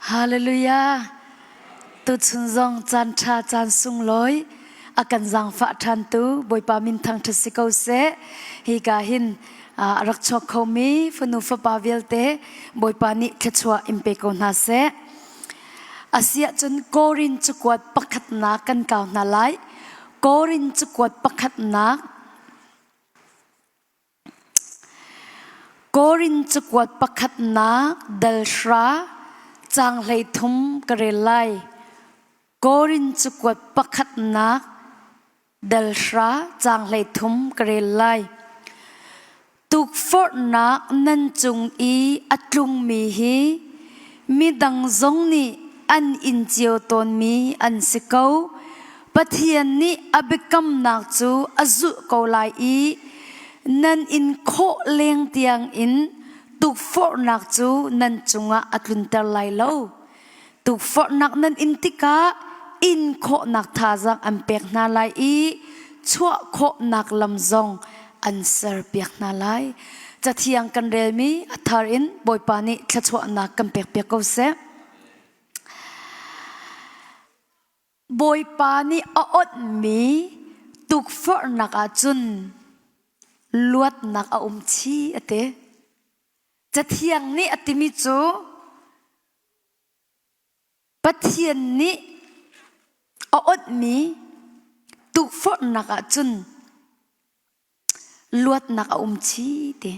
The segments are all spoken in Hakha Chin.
Hallelujah. Tuchun zong caan ṭha caan sunglawi a kan zaangfah ṭhantu Bawipa min thangṭhat si ko seh. Hika hin a rak chuak khomi fanu fapa vialte Bawipa nih thluachuah in pe ko hna seh. Asiahcun Korin cakuat pakhatnak kan kau hna lai. Korin cakuat pakhatnak Korin cakuat pakhatnak dal hra caang 13 ka rel lai. Korin cakuat pakhatnak dal hra caang 13 ka rel lai. Tukforhnak nan cung i a tlungmi hi midang zong nih an in cio tawnmi an si ko. Pathian nih a biakamnak cu a zulh ko lai i nan in khawh leng tiangin tukforhnak cu nan cungah a tlunter lai lo. Tukforhnak nan in tikah in khawhnak thazaang an pek hna lai i chuah khawhnak lam zong an serpiak hna lai. Cathiang kan relmi a thar in Bawipa nih thluachuahnak kan pekpiak ko seh. Bawipa nih a onhmi tukforhnak ah cun luatnak a um chih a ti. Cathiang nih a timi cu Pathian nih a onhmi tukforhnak ah cun luatnak a um chih ti.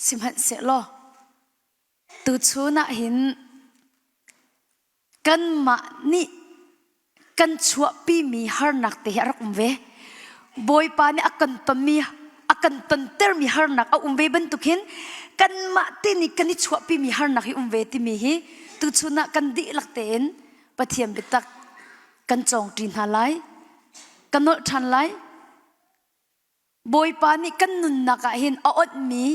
Sihmanhsehlaw tuchun ah hin kanmah nih kan chuahpimi harnak te hi a rak um ve. Bawipa nih a kan tonmi a kan tontermi harnak a um ve bantuk hin kanmah te nih kan i chuahpimi harnak hi um ve timi hi tuchun ah kan dihlak tein Pathian biatak kan cawngṭi hna lai. Ka nolh ṭhan lai. Bawipa nih kan nunnak ah hin a onhmi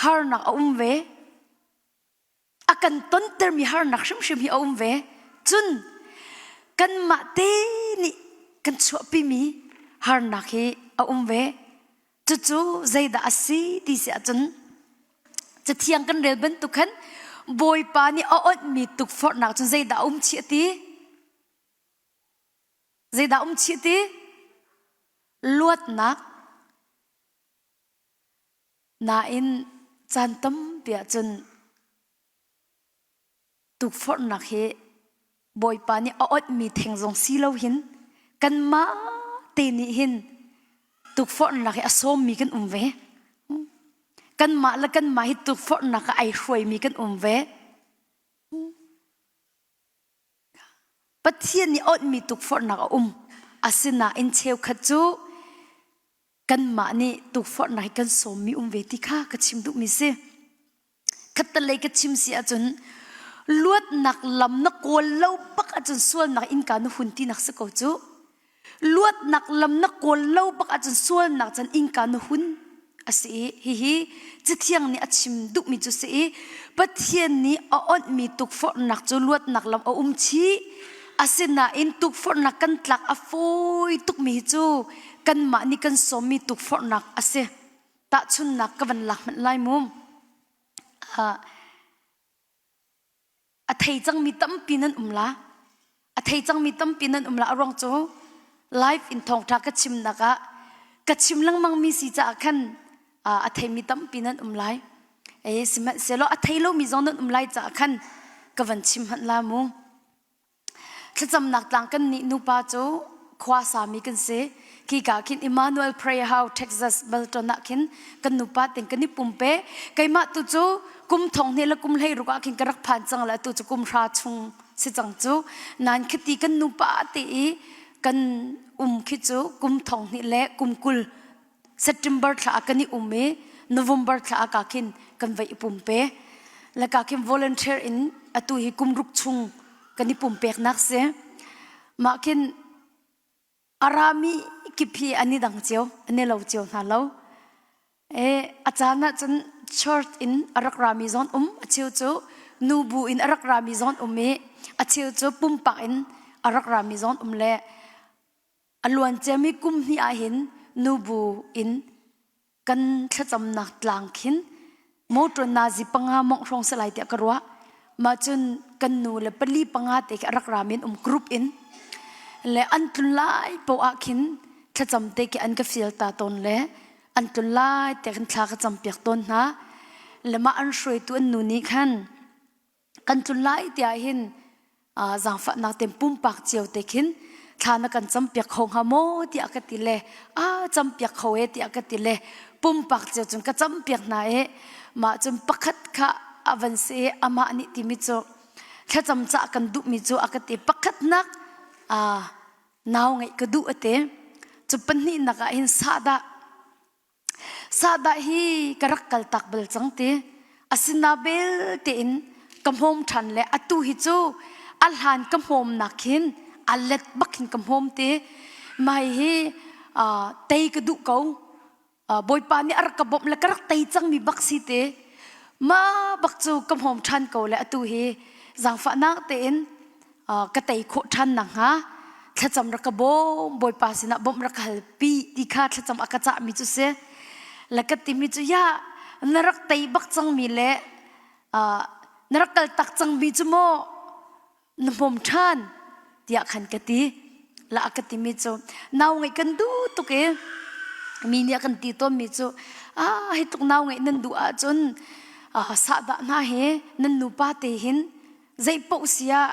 harnak a um ve. A kan tontermi harnak hrimhrim hi a um ve. Cun kanmah te nih kan chuahpimi harnak hi a um ve. Cucu zeidah a si ti si ahcun Cathiang kan rel bantuk khan Bawipa nih a onhmi tukforhnak cun zeidah a um chih a ti? Zeidah um chih ti? Luatnak. Nain caan tampi ahcun tukforhnak hi Bawipa nih a onhmi theng zong si lo hin kanmah te nih hin tukforhnak hi a sawmmi kan um ve. Kanmah le kanmah hi tukforhnak ah ai hruaimi kan um ve. Pathian nih onhmi tukforhnak a um. Asinain cheukhat cu kanmah nih tukforhnak hi kan sawmmi um ve ti kha ka chim duhmi si. Khattelei ka chim si ahcun luatnak lam na kawl lo bak ahcun sualnak innka na hun tinak si ko cu. Luatnak lam na kawl lo bak ahcun sualnak cun innka na hun a si i hihi Cathiang nih a chim duhmi cu si i Pathian nih a onhmi tukforhnak cu luatnak lam a um chih. Asinain tukforhnak kan tlak a fawi tukmi hi cu kanmah nih kan sawmmi tukforhnak a si. Tahchunhnak ka van lak hmanh lai mu. A thei cangmi tampi nan um la. A thei cangmi tampi nan um la. A ruang cu live in thawngṭha ka chimnak ah ka chim lengmangmi si caah khan a theimi tampi nan um lai. E sihmanhsehlaw a thei lomi zong nan um lai caah khan ka van chim hmanh la mu. Thlacamnak tlang kan nih nupa cu khua sami kan si. Khika khin Emmanuel Prayer House Texas Belton ah khin kan nupa ting kan i pumpe. Keimah tu cu kum thong hnih le kum hlei ruk ah khin ka rak phan cang le tu cu kum hra chung si cang cu. Nain khiti kan nupa te i kan um khi cu kum thong hnih le kum 20 September thla ah kan i um i November thla ah ka khin kan vai i pumpe. Le ka khin volunteer in atu hi kum ruk chung kan i pumpeknak si. Mah khin a rami kip hi an i dang cio, an i lo cio hna lo. E, a caan ah cun church in a rak rami zong um, a cheu cu nubu in a rak rami zong um i a cheu cu pumpak in a rak rami zong um le A luanciami kum hnih ahhin nubu in Kan thlacamnak tlang khin motor nazi panga mongh hrawng si lai tiah ka ruah. Mah cun kan nu le pali panga te khi a rak ra men um group in le an tlun lai poah ah khin thlacam te khi an ka fial ta tawn le an tlun lai te khin thla ka cam piak tawn hna. Le mah an hruaitu an nu nih khan kan tlun lai tiah hin zaangfahnak ten pumpak cio te khin thla na kan campiak kho hnga maw tiah ka ti le a campiak kho e tiah ka ti le pumpak cio cun ka campiak hna e mah cun pakhat kha a van si i amah nih timi cu thlacam cah kan duhmi cu a ka ti pakhatnak nau ngeih ka duh a ti cu pahnihnak ah hin sahdah Sahdah hi ka rak kaltak bal cang ti. Asina bel tein ka hmawm ṭhan le atu hi cu a hlan ka hmawmnak hin a let bak hin ka hmawm ti. Mai hi tei ka duh ko. Bawipa nih a rak ka bawmh le ka rak tei cangmi bak si ti. Mah bak cu ka hmawm ṭhan ko le atu hi zaangfahnak tein ka tei khawh ṭhan nakhnga thlacam rak ka bawm Bawipa sinah bawmh rak ka hal pi ti kha thlacam a ka cahmi cu si le ka timi cu ya na rak tei bak cangmi le na rak kal tak cangmi cu maw na hmawm ṭhan tiah khan ka ti la a ka timi cu nau ngeih kan duh tuk i mi nih a kan ti tawnmi cu ah hi tuk nau ngeih nan duh ahcun sahdah hna he nan nupa te hin Zeipaoh si ah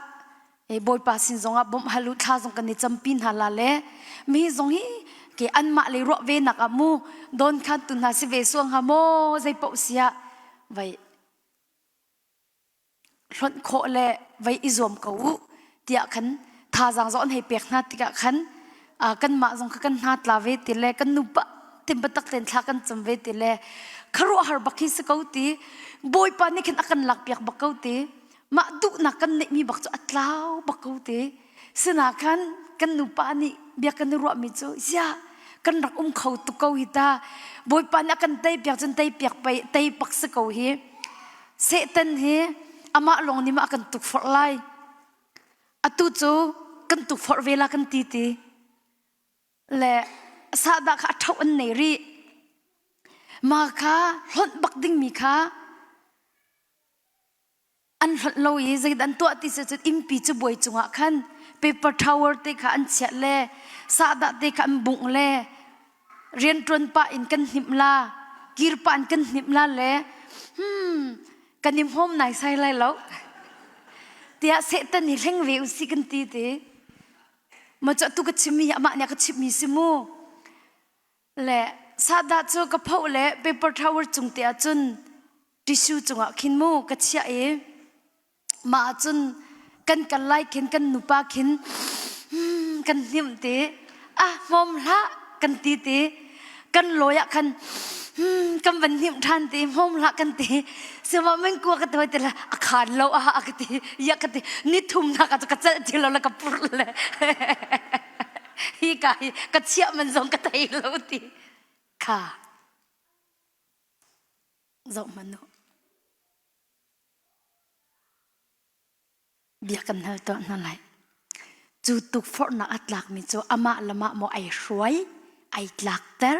Bawipa sin zongah bawmh hal u thla zong kan i campi hna la le mi zong hi ke anmah lei ruah ve nak ah mu don khan tu hna si ve suang ha maw zeipaoh si ah vai hlonh khawh le vai i zuam ko u tiah khan thazaang zong an hei pek hna tikah khan kanmah zong kha kan hna tla ve ti le kan nupa tim biatak tein thla kan cam ve ti le khuaruahhar bak hi si ko ti Bawipa nih khin a kan lakpiak bak ko ti mah duhnak kan neihmi bak cu a tlau bak ko ti sinah khan kan nupa nih bia kan i ruahmi cu ziah kan rak um kho tuk ko hi ta Bawipa nih a kan tei piak cun tei piak pei tei pak si ko hi Satan hi amah lawng nih mah a kan tukforh lai atu cu kan tukforh ve la kan ti ti le sahdah kha a ṭhoh an nei rih ma kha hlonh bak dingmi kha an hlonh lo i zeidah an tuah ti si cun innpi cu buai cungah khan paper towel te kha an chiah le sahdah te kha an bungh le rianṭuan pah in kan hnimh la kir pah in kan hnimh la le hmm kan i hmawm naisai lai lo tiah Satan hi hleng ve usih kan ti ti ma cu atu ka chimmi hi amah nih a ka chimhmi si mu le sahdah cu ka phoh le paper towel cung te ah cun tissue cungah khin mu ka chiah i mah ah cun kan kal lai khin kan nupa khin hmm, kan hnim te ah hmawm hlah kan ti te kan lawi ah khan hmm, kan van hnim ṭhan te hmawm hlah kan ti sima men kua ka ti te la a khan lo a ka ti ya ka ti ni thum nak ah ka celh ti lo la ka pur le hi ka hi ka chiah man zong ka thei lo ti kha zoh hmanh u Bia kan hal tuah hna lai. Cu tukforhnak a tlakmi cu amah le mah maw ai hruai, ai tlakter,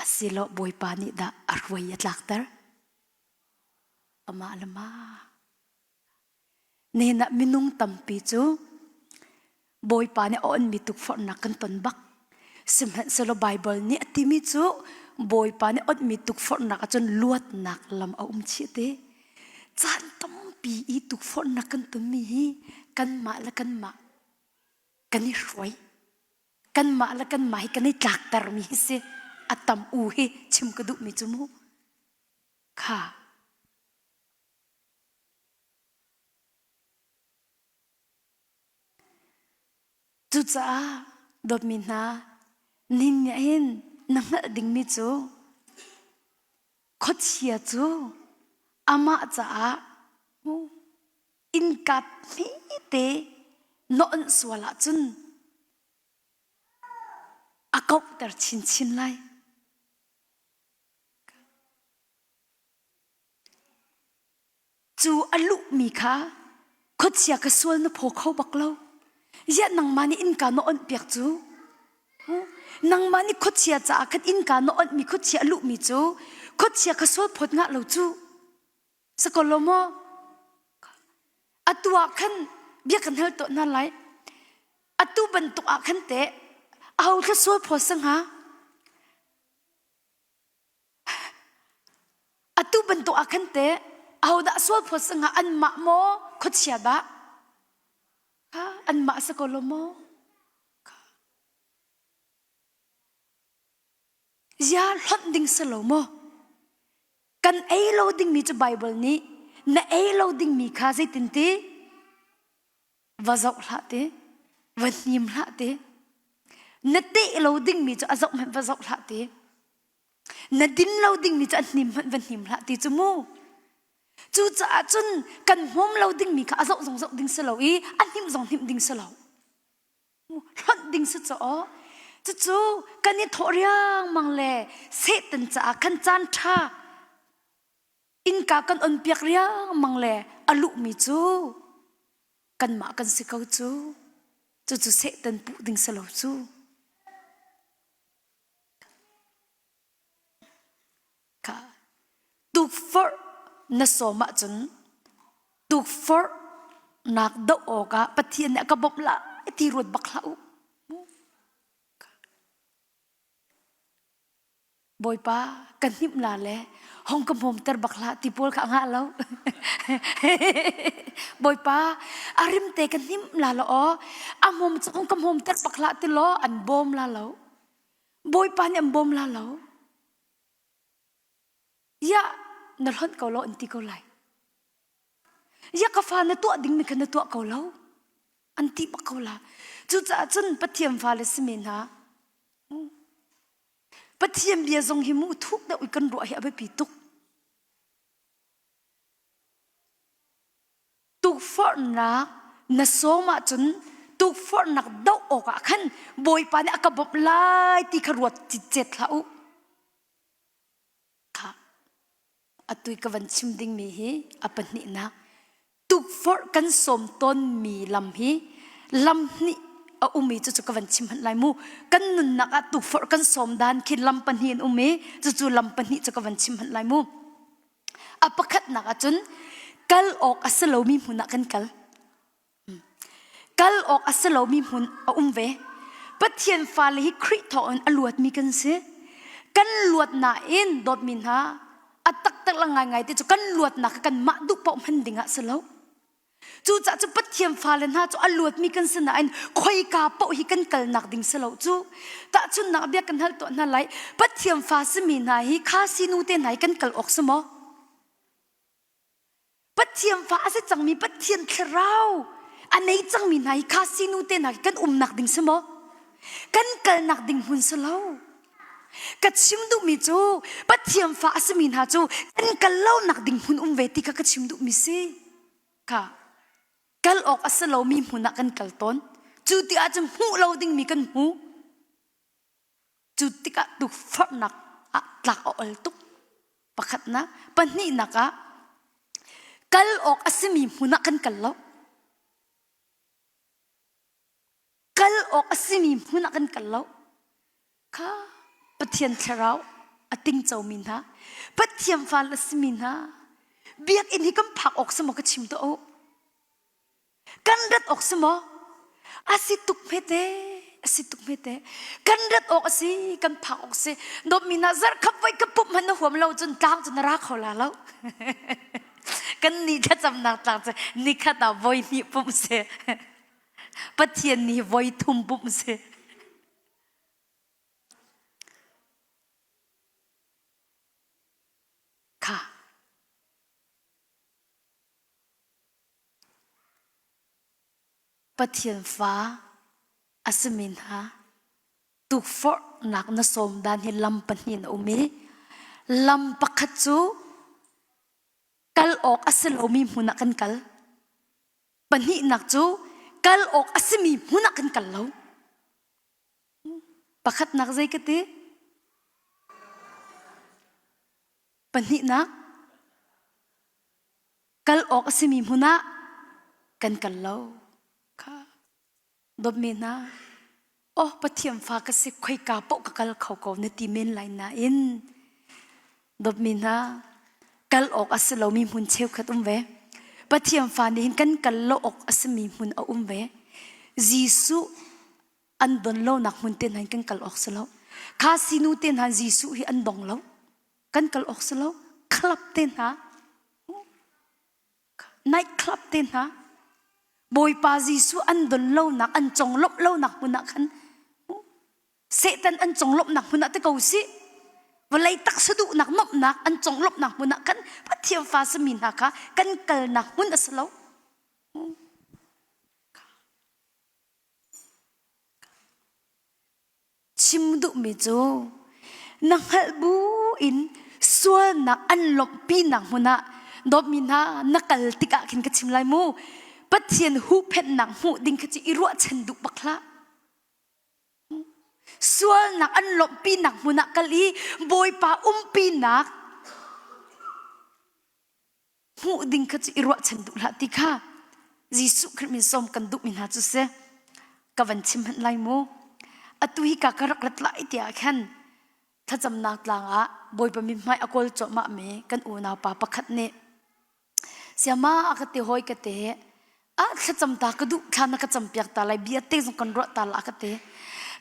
asilo Bawipa nih dah a hruai a tlakter? Amah le mah. Nihin ah minung tampi cu Bawipa nih a onmi tukforhnak kan ton bak. Sihmanhsehlaw Baibal nih a timi cu Bawipa nih onmi tukforhnak ahcun luatnak lam a um chih te. Caan tampi i tukforhnak kan tonmi hi kanmah le kanmah kan i hruai. Kanmah le kanmah hi kan i tlaktermi hi si. A tam u hi chim ka duhmi cu mu. Kha. Cucaah dawtmi hna, nin nih hin na hngalh dingmi cu khuachia cu amah caah innka hmete na onh sual ahcun a kauhter chinchin lai. Cu a luhmi kha khuachia ka sual na phaw kho bak lo. Ziah nangmah nih innka na onh piak cu? Nangmah nih khuachia caah khan innka na onhmi khuachia a luhmi cu khuachia kha sual phawt ngah lo cu. Sakolo maw? Atu ah khan bia kan hal tuah hna lai. Atu bantuk ah khan teh aho thla sual phawt sa hnga? Atu bantuk ah khan teh ahodah sual phawt sa hnga? Anmah maw khuachia dah? Anmah sa ko lo maw? Zia hlonh ding si lo maw? Kan ei lo dingmi cu Baibal nih na ei lo dingmi kha zeitin ti? Va zoh hlah ti, va hnim hlah ti. Na teh lo dingmi cu a zoh hmanh va zoh hlah ti. Na din lo dingmi cu a hnim hmanh va hnim hlah ti cu mu. Cucaah cun kan hmawm lo dingmi kha a zoh zong zoh ding si lo i a hnim zong hnim ding si lo. Hlonh ding si caw. Cucu kan i thawh riangmang le Satan caah khan caan ṭha innka kan on piak riangmang le a luhmi cu kanmah kan si ko cu. Cucu Satan puh ding si lo cu. Kha tukforh na sawm ahcun tukforhnak doh awkah Pathian nih a ka bawmh lai ti ruat bak hlah u. Bawipa ka hnimh la le hong ka hmawmter bak hlah ti pawl kha a ngah lo. Bawipa a rimte ka hnim la lo aw a hmawm cu hong ka hmawmter bak hlah ti law an bawm la lo. Bawipa nih an bawm la lo. Ya na hlonh ko lo an ti ko lai. Ya ka fa na tuah dingmi kha na tuah ko lo. An ti bak ko la. Cucaah cun Pathian fale simi hna Pathian bia zong hi mu thuk deuh i kan ruah hi a biapi tuk. Tukforhnak na sawm ahcun tukforhnak doh awkah khan Bawipa nih a ka bawmh lai ti kha ruat citcet hlah u. Kha atu i ka van chim dingmi hi a pahnihnak tukforh kan sawm tawnmi lam hi lam hnih a um i cucu ka van chim hmanh lai mu. Kan nunnak ah tukforh kan sawm dan khi lam pahnih an um i cucu lam pahnih cu ka van chim hmanh lai mu. A pakhatnak ahcun kal awk a si lomi hmun ah kan kal. Kal awk a si lomi hmun a um ve. Pathian fale hi Khrih thawngin a luatmi kan si. Kan luat nain dawtmi hna a taktak le ngaingai te cu kan luatnak kha kanmah duh paoh hman ding ah si lo. Cucaah cu Pathian fale hna cu a luatmi kan si nain khoika paoh hi kan kalnak ding si lo cu. Tahchunhnak bia kan hal tuah hna lai. Pathian fa simi hna hi kha sinu te hna hi kan kal awk si maw? Pathian fa a si cangmi Pathian thlarau a nei cangmi hna hi kha sinu te hna hi kan umnak ding si maw? Kan kalnak ding hmun si lo. Ka chim duhmi cu Pathian fa a simi hna cu kan kal lonak ding hmun um ve ti kha ka chim duhmi si. Kha kal awk a si lomi hmun ah kan kal tawn. Cu ti ahcun hmuh lo dingmi kan hmu. Cu tikah tukforhnak ah tlak a ol tuk. Pakhatnak, pahnihnak ah kal awk a simi hmun ah kan kal lo. Kal awk a simi hmun ah kan kal lo. Kha Pathian thlarau a tingcomi hna, Pathian fal a simi hna, biakinn hi kan phak awk si maw ka chim tuah u. Kan rat awk si maw? A si tuk hmete, a si tuk hmete. Kan rat awk a si, kan phak awk si. Dawtmi hna zarhkhat voi ka pumh hmanh na huam lo cun tlang cu na ra kho la lo. Kan nih thlacamnak tlang cu nikhat ah voi hnih pumh si. Pathian nih voi thum pumh si. Kha. Pathian fa a simi hna tukforhnak na sawm dan hi lam pahnih na um i lam pakhat cu kal awk a si lomi hmun ah kan kal. Pahnihnak cu kal awk a simi hmun ah kan kal lo. Pakhatnak zei ka ti? Pahnihnak kal awk a simi hmun ah kan kal lo. Kha dawtmi hna. Oh Pathian fa ka si khoika paoh ka kal kho ko na ti men lai nain dawtmi hna kal awk a si lomi hmun cheukhat um ve. Pathian fa nih hin kan kal lo awk a simi hmun a um ve. Jesuh an don lonak hmun te hna hin kan kal awk si lo. Kha sinu te hna Jesuh hi an dong lo. Kan kal awk si lo. Club te hna night club te hna Bawipa Jesuh an don lonak an conglawmh lonak hmun ah khan Satan an conglawmhnak hmun ah te ko sih vawlei taksa duhnak nuamhnak an conglawmhnak hmun ah khan Pathian fa simi hna kha kan kalnak hmun a si lo. Chim duhmi cu na hngalh bu in sualnak an lawmhpinak hmun ah dawtmi hna na kal tikah khin ka chim lai mu. Pathian huhphenhnak hmuh ding kha cu i ruahchan duh bak hlah. Sualnak an lawmhpinak hmun ah kal i Bawipa umpinak hmuh ding kha cu i ruahchan duh hlah ti kha Jesuh Khrih min sawm kan duhmi hna cu si ka van chim hmanh lai mu atu hi ka ka rak rat lai tiah khan thlacamnak tlang ah Bawipa mithmai a kawl cuahmah mi kan unau pa pakhat nih siama a ka ti hawi ka te ah thlacam ta ka duh thla na ka cam piak ta lai bia te zong kan ruah ta la ka ti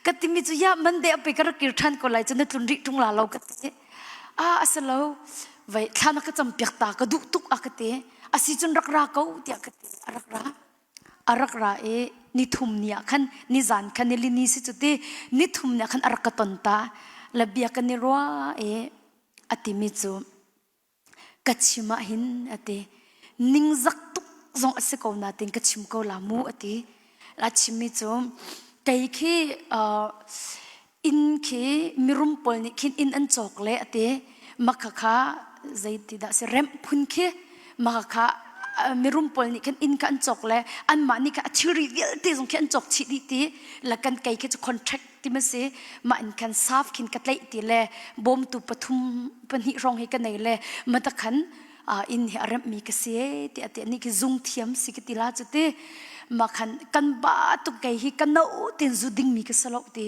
ka timi cu ya mande ape ka rak kir ṭhan ko lai cu na tlun rih ṭung la lo ka ti ah asalo vai thla na ka cam piak ta ka duh tuk a ka ti asi cun rak ra ko tiah ka ti a rak ra a rak ra i nithum ni ah khan nizan khan nili ni si cu ti nithum ni ah khan a rak ka ton ta la bia kan i ruah i a timi cu ka chim ah hin a ti ningzak tuk zong a si ko nain ka chim ko la mu a ti a chimmi cu kei khi inn khi mirum pawl nih khin inn an cawk le a ti maka kha zeiti dah si remh phun khi maka kha mirum pawl nih khan inn kha an cawk le anmah nih kha a thilri vialte zong khi an cawk chih dih ti la kan kei khi cu contract ti ma si mah in khan saf khin ka tlaih ti le bawmtu pathum pahnih hrawng hi ka nei le mata khan inn hi a remhmi ka si ti ati ani khi zung thiam si ka ti la chu ti ma khan kan ba tuk kei hi ka no tin zu ding mi ka salo ti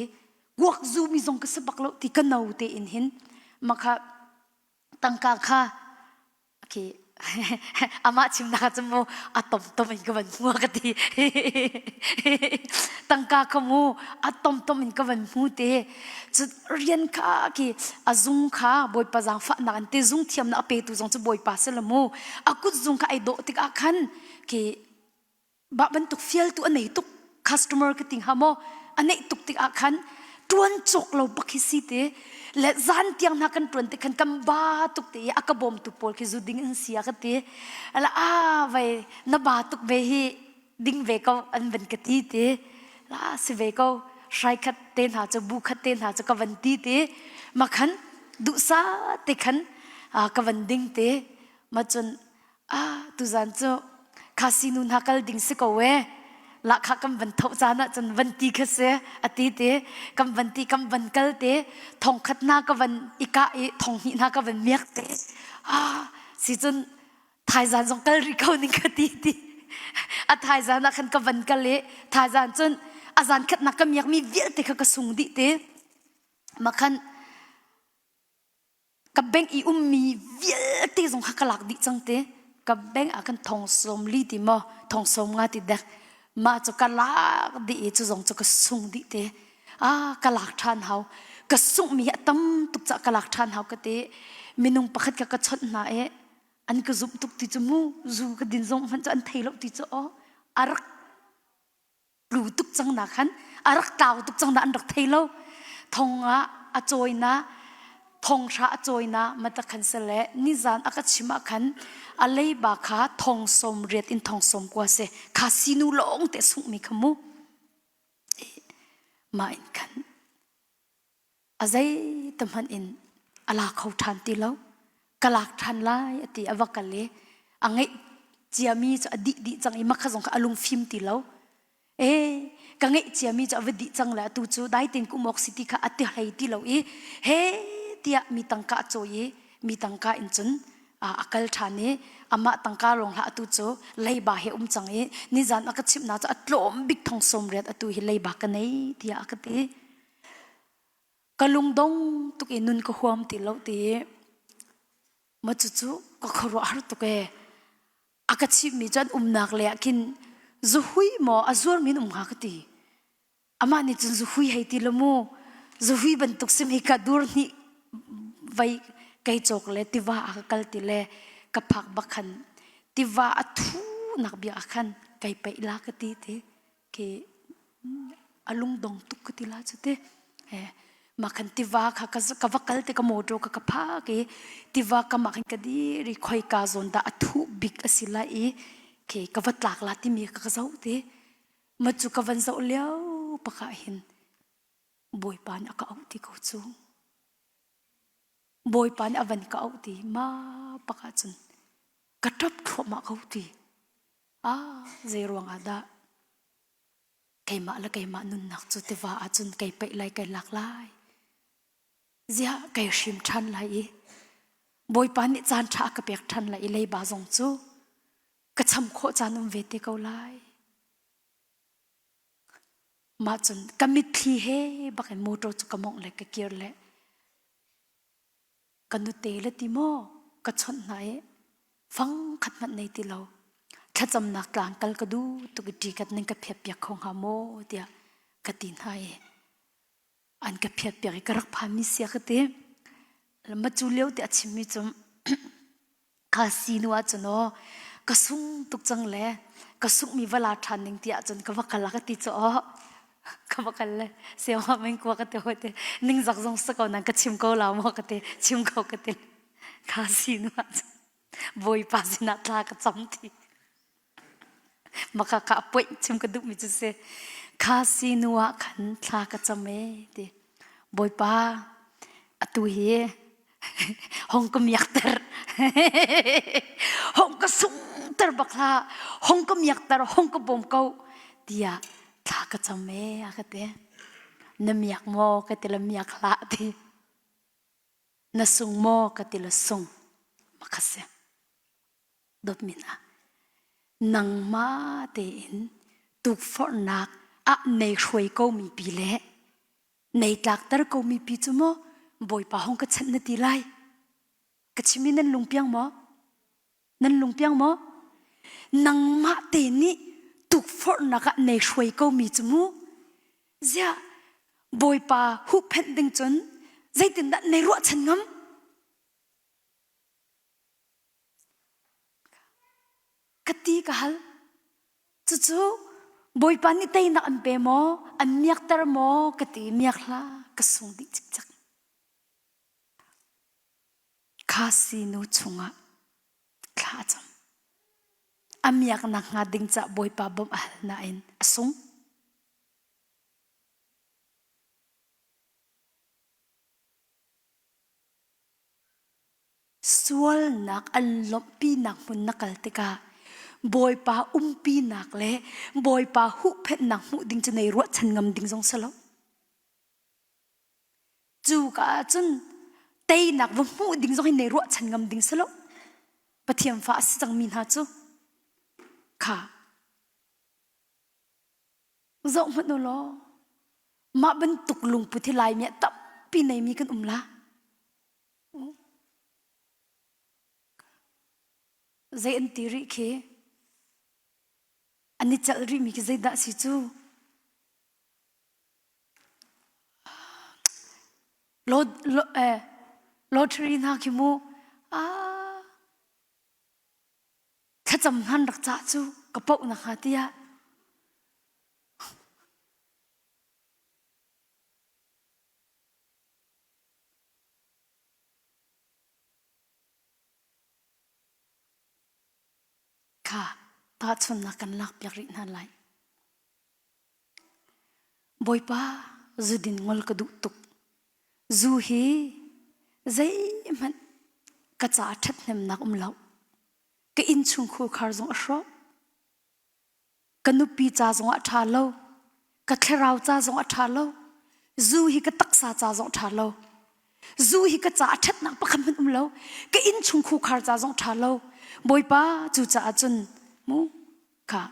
guak zu mi zong ka si bak lo ti ka no te in hin ma kha tangka kha khi amah chimnak cu mu a tomtom in ka van hmu ka ti tangka kha mu a tomtom in ka van hmu te cu rian kha khi a zung kha bawipa zaangfahnak an te zung thiamnak a petu zong cu bawipa si lo mu a kut zung kha ai dawh tikah khan khi Mah bantuk fialtu a nei tuk customer ka ti hnga maw a neih tuk tikah khan ṭuan cawk lo bak hi si ti le zan tiang hna kan ṭuan tik khan kan ba tuk ti i a ka bawmtu pawl khi zu ding an si a ka ti ala a vai na ba tuk ve hi ding ve ko an van ka ti ti la si ve ko hrai khat te hna cu bu khat te hna cu ka van ti ti ma khan duhsa te khan ka van ding te ma cun Ah, tuzan cu khasi nu hna kal ding si ko e. Lahkhah kan van tho caan ah cun van ti kha si a ti ti kan van ti kan van kal te thong khat hna ka van i kah i thong hnih hna ka van miak te ah si cun thaizan zong kal rih ko ning ka ti ti a thaizan ah khan ka van kal i thaizan cun a zan khat nak ka miak mi vialte kha ka sung dih te ma khan Ka bank i ummi vialte zong kha ka lak dih cang te. Ka bank ah khan thong sawm li ti maw thong sawm nga ti dek. Mah cu ka lak dih i cu zong cu ka sung dih te. Ah ka lak ṭhan hau. Ka sunghmi hi a tam tuk caah ka lak ṭhan hau ka ti. Minung pakhat kha ka chawnh hna i an ka zumh tuk ti cu mu zu ka din zong hmanh cu an thei lo ti cu aw a rak tlu tuk cang na khan a rak tlau tuk cang na an rak thei lo thong ah a cawi na thong hra a cawi na mata khan sele nizan a ka chim ah khan a leiba kha thong som riat in thong som kwa se kha sinu lawng te sung mi kha mu ma in khan A zeite hmanh in a la kho ṭhan ti lo. Ka lak ṭhan lai a ti a va kal i a ngeih ciami cu a dih dih cang i makha zong kha a lungfim ti lo. Ee, ka ngeih ciami cu a va dih cang le atu cu dai tein ka um awk si ti kha a ti hlei ti lo i he tiah mi tangka a cawi i mi tangka in cun. A kal ṭhan i amah tangka lawng hlah atu cu leiba he um cang i nizan a ka chimhnak cu a tlawm bik thong 80 atu hi leiba ka nei tiah a ka ti. Ka lungdong tuk i nun ka huam ti lo ti ma cucu ka khuaruah har tuk ee. A ka chimhmi cu an umnak le ah khin zuhui maw a zuarmi an um hnga ka ti. Amah nih cun zuhui hei ti lo mu zuhui bantuk simi ka dur hnih vai kei cawk le tiva a ka kal ti le ka phak bak khan tiva a thu nak bia ah khan kai peih la ka ti ti khi a lungdong tuk ka ti la cu ti mah khan tiva kha ka va kal te ka motor ka ka phak i tiva ka mah khan ka dir i khoika zawn dah a thuh bik a si lai i khi ka va tlak la timi ka ka zoh ti Ma cu ka van zoh lio pakah hin Bawipa nih a ka auh ti ko cu. Bawipa nih a van ka auh ti ma pakah cun ka ṭap thluahmah ko ti. Ah, zei ruang ah dah keimah le keimah nunnak cu tiva ahcun kei peih lai kai lak lai. Ziah kai hrim ṭhan lai i Bawipa nih caan ṭha a ka pek ṭhan lai i leiba zong cu ka cham khawh caan um ve te ko lai. Mah cun ka mitthli he bak in motor cu ka mongh le ka kir le ka nute le ti maw ka chawnh hna i fang khat hmanh nei ti lo thlacamnak tlang kal ka duh tuk i ṭikat ning ka phiat piak kho hnga maw tiah ka ti hna i an ka phiat piak i ka rak phanmi sia ka ti ma cu lio te a chimmi cu kha sinu ah cun aw ka sung tuk cang le ka sungmi va la ṭhan ning ti ahcun ka va kal ka ti cu aw ka va kal le sewa meng kua ka ti hoi te ningzak zong sa ko nan ka chim ko la maw ka ti chim ko ka ti kha sinu ah cun bawipa sinah thla ka cam ti Maka ka poih chim ka duhmi cu si. Kha sinu ah khan thla ka cam ee ti. Bawipa atu hi hong ka miakter. hong ka sungter bak hlah. Hong ka miakter, hong ka bawm ko tiah thla ka cam ee a ka ti. Na miak maw ka ti le miak hlah ti. Na sung maw ka ti le sung. Maka si. Dawtmi hna, nangmah tein tukforhnak ah nei hruai komi pi le nei tlakter komi pi cu maw Bawipa hong ka chanh na ti lai? Ka chim i nan lungpiang maw? Nan lungpiang maw? Nangmah te nih tukforhnak ah nei hruai komi cu mu ziah Bawipa huhphenh ding cun zeitindah nei ruahchan ngam? Ka ti ka hal. Cucu Bawipa nih teinak an pe maw, an miakter maw ka ti miak hlah ka sung dih cikcek. Kha sinu chungah thla a cam. A miaknak hnga ding cah Bawipa bawmh a hal nain a sung. Sualnak an lawmhpinak hmun na kal tikah Bawipa umpinak le Bawipa huhphenhnak hmuh ding cu nei ruahchan ngam ding zong si lo. Cu ka ahcun teinak va hmuh ding zong hi nei ruahchan ngam ding si lo. Pathian fa a si cangmi hna cu kha zoh hmanh u law mah bantuk lungput hi Laimi ah tampi neimi kan um la. Zei an ti rih khi? An i celh rihmi khi zeidah si cu? Lottery hna khi mu ah thlacam hman rak cah cu ka poh na hnga tiah Kha tahchunhnak kan lakpiak rih hna lai. Bawipa zudin ngol ka duh tuk. Zu hi zeihmanh ka caah ṭhathnemnak um lo. Ka innchungkhur khar zong a hrawh. Ka nupi ca zongah a ṭha lo. Ka thlarau ca zong a ṭha lo. Zu hi ka taksa ca zong a ṭha lo. Zu hi ka ca a ṭhatnak pakhat hmanh um lo. Ka innchung khukhar ca zong ṭha lo. Bawipa cu caah cun mu kha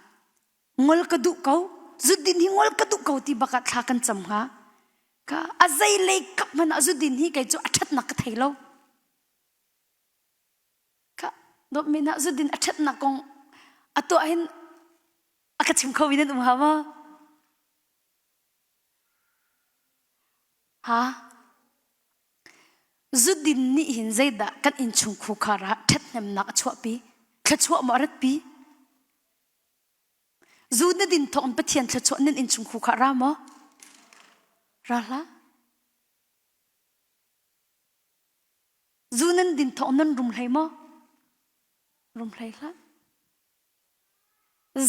ngol ka duh ko. Zudin hi ngol ka duh ko ti bak ah thla kan cam hnga. Ka a zei lei kap hmanh ah zudin hi kei cu a ṭhatnak ka thei lo. Ka dawtmi hna zudin a ṭhatnak kong a tuah hin a ka chim kho mi nan um hnga maw? Ha? Zudin nih hin zeidah kan innchung khukhar ah ṭhathnemnak a chuahpi? Thluachuah maw a ratpi? Zu na din thawng in Pathian thluachuah nan innchung khukhar ra maw? Ra hlah. Zu nan din thawng nan rum hlei maw? Rum hlei hlah.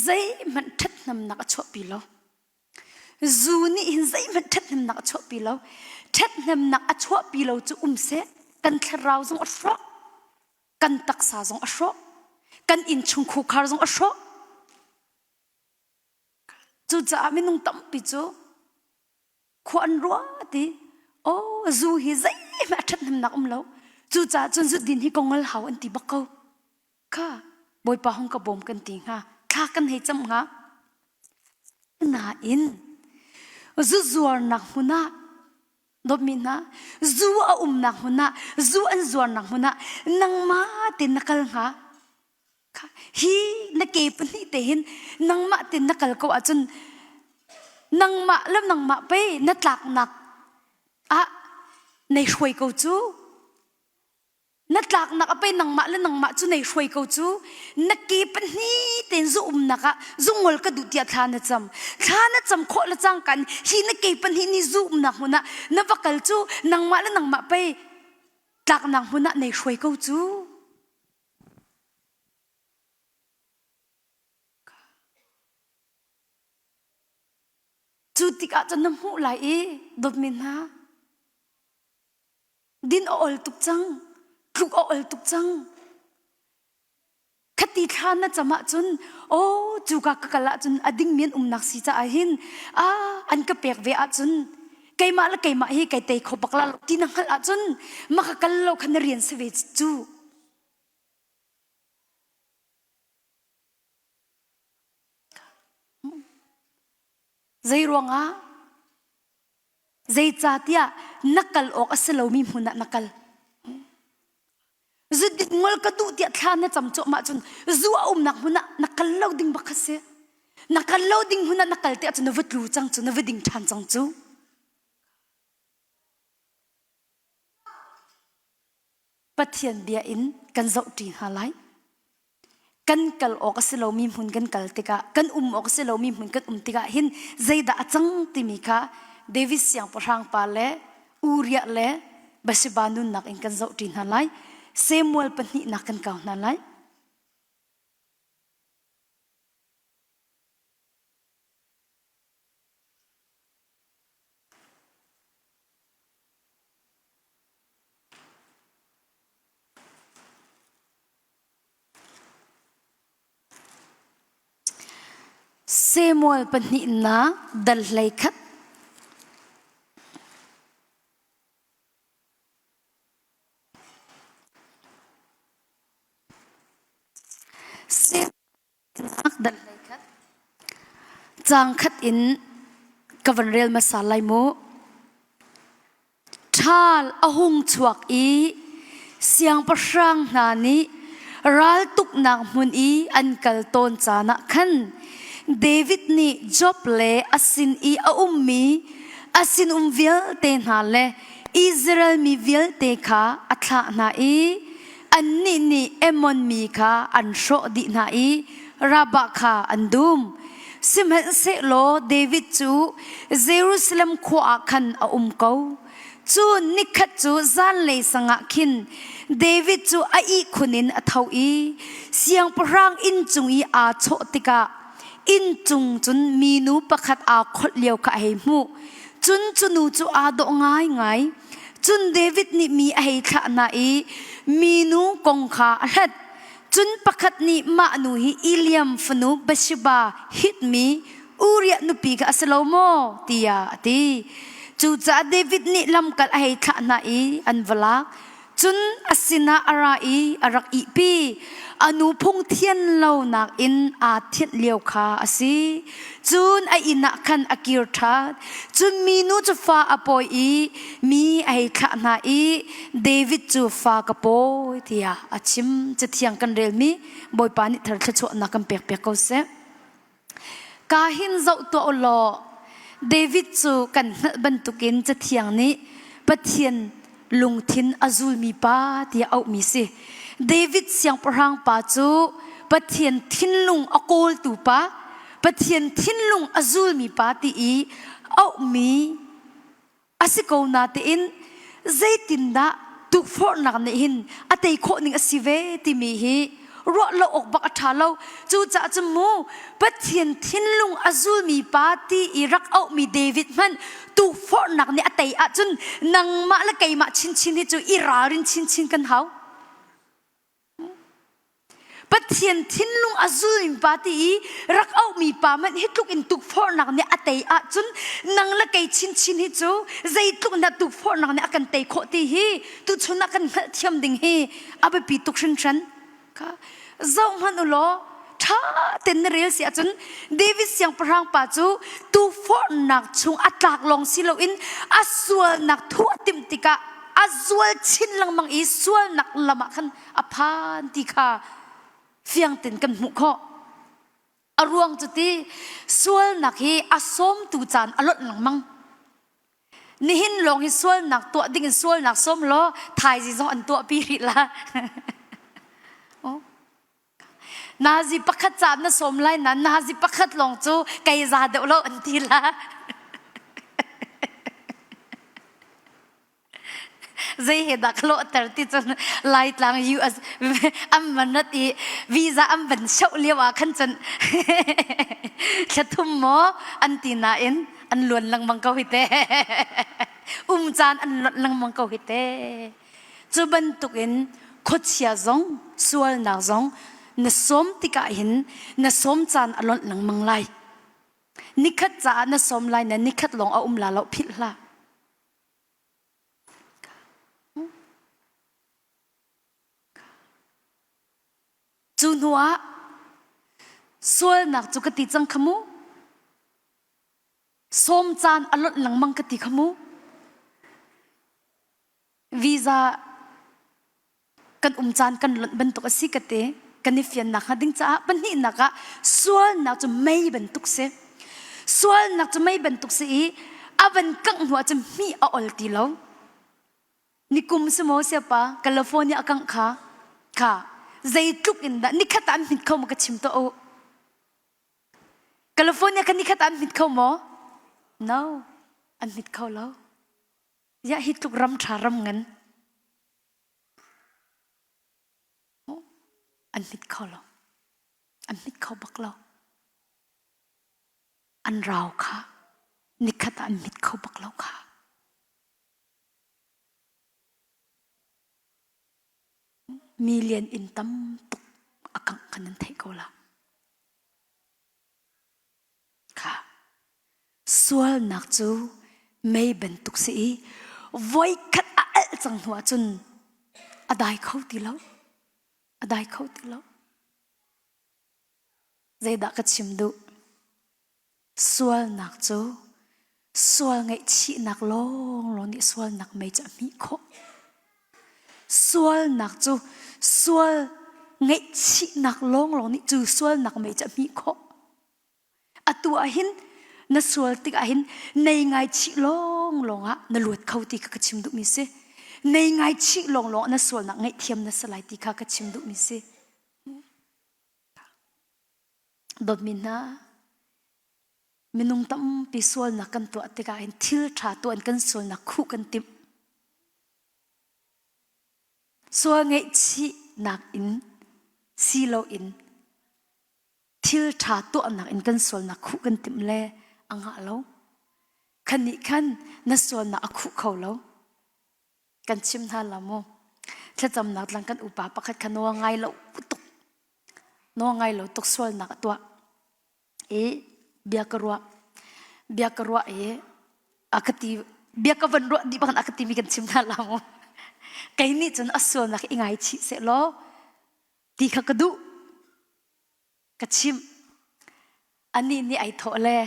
Zeihmanh ṭhathnemnak a chuahpi lo. Zu nih hin zeihmanh ṭhathnemnak a chuahpi lo. Ṭhathnemnak a chuahpi lo cu um seh, kan thlarau zong a hrawh, kan taksa zong a hrawh, kan innchung khukhar zong a hrawh. Cucaah minung tampi cu khua an ruah ti oh zu hi zeihmanh a ṭhathnemnak um lo cucaah cun zudin hi kongol hau an ti bak ko kha bawipa hung ka bawm kan ti hnga thla kan hei cam hnga nain zu zuarnak hmun ah dawtmi hna zu a umnak hmun ah zu an zuarnak hmun ah nangmah te na kal hnga Hi na ke pahnih te hin nangmah tin na kal ko ahcun nangmah le nangmah pei na tlaknak ah nei hruai ko cu. Na tlaknak a pei nangmah le nangmah cu nei hruai ko cu. Na ke pahnih tein zu umnak ah zungol ka duh tiah thla na cam. Thla na cam khawh le cangka in hi na ke pahnih nih zu umnak hmun ah na va kal cu nangmah le nangmah pei tlaknak hmun ah nei hruai ko cu. Cu tikah cun na hmuh lai i dawtmi hna din a ol tuk cang tluk a ol tuk cang khati thla na cam ahcun aw cuka ka kal ahcun a dingmi an umnak si caah hin ah an ka pek ve ahcun keimah le keimah hi kai tei kho bak la lo ti na hngalh ahcun ma ka kal lo kha na rian si ve cu. Zei ruangah? Zeicahtiah na kal awk a si lomi hmun ah na kal. Zudin ngol ka duh tiah thla na cam cuahmah cun zu a umnak hmun ah na kal lo ding bak kha si. Na kal lo ding hmun ah na kal tiah cun na va tlu cang cu, na va ding ṭhan cang cu. Pathian bia in kan zohṭi hna lai. Kan kal awk a si lomi hmun kan kal tikah, kan um awk a si lomi hmun kan um tikah hin zeidah a cang timi kha David siangpahrang pa le Uriah le Bathsheba nunnak in kan zohṭi hna lai. Samuel pahnihnak kan kau hna lai. Samuel pahnihnak dal 11. Caang khat in ka van rel hmasa lai mu. Ṭhal a hung chuak i siangpahrang hna nih raltuknak hmun i an kal tawn caan ah khan David nih Job le a sin i a ummi a sinum vialte hna le Israel mi vialte kha a thlah hna i Annih nih Ammon mi kha an hrawh dih hna i Rabbah kha an dum. Sihmanhsehlaw David cu Jerusalem khua ah khan a um ko. Cun nikhat cu zanlei sang ah khin David cu a ihkhun in a tho i siangpahrang inn cung i aa chawh tikah inn cung cun minu pakhat aa kholh lio kha a hei hmuh. Cun cu nu cu aa dawh ngaingai. Cun David nih mi a hei thlah hna i minu kong kha a hlat. Cun pakhat nih mah nu hi Eliam fanu Bathsheba hitmi Uriah nupi kha a si lo maw? tiah a ti. Cucaah David nih lamkal a hei thlah hna i an va lak. Cun a sinah a ra i a rak ihpi. A nu phung thian lonak in aa thianh lio kha a si. Cun a inn ah khan a kir ṭhan. Cun minu cu fa a pawi i mi a hei thlah hna i David cu fa ka pawi tiah a chim. Cathiang kan relmi Bawipa nih thar thluachuahnak kan pekpiak ko seh. Ka hin zoh tuah u law David cu kan hngalh bantukin Cathiang nih Pathian lungthin a zulmi pa tiah auhmi si. David siangpahrang pa cu Pathian thinlung a kawltu pa, Pathian thinlung a zulmi pa ti i auhmi A si ko natein zeitindah tukforhnak nih hin a tei khawh ning a si ve timi hi ruah lo awk bak a ṭha lo. Cucaah cun mu Pathian thinlung a zulmi pa ti i rak auhmi David hmanh tukforhnak nih a tei ahcun nangmah le keimah chinchin hi cu i ralrin chinchin kan hau. Pathian thinlung a zulmi pa ti i rak auhmi pa hmanh hi tluk in tukforhnak nih a tei ahcun nang le kei chinchin hi cu zeitluk na tukforhnak nih a kan tei khawh ti hi tuchun ah kan hngalhthiam ding hi a biapi tuk hringhran. Kha zoh hmanh u law ṭha tein na rel si ahcun David siangpahrang pa cu tukforhnak chung a tlak lawng si loin a sualnak thuh a timh tikah a zual chin lengmang i sualnak lam ah khan a phan ti kha fiang tein kan hmuh khawh. A ruang cu ti sualnak hi a sawmtu caan a lonh lengmang. Nihin lawng hi sualnak tuah ding in sualnak sawm law thaizing zong an tuahpi rih la. oh. Nazi pakhat ca na sawm lai na nazi pakhat lawng cu kei za deuh lo an ti la. Zei he dah ka lawhter ti cun Laitlang US an van rat i visa an van shoh lio ah khan cun thla thum maw an ti nain an luan lengmang ko hi te. Um caan an luan lengmang ko hi te. Cu bantukin khuachia zong sualnak zong na sawm tikah hin na sawm caan a lonh lengmang lai. Nikhat caah na sawm lai na nikhat lawng a um la lo philh hlah. Cu hnuah sualnak cu ka ti cang kha mu. Sawm caan a lonh lengmang ka ti kha mu. Visa kan um caan kan lonh bantuk a si ka ti. Kan i fiannak hnga ding caah pahnihnak ah sualnak cu mei bantuk si. Sualnak cu mei bantuk si i a van kangh hnu ahcun hmih a ol ti lo. Nikum si maw siapa California a kangh kha kha zeitluk in dah nikhat ah an hmit kho maw ka chim tuah u. California kha nikhat ah an hmit kho maw? No, an hmit kho lo. Ziah hi tluk ram ṭha ram ngan an hmit kho lo. An hmit kho bak lo. An rau kha nikhat ah an hmit kho bak lo kha. Million in tam tuk a kangh kan nan theih ko la. Kha sualnak cu mei bantuk si i voikhat a alh cang hnu ahcun a dai kho ti lo. A dai kho ti lo. Zeidah ka chim duh? Sualnak cu sual ngaihchihnak lawnglawng nih sualnak mei cu a hmih khawh. Sualnak cu sual ngaihchihnak lawnglawng nih cu sualnak mei cu a hmih khawh. Atu ah hin na sual tikah hin nei ngaichih lawnglawng ah na luat kho ti kha ka chim duhmi si. Nei ngaichih lawnglawng ah na sualnak ngaihthiam na si lai ti kha ka chim duhmi si. Dawtmi hna, minung tampi sualnak kan tuah tikah hin thil ṭha tuah in kan sualnak khuh kan timh. Sual ngaihchihnak in si loin thil ṭha tuahnak in kan sualnak khuh kan timh le a ngah lo. Khan nih khan na sualnak a khuh kho lo. Kan chim hna la mu. Thlacamnak tlang kan upa pakhat kha nawl ngai lo tuk. Nawl ngai lo tuk sualnak a tuah. I bia ka ruah. Bia ka ruah i a ka ti. Bia ka van ruah dih bang a ka timi kan chim hna la mu. Kei nih cun a sualnak i ngaichih seh law ti kha ka duh. Ka chimh. Anih nih ai thawh le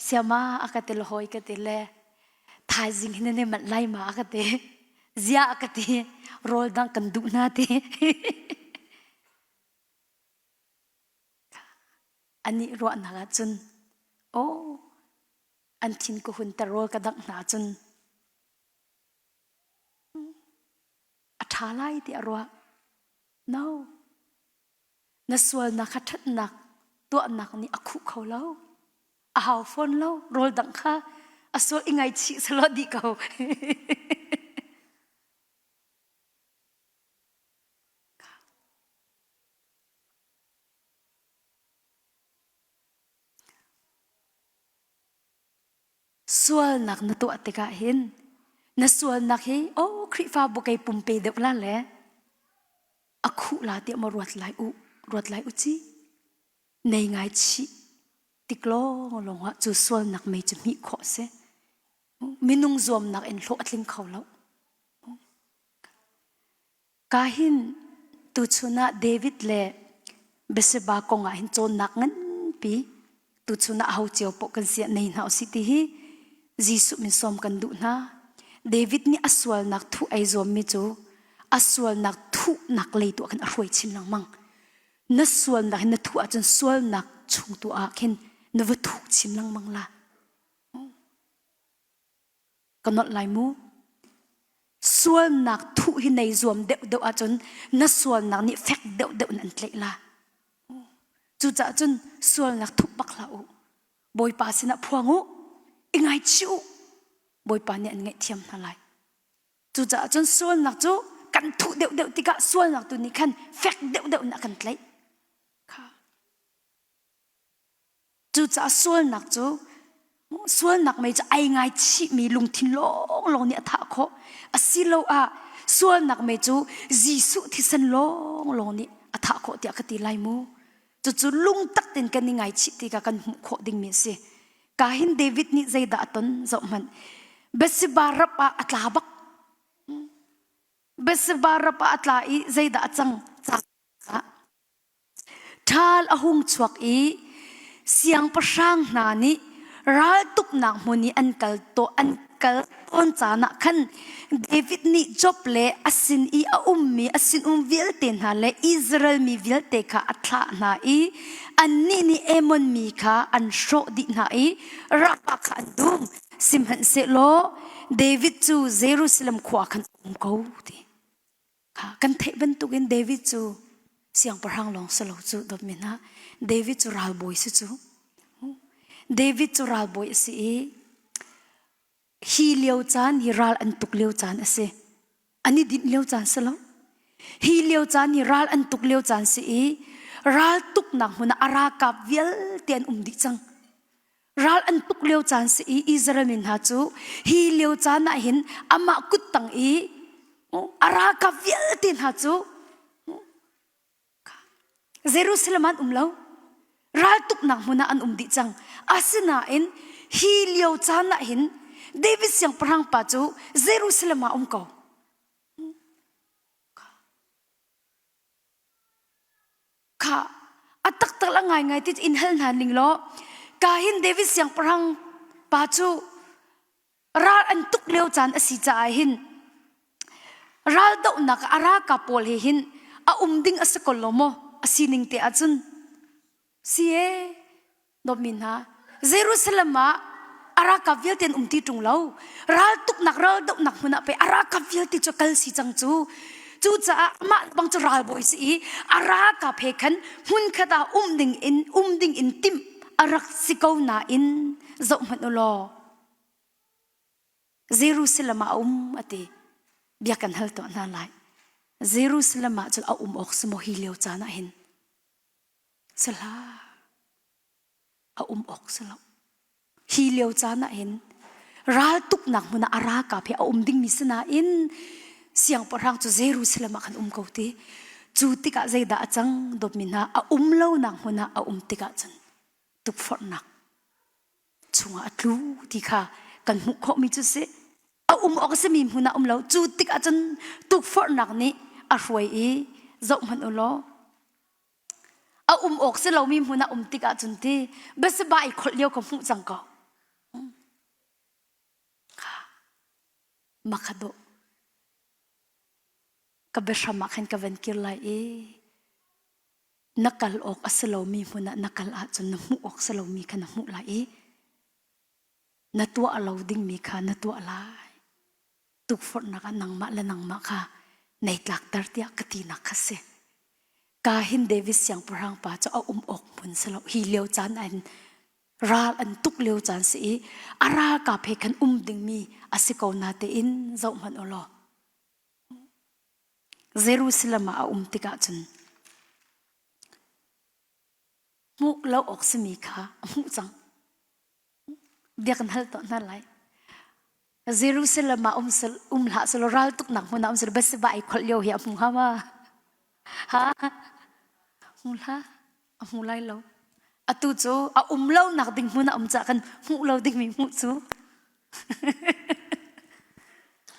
siama a ka ti le hawi ka ti le thaizing hin nan i manh lai ma a ka ti. Zia a ka ti. Rawl dang kan duh hna ti. Anih ruahnak ah cun aw an thin ka hun ter rawl ka dangh hna cun a ṭha lai ti a ruah. No. Na sualnak kha ṭhatnak tuahnak nih a khuh kho lo. A hau fawn lo. Rawl dangh kha a sual i ngaichih selaw dih ko. Sualnak na tuah tikah hin na sualnak hi oh Khrihfabu kei pumpe deuh la le a khuh la tiah maw ruat lai u ruat lai u ci nei ngai chih tik lawng lawng ah cu sualnak mei cu hmih khawh si minung zuamnak in hlawh a tling kho lo Ka hin tuchun ah David le Bathsheba kong ah hin cawnnak nganpi tuchun ah aho cio poh kan si ah nei hna usih ti hi Jesuh min sawm kan duh hna. David nih a sualnak thuh ai zuammi cu a sualnak thuhnak lei tu ah khan a hruai chin lengmang. Na sualnak hin na thuh ahcun sualnak chung tu ah khin na va thuh chin lengmang la. Ka nolh lai mu. Sualnak thuh hi nei zuam deuhdeuh ahcun na sualnak nih fek deuhdeuh in an tlaih la. Cucaah cun sualnak thup bak hlah u. Bawipa sinah phuang u. I ngaichih u. Bawipa nih an ngaihthiam hna lai. Cucaah cun sualnak cu kan thuh deuhdeuh tikah sualnak tu nih khan fek deuhdeuh in a kan tlaih. Kha. Cucaah sualnak cu sualnak mei cu ai ngaichihmi lungthin lawnglawng nih a thah khawh. Asiloah sualnak mei cu Jesuh thisen lawnglawng nih a thah khawh tiah ka ti lai mu. Cucu lungtak tein kan i ngaichih tikah kan hmuh khawh dingmi a si. Ka hin David nih zeidah a ton zoh hmanh. Bathsheba rap ah a tla bak. Bathsheba rap ah a tla i zeidah a cang? Ṭhal a hung chuak i siangpahrang hna nih raltuknak hmun i an kal an kal tawn caan ah khan David nih Job le a sin i a ummi a sinum vialte hna le Israel mi vialte kha a thlah hna i annih nih Ammon mi kha an hrawh dih hna i Rabbah kha an dum. Sihmanhsehlaw David cu Jerusalem khua khan a um ko ti. Kan theih bantukin David cu siangpahrang lawng si lo cu dawtmi hna. David cu ralbawi si cu. David cu ralbawi a si i hi lio caan hi ral an tuk lio caan a si. An i dinh lio caan si lo. Hi lio caan hi ral an tuk lio caan si i ral tuknak hmun ah a ralkap vialte an um dih cang. Ral an tuk lio caan si i Israel mi hna cu hi lio caan ah hin amah kuttang i a ralkap vialte hna cu Jerusalem an um lo. Raltuknak hmun ah an um dih cang. Asinain hi lio caan ah hin David siangpahrang pa cu Jerusalem ah um ko. Kha a taktak la ngaingai ti in hal hna ning law ka hin David siangpahrang pa cu ral an tuk lio caan a si caah hin ral dohnak a ralkap pawl he hin a um ding a si ko lo maw a sining te ahcun si e Dawtmi hna, Jerusalem ah a ralkap vialte an um ti ṭung lo. Raltuknak, raldohnak hmun ah pei a ralkap vialte cu kal si cang cu. Cucaah amah bang cu ralbawi si i a ralkap he khan hmunkhat ah um ding in um ding in timh a rak si ko nain zoh hmanh u law Jerusalem ah a um a ti. Bia kan hal tuah hna lai. Jerusalem ah cun a um awk si maw hi lio caan ah hin? Si hlah. A um awk si lo. Hi lio caan ah hin raltuknak hmun ah a ralkap he a um dingmi si nain siangpahrang cu Jerusalem ah khan um ko ti. Cu tikah zeidah a cang dawtmi hna a um lonak hmun ah a um tikah cun tukforhnak chungah a tlu ti kha kan hmuh khawhmi cu si. um awk a simi hmun ah um lo. Cu tik ahcun tukforhnak nih a hruai i zoh hmanh u law a um awk si lomi hmun ah um tik ahcun ti biasaba i kholh lio ka hmuh cang ko. Makha dawh ka biahram ah khan ka van kir lai i na kal awk a si lomi hmun ah na kal ahcun na hmuh awk si lomi kha na hmuh lai i na tuah lo dingmi kha na tuah lai. Tukforhnak ah nangmah le nangmah kha nei tlakter tiah ka tinak kha si. Ka hin David siangpahrang pa cu a um awk hmun si lo. Hi lio caan ah hin ral an tuk lio caan si i a ralkap he khan um dingmi a si ko na tein zoh hmanh u law Jerusalem ah a um tikah cun hmuh lo awk simi kha a hmuh cang. Bia kan hal tuah hna lai. Jerusalem ah um um hlah selaw raltuknak hmun ah um selaw Bathsheba ai kholh lio hi a hmu hnga ma? Ha? Hmu hlah. A hmu lai lo. Atu cu a um lo nak ding hmun ah um cah kan hmuh lo dingmi hmuh cu.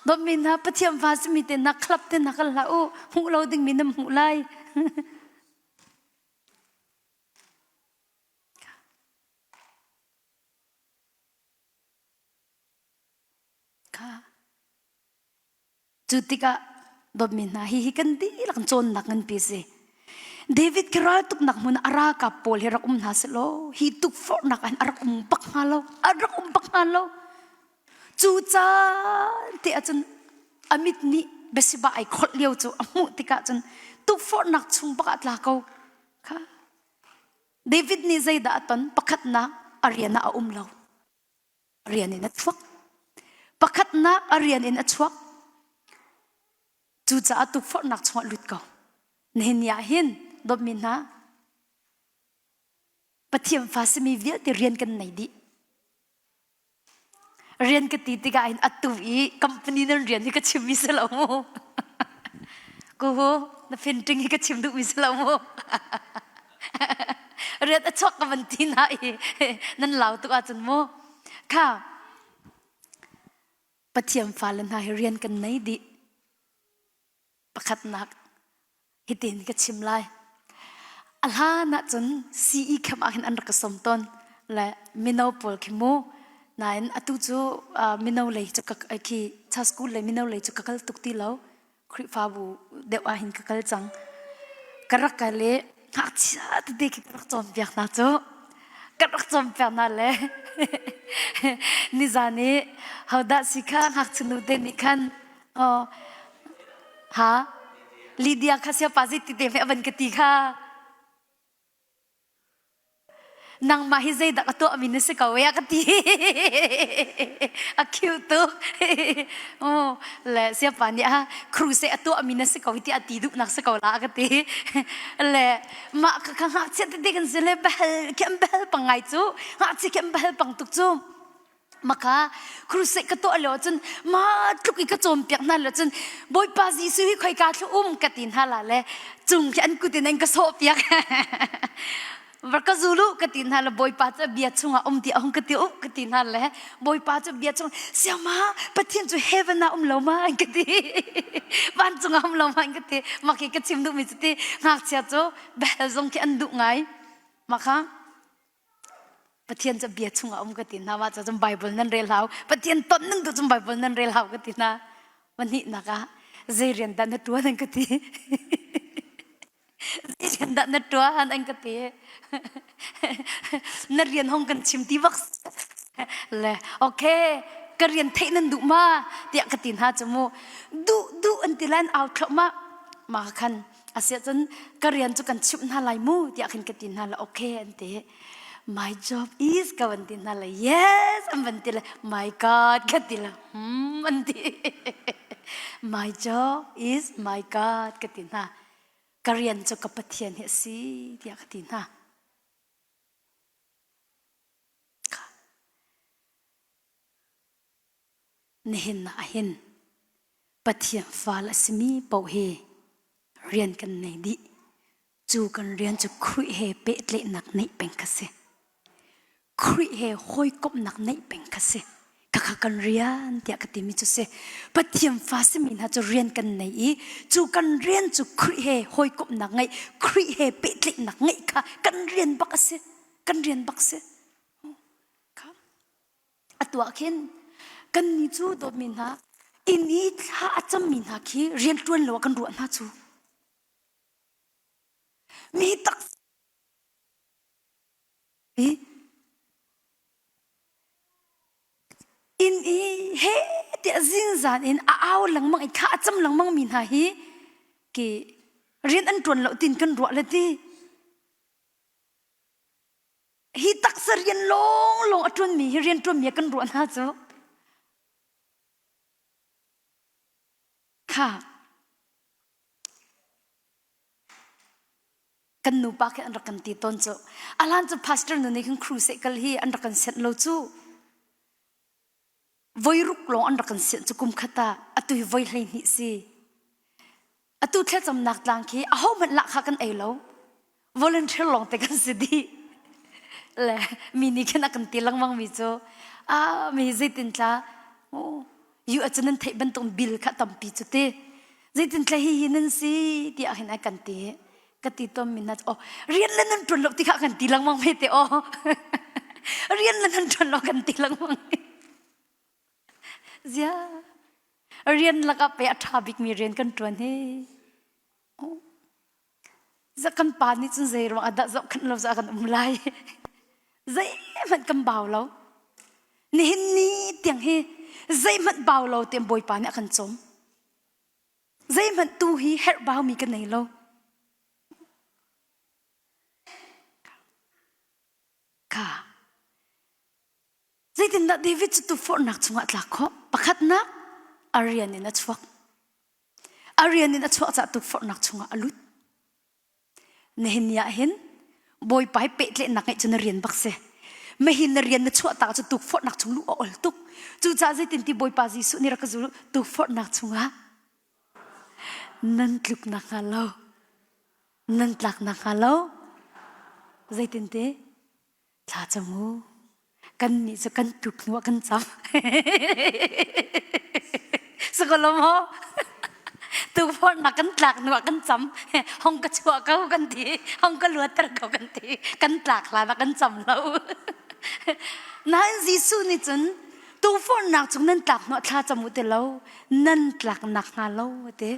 Dawtmi hna Pathian fa simi te na club te na kal hlah u hmuh lo dingmi nan hmuh lai. Kha cu tikah dawtmi hna hihi kan dihlak cawnnak nganpi a si. David khi raltuknak hmun a ralkap pawl hi rak um hna sehlaw hi tukforhnak ah hin a rak um bak hnga lo a rak um bak hnga lo cu caan te ahcun a mit nih Bathsheba ai kholh lio cu a hmuh tikah cun tukforhnak chung bak ah tla ko kha David nih zeidah a ton? Pakhatnak a rian ah a um lo. A rian in a chuak. Pakhatnak a rian in a chuak. Cucaah tukforhnak chungah lut ko. Nihin ni ah hin dawtmi hna Pathian fa simi vialte rian kan nei dih. Rian ka ti tikah hin atu i company nan rian hi ka chimmi si lo mu. Kuhu, na finting hi ka chim duhmi si lo mu. Rian a chuak ka van ti na i nan lau tuk ahcun mu. Kha, Pathian fale hna hi rian kan nei dih. Pakhatnak hitin ka chim lai. A hlan ahcun CE camp ah hin an rak ka sawm tawn. Le mino pawl khi mu. Nain atu cu mino lei cu ka khi cha school lei mino lei cu ka kal tuk ti lo. Khrihfabu deuh ah hin ka kal cang. Ka rak kal i ngakchia tete khi ka rak cawnpiak hna cu. Ka rak cawnpiak hna le nizan i hodah si kha ngakchia nu te nih khan Oh. Ha? Lydia kha siapa zei ti te a van ka ti kha. Nangmah hi zeidah ka tuah mi na si ko ya ka ti. A cute tuk. Oh, le siapa nih a crusade a tuah mi na si ko ti a ti duh nak si ko la ka ti. Le mah ka ka ngakchia tete kan si le bahal khi an bahal pang ngai cu. Ngakchia khi an bahal pang tuk cu. Maka crusade ka tuah lio cun ma tluk i ka cawnpiak hna lo cun Bawipa Jesuh hi khoika thlu um ka ti hna la le cung khi an kut in an ka sawhpiak va ka zulu ka ti hna le Bawipa cu bia chungah um ti a hung ka ti um ka ti hna le Bawipa cu bia chung siama Pathian cu heaven ah um lo ma an ka ti vancung ah um lo ma an ka ti mak hi ka chim duhmi cu ti ngakchia cu bel zong khi an duh ngai maka Pathian cu bia chungah um ka ti hna mah cun Bible nan rel hau Pathian ton nan duh cun Bible nan rel hau ka ti hna pahnihnak ah zei rian dah na ṭuan an ka ti zei rian dah na ṭuan an ka ti na rian hong kan chim ti bak le okay ka rian theih nan duh ma tiah ka ti hna cu mu duh duh an ti lan au thluah ma ma khan Asiahcun ka rian cu kan chimh hna lai mu tiah khin ka ti hna le okay an ti. My job is ka van ti hna le yes an van ti le my God ka ti le hmm an ti. My job is my God ka ti hna. Ka rian cu ka Pathian hi a si tiah ka ti hna. Nihin ah hin Pathian fal a simi paoh hi rian kan nei dih. Cu kan rian cu Khrih he pehtlaihnak neih peng kha si. Khrih he hawikomhnak neih peng kha si. Khakha kan rian tiah ka timi cu si. Pathian fa simi hna cu rian kan nei i cu kan rian cu Khrih he hawikomhnak ngeih, Khrih he pehtlaihnak ngeih kha kan rian bak a si. Kan rian bak si. Kha. Atu ah khin kan ni cu dawtmi hna inn i thla a cammi hna khi rian ṭuan lo ah kan ruah hna cu. Mi tak Inn i he tiah zingzan in a au lengmang i thla a cam lengmang mi hna hi ki rian an ṭuan lo tin kan ruah le ti. Hi taksa rian lawnglawng a ṭuanmi hi rian ṭuanmi ah kan ruah hna cu. Kha Kan nupa khi an rak kan ti tawn cu. Alan cu pastor nu nih khin crusade kal hi an rak kan senh lo cu. Voi ruk lawng an rak kan senh cu kum khat ah atu hi voi 12 si. Atu thlacamnak tlang khi aho hmanh lahkhah kan ei lo. Volunteer lawng te kan si dih. Le mi nih khin a kan ti lengmang mi cu ah mi zeitin tla yu a cu nan theih bantuk bill kha tampi cu ti. Zeitin tla hi hi nan si tiah hin a kan ti. Ka ti tom mi na oh rian le nan ṭuan lo ti kha kan ti lengmang me te oh rian le nan ṭuan lo kan ti lengmang. Zia rian lakah pe a ṭha bikmi rian kan ṭuan hi. Za kan pa nih cun zei ruang ah dah zohkhenh lo za kan um lai. Zeihmanh kan bau lo. Nihin ni tiang hi zeihmanh bau lo tiang Bawipa nih a kan cawm. Zeihmanh tu hi herh baumi ka nei lo. Ka Zeitindah David cu tukforhnak chungah a tlak khawh? Pakhatnak, a rian in a chuak. A rian in a chuah caah tukforhnak chungah a lut. Nihin ni ah hin Bawipa he pehtlaihnak ngeih cu na rian bak si. Mahin na rian na chuah tak cu tukforhnak chung luh a ol tuk. Cucaah zeitin ti Bawipa Jesuh nih rak ka zul tukforhnak chungah nan tluk nakhnga lo, nan tlak nakhnga lo, zeitin ti Thla cam u. Kannih cu kan tuk hnu ah kan cam. Sakaw maw? Tukforhnak kan tlak hnu ah kan cam. Hong ka chuah ko kan ti. Hong ka luatter ko kan ti. Kan tlak hlan ah kan cam lo. Nain Jesuh nih cun tukforhnak chung nan tlak hnu ah thla cam u ti lo. Nan tlak nak hnga lo ti.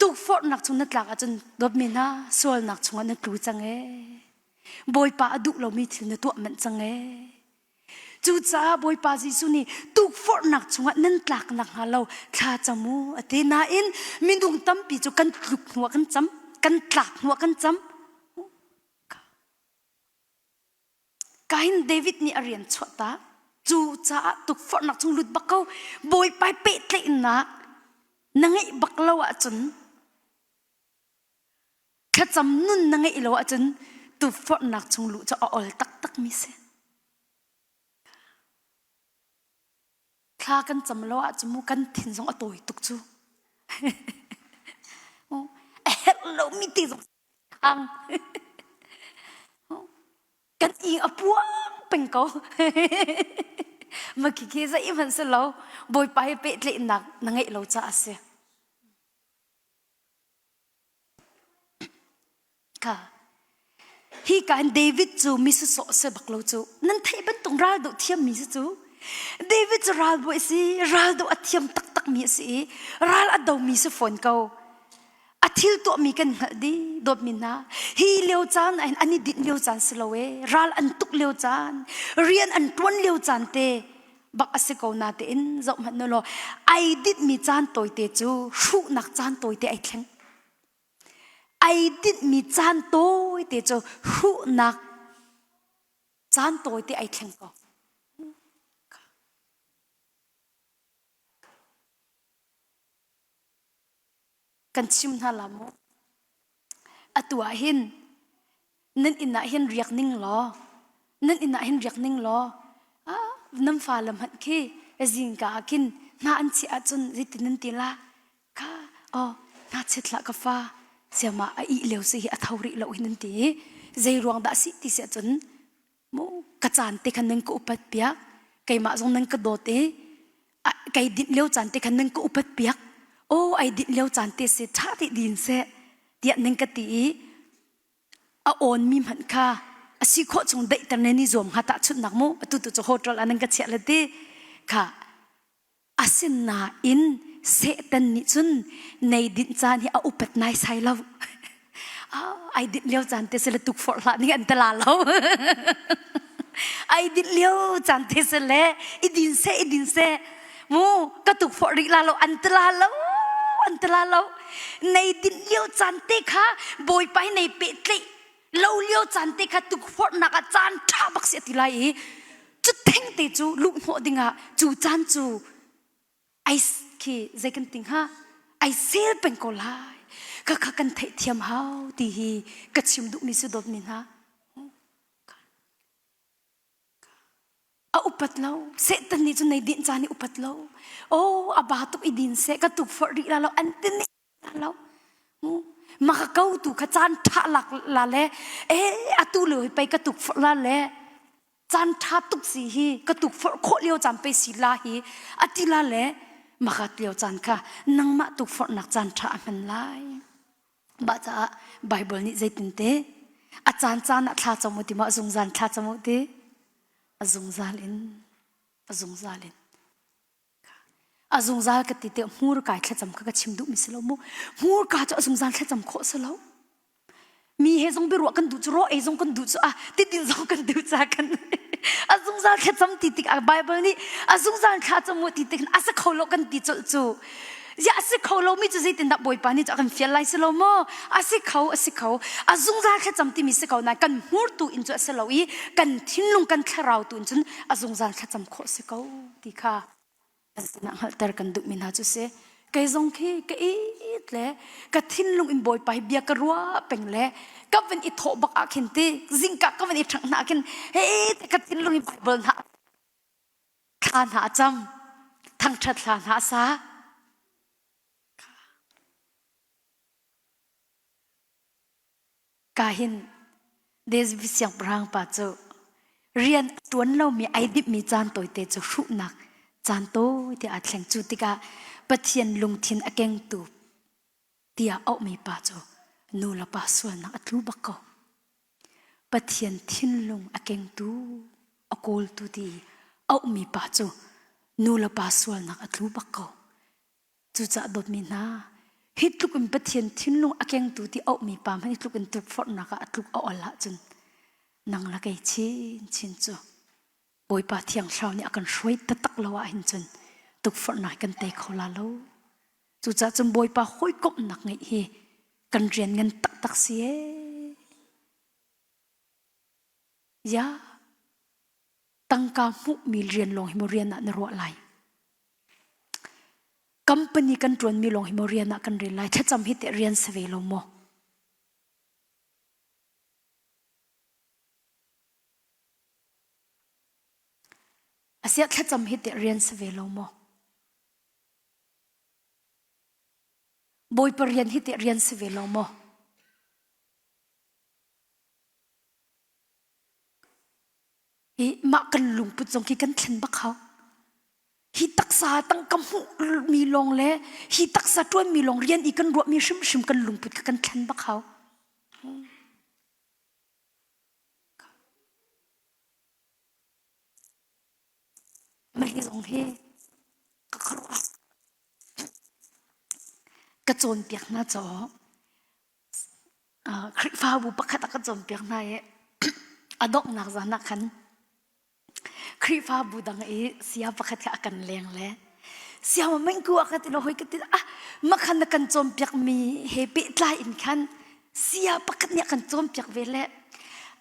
Tukforhnak chung na tlak ahcun dawtmi hna sualnak chungah na tlu cang ee. Bawipa a duh lomi thil na tuah manh cang ee. Cucaah Bawipa Jesuh nih tukforhnak chungah nan tlak nakhnga lo thla cam u a ti nain minung tampi cu kan tluk hnuah kan cam, kan tlak hnuah kan cam. Kain David nih a rian chuah ta. Cucaah tukforhnak chung lut bak ko. Bawipa pehtlaihnak na ngeih bak lo ahcun Thlacam nun na ngeih lo ahcun tukforhnak chung luh cu a ol taktakmi si. Thla kan cam lo ahcun mu kan thin zong a tawi tuk cu. A herh lomi ti zong hang. Kan ing a puang peng ko. Ma khi khi zeihmanh si lo. Bawipa he pehtlaihnak na ngeih lo caah a si. Ka hi ka hin David cu mi sawsawh si bak lo cu nan theih bantuk raldoh thiammi si cu David cu ralbawi a si raldoh a thiam taktakmi a si i ral a domi si fawn ko a thil tuahmi kan hngalh dih dawtmi hna hi lio caan ah hin an i dinh lio caan si lo ee ral an tuk lio caan rian an ṭuan lio caan te bak a si ko na tein zoh hmanh law ai dinhmi caan tawite cu hruhnak caan tawite ai thleng ai dinhmi caan tawite cu hruhnak caan tawite ai thleng ko kan chim hna la mu atu ah hin nan inn ah hin riak ning law nan inn ah hin riak ning law ah nan fale hmanh khi zingka ah khin hna an chiah ahcun zeitin nan ti la kha oh hna chet hlah ka fa siama a ih lio si hi a tho rih lo hi nan ti zei ruang dah si ti si ahcun mu ka caan te khan nan ka upat piak. Keimah zong nan ka dawt i kei dinh lio caan te khan nan ka upat piak. Aw ai dinh lio caan te si ṭha te din seh tiah nan ka ti i a awn mi hmanh kha a si khawh chung daihter ne ni zuam hnga tahchunhnak mu atu tu cu hotel ah nan ka chiah le ti kha Asinain Satan nih cun nei dinh caan hi a upat naisai lo. Ai dinh lio caan te sile tukforh hlah ning an te la lo. Ai dinh lio caan te sile i din seh i din seh mu ka tukforh rih la lo an te la lo an te la lo. Nei dinh lio caan te kha Bawipa hi nei pehtlaih lo lio caan te kha tukforhnak ah caan ṭha bak si a ti lai i cu theng te cu luhhnawh dingah cu caan cu ai khi zei kan ti hnga ai sel peng ko lai kha kha kan theihthiam hau ti hi ka chim duhmi si dawtmi hna a upat lo Satan nih cun nei din caan i upat lo oh a ba tuk i din seh ka tukforh rih la lo an ti lo maka ko tu kha caan ṭha lak la le e atu lio hi pei ka tukforh la le caan ṭha tuk si hi ka tukforh khawh lio caan pei si la hi ati la le maka lio caan kha nangmah tukforhnak caan ṭha a hman lai mah caah Bible nih zeitinte a caan caan ah thla cam u ti ma a zungzal thla cam u ti a zungzal in a zungzal in A zungzal ka ti tiah hmurka i thlacam kha ka chim duhmi si lo mu. Hmurka cu a zungzal thlacam khawh si lo. Mi he zong biaruah kan duh cu raw ei zong kan duh cu ah tidin zong kan duh ca kan a zungzal thlacam ti tikah Bible nih a zungzal thlacam mu ti tik a si kho lo kan ti colh cu. Ya a si kho lo mi cu zeitindah Bawipa nih cu a kan fial lai si lo maw? A si kho, a si kho. A zungzal thlacam timi si ko nain kan hmur tu in cu a si lo i kan thinlung kan thlarau tu in cun a zungzal thlacam khawh si ko ti kha kan sinah hngalhter kan duhmi hna cu si kei zong khi ka it le ka thinlung in bawipa hi bia ka ruah peng le ka van i thawh bak ah khin ti zingka ka van i ṭhangh hna khin hei ka thinlung in Bible hna thla hna a cam thangṭhat hla hna a sa Ka hin David siangpahrang pa cu rian a ṭuan lomi ai dimhmi caan tawite cu hruhnak caan tawite aa thleng. Cu tikah Pathian lungthin a kengtu tiah auhmi pa cu nu le pa sualnak a tlu bak ko. Pathian thinlung a kengtu, a kawltu ti auhmi pa cu nu le pa sualnak a tlu bak ko. Cucaah dawtmi hna, hi tluk in Pathian thinlung a kengtu ti auhmi pa hmanh hi tluk in tukforhnak ah a tluk a ol ahcun nang le kei chinchin cu Bawipa Thiang Thlarau nih a kan hruai taktak lo ahhin cun tukforhnak kan tei kho la lo. Cucaah cun Bawipa hawikomhnak ngeih hi kan rian ngan taktak si ee. Ya, tangka hmuhmi rian lawng hi maw rian ah na ruah lai? Company kan ṭuanmi lawng hi maw rian ah kan rel lai? Thlacam hi teh rian si ve lo maw? Asiah thlacam hi teh rian si ve lo maw? Bawipa rian hi teh rian si ve lo maw? Hi mah kan lungput zong khi kan thlen bak hau. Hi taksa tangka hmuhmi lawng le hi taksa ṭuanmi lawng rian i kan ruahmi hrimhrim kan lungput kha kan thlen bak hau. Mah hi zong hi ka khuaruah ka cawnpiak hna caw Khrihfabu pakhat a ka cawnpiak hna i a donghnak zan ah khan Khrihfabu dang i saya pakhat kha a kan leng le saya ma mengku a ka ti lo hoi ka ti ah makhan na kan cawnpiak mi he pehtlai in khan saya pakhat nih a kan cawnpiak ve le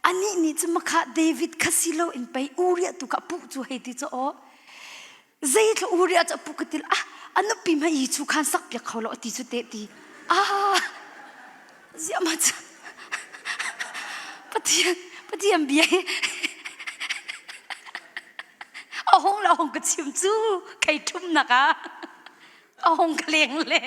anih nih cu makha David kha si lo in pei Uriah tu kha puh cu hei ti cu aw Zeithla uriah cu a pu ka til ah a nupi hmanh hi chu khan sak piak kho lo a ti cu te ti ah ziah ma cu Pathian Pathian bia hi a hung la hung ka chim cu kei ṭhum nak ah a hung ka leng le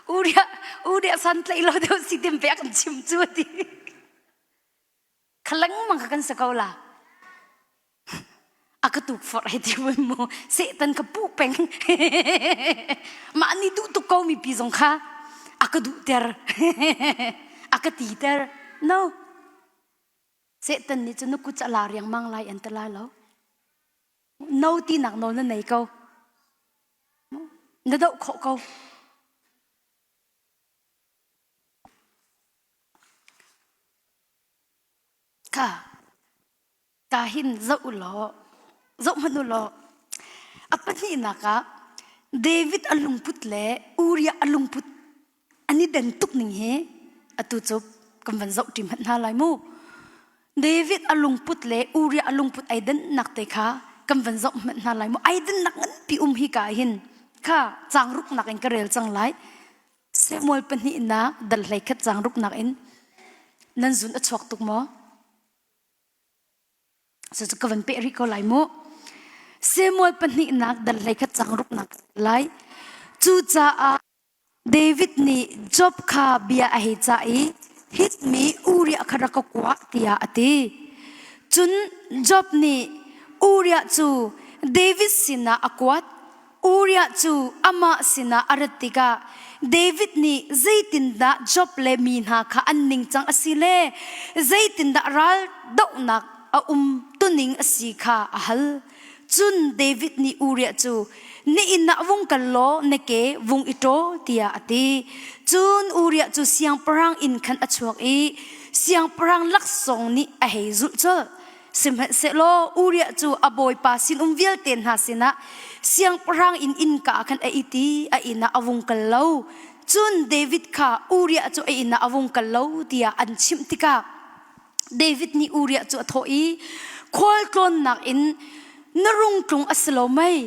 Uriah Uriah san tlaih lo deuh si tim pe kan chim cu ti. Kha lengmang kha kan si ko la. A ka tukforh hei ti mun mu Satan ka puh peng. Mah nih duh tuk ko mi pi zong kha a ka duhter. A ka titer. No. Satan nih cun na kut a la riangmang lai an ti lai lo. No tinak nawl na nei ko. Na doh khawh ko. Ka ka hin zoh u law zoh hmanh u law a pahnihnak ah David a lungput le Uriah a lungput an i den tuk ning hi atu cu kan van zoh ṭi hmanh hna lai mu. David a lungput le Uriah a lungput ai dennak te kha kan van zoh hmanh hna lai mu. Ai dennak nganpi um hi ka hin kha caang ruknak in ka rel cang lai. Samuel pahnihnak dal hlei khat caang ruknak in nan zun a chuak tuk maw? Cucu ka van peh rih ko lai mu. Samuel pahnihnak dal hlei khat caang ruknak lai. Cucaah David nih Job kha bia a hei cah i Hit mi Uriah kha rak ka kua tiah a ti. Cun Job nih Uriah cu David sinah a kuat. Uriah cu amah sinah a rat tikah David nih zeitindah Job le mi hna kha an ningcang a si le zeitindah ral dohnak a um tuning a si kha a hal. Cun David nih Uriah cu na inn ah vung kal law na ke vung i ṭaw tiah a ti. Cun Uriah cu siangpahrang inn khan a chuak i siangpahrang laksawng nih a hei zulh colh. Sihmanhsehlaw Uriah cu a bawipa sinum vialte hna sinah siangpahrang inn innka ah khan a it i a inn ah a vung kal lo. Cun David kha Uriah cu a inn ah a vung kal lo tiah an chimh tikah David nih Uriah cu a thawh i, Khualtlawnnak in na rung tlung a si lo mei?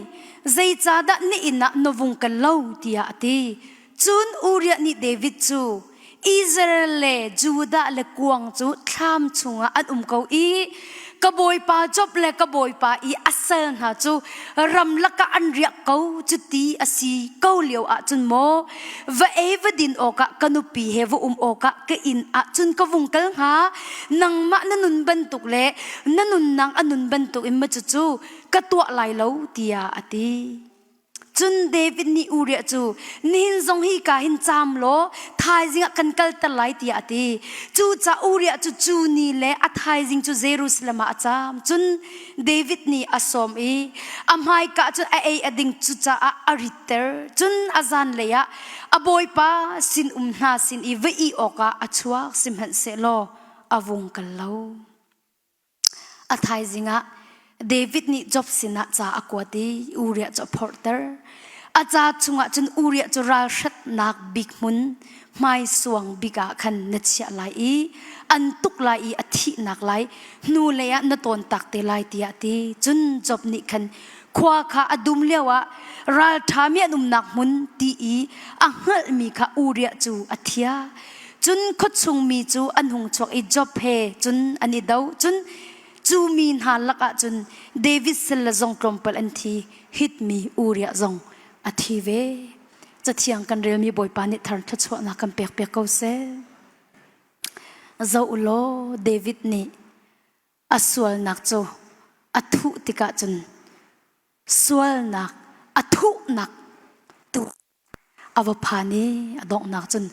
Zeicahdah na inn ah na vung kal lo? tiah a ti. Cun Uriah nih David cu, Israel le Judah le kuang cu thlam chungah an um ko i ka bawipa Job le ka bawipa i a sal hna cu ramlak ah an riak ko cuti a si ko lio ahcun maw va ei va din awkah ka nupi he va um awkah ka inn ah cun ka vung kal hnga nangmah na nun bantuk le na nunnak a nun bantuk in ma cucu ka tuah lai lo tiah a ti Cun David nih Uriah cu nihin zong hi ka hin caam law thaizing ah kan kalter lai tiah a ti. Cucaah Uriah cu cu ni le a thaizing cu Jerusalem ah a caam. Cun David nih a sawm i a hmaika cun a ei a ding cucaah a ritter. Cun a zanlei ah a bawipa sinum hna sin i va ih awkah a chuak sihmanhsehlaw a vung kal lo. A thaizing ah David nih Job sinah ca a kuat i Uriah cu a phorhter. A ca chungah cun Uriah cu ralhratnak bik hmun hmaisuang bik ah khan na chiah lai i an tuk lai i a thihnak lai hnulei ah na tawntak te lai tiah a ti. Cun Job nih khan khua kha a dum lioah ralṭhami an umnak hmun ti i a hngalhmi kha Uriah cu a thiah. Cun khuachung mi cu an hung chuak i Job he cun an i do. Cun cu mi hna lakah cun David salle zong tlawmpal an thi, Hit mi Uriah zong a thi ve. Cathiang kan relmi Bawipa nih thar thluachuahnak kan pek piak ko seh. Zoh u law David nih a sualnak cu a thuh tikah cun sualnak a thuhnak tu a va phan i a donghnak cun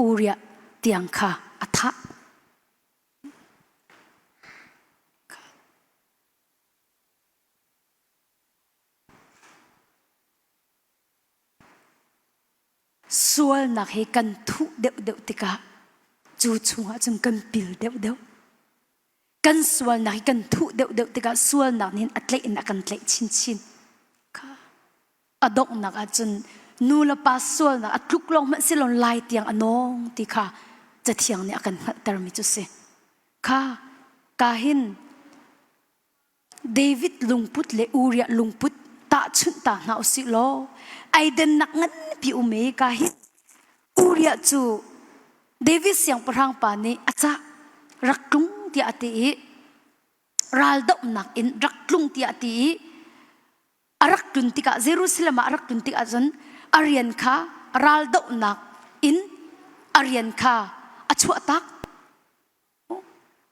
Uriah tiang kha a thah. Sualnak hi kan thuh deuhdeuh tikah cu chungah cun kan pil deuhdeuh. Kan sualnak hi kan thuh deuhdeuh tikah sualnak nih a tlaih in a kan tlaih chinchin. Kha a donghnak ah cun nu le pa sualnak a tluk lawng hmanh si lo lai tiang a nawng ti kha cathiang nih a kan hngalhtermi cu si. Kha ka hin David lungput le Uriah lungput tahchunh ta hna usih law aidennak nganpi um i ka hi Uriah cu David siangpahrang pa nih a cah rak tlung tiah a ti i raldohnak in rak tlung tiah a ti i a rak tlun tikah Jerusalem ah a rak tlun tikah cun a rian kha raldohnak. in a rian kha a chuahtak.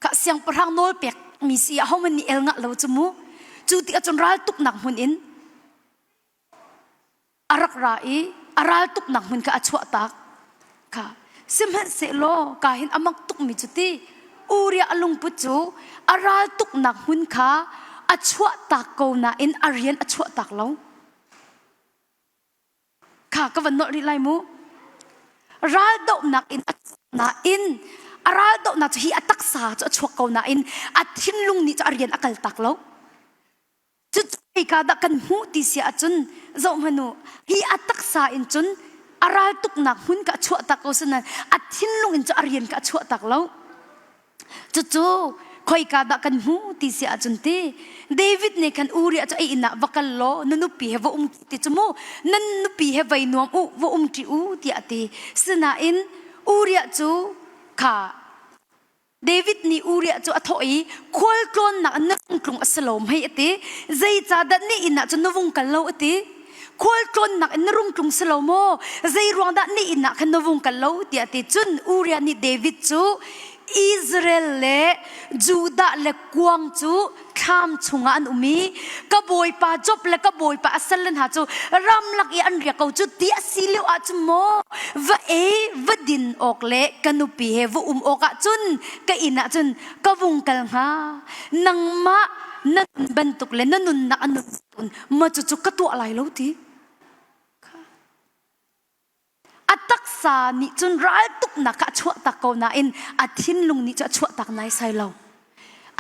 Ka siangpahrang nawl pek mi si ahohmanh nih el ngah lo cu mu. Cu ti ahcun raltuknak hmun in a rak ra i a raltuknak hmun kha a chuahtak. Kha sihmanhsehlaw ka hin a mak tukmi cu ti Uriah a lungput cu a raltuknak hmun kha a chuahtak ko nain a rian a chuahtak lo. Kha ka van nolh rih lai mu. Raldohnak in a nain a raldohnak cu hi a taksa cu a chuak ko nain a thinlung nih cu a rian a kal tak lo. Cucu ka dah kan hmuh ti si ahcun zoh hmanh u hi a taksa in cun a raltuknak hmun ka chuah tak ko sinain a thinlung in cu a rian ka chuah tak lo. Cucu khoika dah kan hmuh ti si ahcun ti David nih khan Uriah cu a inn ah va kal law na nupi he va um ti cu mu nan nupi he vai nuam u va um ṭi u tiah a ti. Sinain Uriah cu kha David nih Uriah cu a thawh i khualtlawnnak na tlung a si lo mei a ti. Zeicahdah ni inn ah cun na vung kal lo a ti. Khualtlawnnak in na rung tlung si lo maw? Zei ruang dah ni inn ah khan na vung kal lo tiah a ti. Cun Uriah nih David cu Israel le Judah le kuang cu thlam chungah an um i ka bawipa Job le ka bawipa a salle hna cu ramlak i an riak ko cu ti a si lio ah cun maw va ei va din awk le ka nupi he va um awk ah cun ka inn ah cun ka vung kal hnga nangmah na nun bantuk le na nunnak a nun ma cucu ka tuah lai lo ti A taksa nih cun raltuknak kha a chuahtak ko nain a thinlung nih cu a chuahtak naisai lo.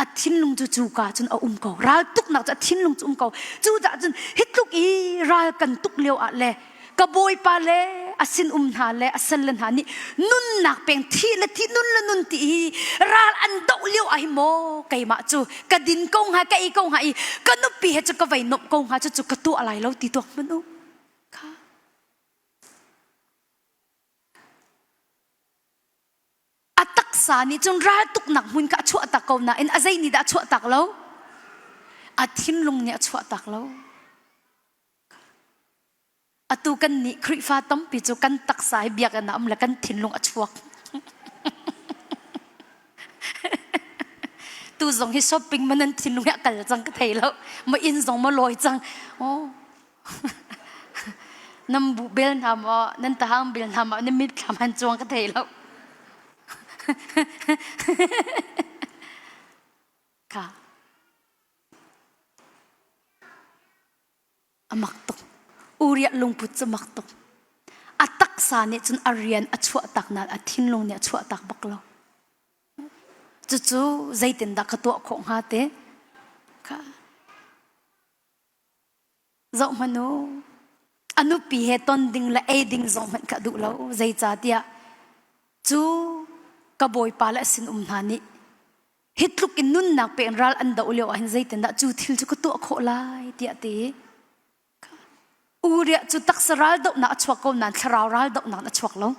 A thinlung cu cuka cun a um ko. Raltuknak cu a thinlung cu um ko. Cucaah cun hi tluk i ral kan tuk lio ah le ka bawipa le a sinum hna le a salle hna nih nunnak peng thi le thi nun le nun ti hi ral an doh lio ah hi maw keimah cu ka din ko hnga ka ei ko hnga i ka nupi he cu ka vei nomh ko hnga cu cu ka tuah lai lo ti tuak hmanh u kha A taksa nih cun raltuknak hmun kha a chuahtak ko nain a zei nih dah a chuahtak lo? A thinlung nih a chuahtak lo. Atu kan nih Khrihfa tampi cu kan taksa hi biakinn ah um le kan thinlung a chuak. Tu zong hi shopping man an thinlung hi a kal cang ka thei lo. Ma inn zong ma lawi cang. Oh. Nan bu bel hna maw nan tahang bel hna maw nan mitthlam han cuang ka thei lo. Ka a mak tuk. Uriah lungput cu mak tuk. A taksa nih cun a rian a chuah tak nain a thinlung nih a chuah tak bak lo. Cucu zeitindah ka tuah khawh hnga te? Ka Zohhmanh u, a nupi he ton ding le ei ding zong hmanh kha a duh lo. Zeicahtiah cu ka bawipa le a sinum hna nih hi tluk in nunnak pe in ral an doh lio ahhin zeitindah cu thil cu ka tuah khawh lai tiah ti. Uriah cu taksa ral dohnak a chuak ko nain thlarau ral dohnak a chuak lo.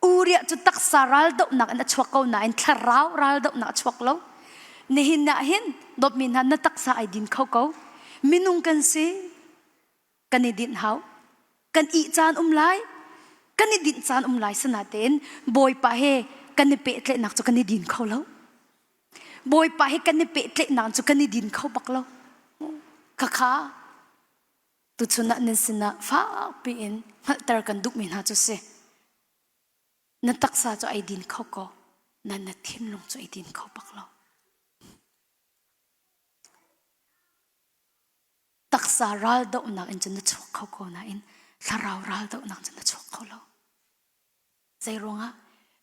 Uriah cu taksa raldohnak in a chuak ko nain thlarau raldohnak a chuak lo. Nihin ah hin dawtmi hna na taksa ai din kho ko. Minung kan si. Kan i dinh hau. Kan ih caan um lai. Kan i dinh caan um lai sinatein Bawipa he kan i pehtlaihnak cu kan i din kho lo. Bawipa he kan i pehtlaihnak cu kan i din kho bak lo. Khakha Tuchun ah nan sinah fakpi in hngalhter kan duhmi hna cu si. Na taksa cu ai din kho ko, na na thinlung cu ai din kho bak lo. Taksa raldohnak in cun na chuak kho ko nain thlarau raldohnak cun na chuak kho lo. Zei ruangah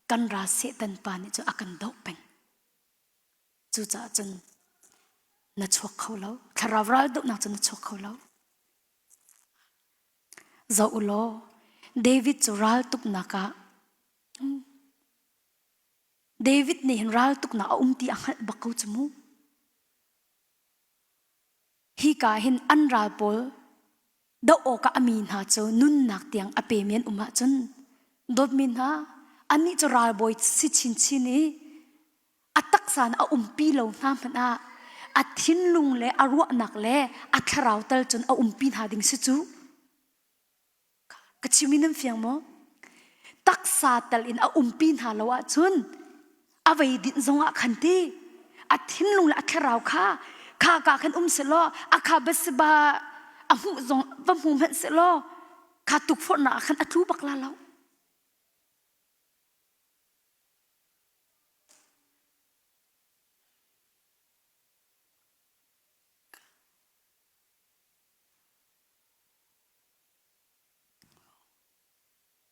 kan ral Satan pa nih cun a kan doh peng. Cucaah cun na chuak kho lo. Thlarau raldohnak cun na chuak kho lo. Zoh u law, David cu raltuknak ah David nih hin raltuknak a um ti a hngalh bak ko cu mu. Hika hin an ral pawl doh awkah a mi hna cu nunnak tiang a pemi an um ahcun dawtmi hna annih cu ralbawi si chinchin i a taksa in a umpi lo hna hmanh ah a thinlung le a ruahnak le a thlarau tal cun a umpi hna ding si cu ka chim in nan fiang maw? Taksa tal in a umpi hna lo ahcun a vei dinh zong ah khan ti a thinlung le a thlarau kha kha ka khan um selaw a kha Bathsheba a hmuh zong va hmu hmanh selaw kha tukforhnak ah khan a tlu bak la lo.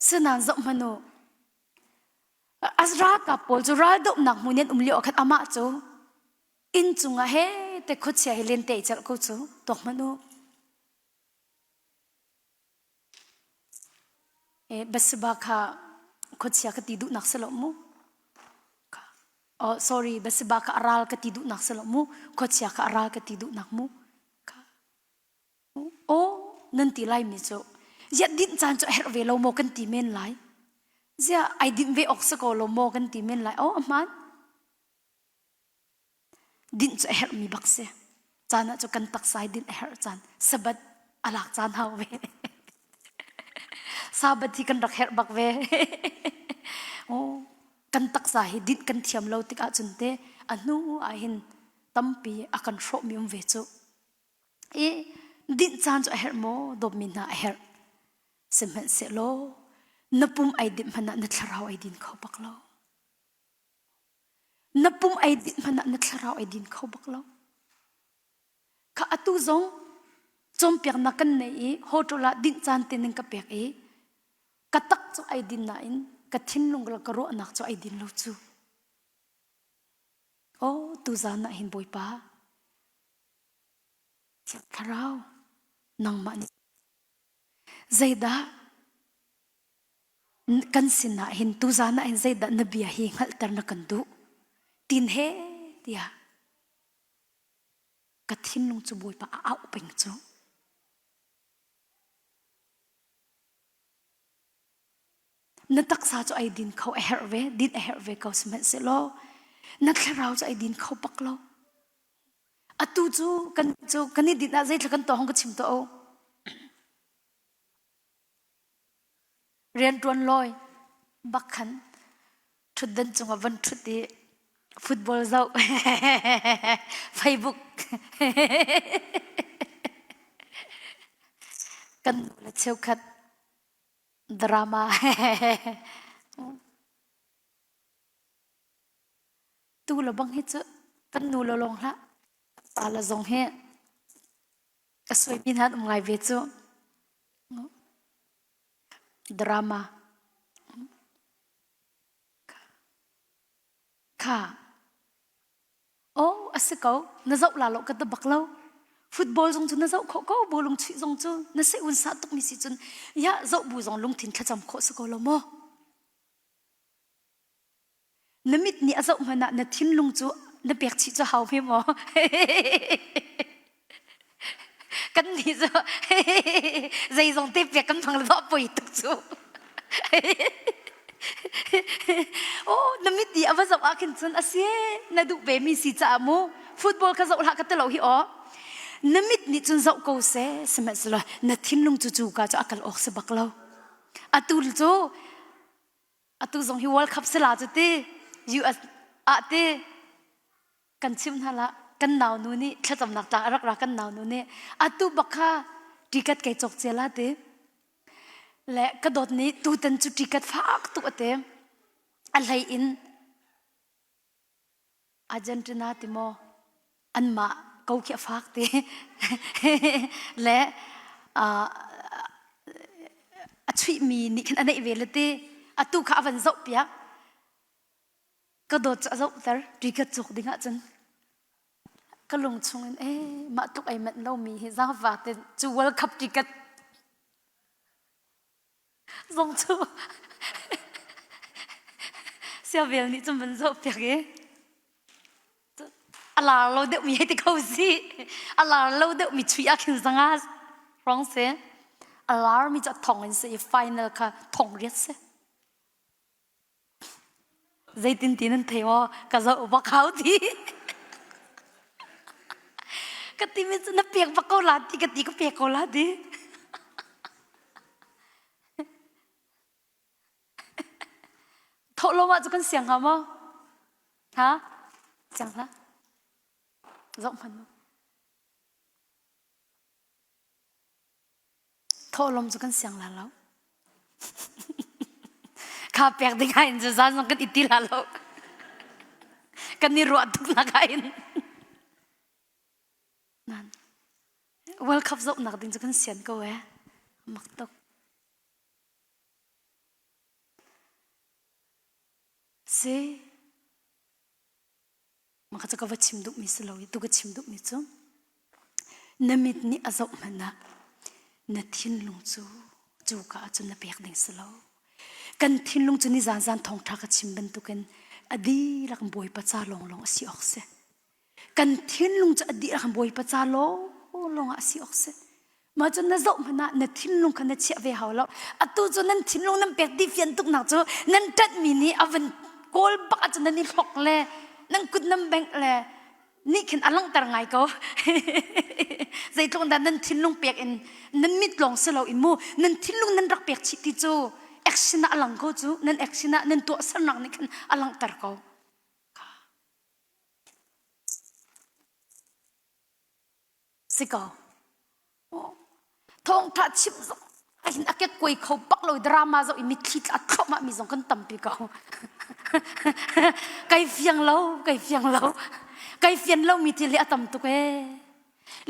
Sinain zoh hmanh u. A ralkap pawl cu raldohnak hmun in an um lio ah khan amah cu inn cungah he te khuachia he lente i celh ko cu tuak hmanh u. Eh, Bathsheba kha khuachia ka ti duhnak si lo mu. Oh, sorry, Bathsheba kha a ral ka ti duhnak si lo mu. Khuachia kha a ral ka ti duhnak mu. Aw, nan ti laimi cu ziah dinh caan cu a herh ve lo maw kan ti men lai. Ziah ai dinh ve awk si ko lo maw kan ti men lai. Aw, a hmaan. Dinh cu a herhmi bak si. Caan ah cu kan taksa i dinh a herh caan. Sabbath a lak caan hau ve. Sabbath hi kan rak herh bak ve. Aw, kan taksa hi dinh kan thiam lo tik ahcun te a hnu ah hin tampi a kan hrawhmi um ve cu. I dinh caan cu a herh maw? Dawtmi hna a herh. Sihmanhsehlaw na pum ai dinh hmanh ah na thlarau ai din kho bak lo. Na pum ai dinh hmanh ah na thlarau ai din kho bak lo. Kha atu zong cawnpiaknak kan nei i hotel ah dinh caan te ning ka pek i ka tak cu ai din nain ka thinlung le ka ruahnak cu ai din lo cu. Oh, tuzan ah hin Bawipa Thiang Thlarau, nangmah nih zeidah kan sinah hin tuzan ah hin zeidah na bia hi hngalhter na kan duh tin he tiah ka thinlung cu Bawipa a auh peng cu. Na taksa cu ai din kho a herh ve, din a herh ve ko sihmanhsehlaw na thlarau cu ai din kho bak lo. Atu cu kan cu kan i dinh ah zeithla kan tuah hong ka chim tuah u. Rianṭuan lawi bak khan ṭhutdan cungah van ṭhut i football zoh Facebook kan nu le cheukhat drama Tu le bang hi cu kan nu le lawng hlah pa le zong hi a suaimi hna an um ngai ve cu. Drama. Kha. Oh, a si ko. Na zoh la lo ka ta bak lo. Football zong cu na zoh khawh ko, bawlung chuih zong cu na se un sa tuk mi si cun ya zoh bu zong lungthin thlacam khawh si ko lo maw? Na mit nih a zoh hmanh ah na thinlung cu na pek chih cu hau hme maw? Kan nih cu zeizong te pek kan hmang lo poi tuk cu. Oh, na mit nih a va zoh ah khin cun a si na duh ve mi si caah mu football kha zoh hlah ka ti lo hi aw. Na mit nih cun zoh ko seh sihmanhsehlaw na thinlung cu cu ka cu a kal awk si bak lo. Atu cu Atu zong hi World Cup si la cu ti US ah ti kan chim hna la kan nau nu nih thlacamnak tlang a rak ra kan nau nu nih atu bak kha ticket kei cawk cia la ti le ka dawt nih tutan cu ticket fak tuk a ti a hlei in Argentina ti maw anmah ko khi a fak ti le a chuihmi nih khin a neih ve le ti atu kha a van zoh piak ka dawt cu a zohter ticket cawk ding ahcun ka lung chung in eh mah tluk ei manh lomi hi zaangfa te cu World Cup ticket Zong cu siavel nih cun van zoh piak i a lar lo deuhmi hei ti ko si a lar lo deuhmi chui ah khin zanga rong si a larmi cu a thong in si i final kha thong riat si Zeitin ti nan thei maw? Ka zoh bak hau ti. Ka ti mi cu na pek bak ko la ti ka ti ka pek ko la ti. Thawhlawm ah cu kan siang hnga maw? Ha? Siang hlah. Zoh hmanh u. Thawhlawm cu kan siang la lo. Kha pek ding ah in cu zan zong kan i ti la lo. Kan i ruah tuk nak ah in. Nan. World Cup zohnak ding cu kan sian ko eh. Mak tuk. Si. Mah kha cu ka va chim duhmi si lo i tu ka chim duhmi cu na mit nih a zoh hmanh ah na thinlung cu cuka ah cun na pek ding si lo. Kan thinlung cu nizan zan thawngṭha ka chim bantukin a dihlak Bawipa ca lawnglawng a si awk si. Kan thinlung cu a dihlak Bawipa ca lawnglawng ah a si awk si. Mah cu na zoh hmanh ah na thinlung kha na chiah ve hau lo. Atu cu nan thinlung nan pek dih fian tuknak cu nan ṭanhmi nih a van kawl bak ahcun nan i hlok le nan kut nan bengh le nih khin a langhter ngai ko. Zeitluk dah nan thinlung pek in nan mit lawng si lo in mu nan thinlung nan rak pek chih ti cu action ah a lang ko cu nan action ah nan tuahsernak nih khan a langhter ko. Si ko. Thawngtha chim zong ahin a kekkuai kho bak lo drama zoh i mitthli tla thluahmah mi zong kan tampi ko. kai fiang lo, kai fiang lo. Kai fian lo mi thil hi a tam tuk ee.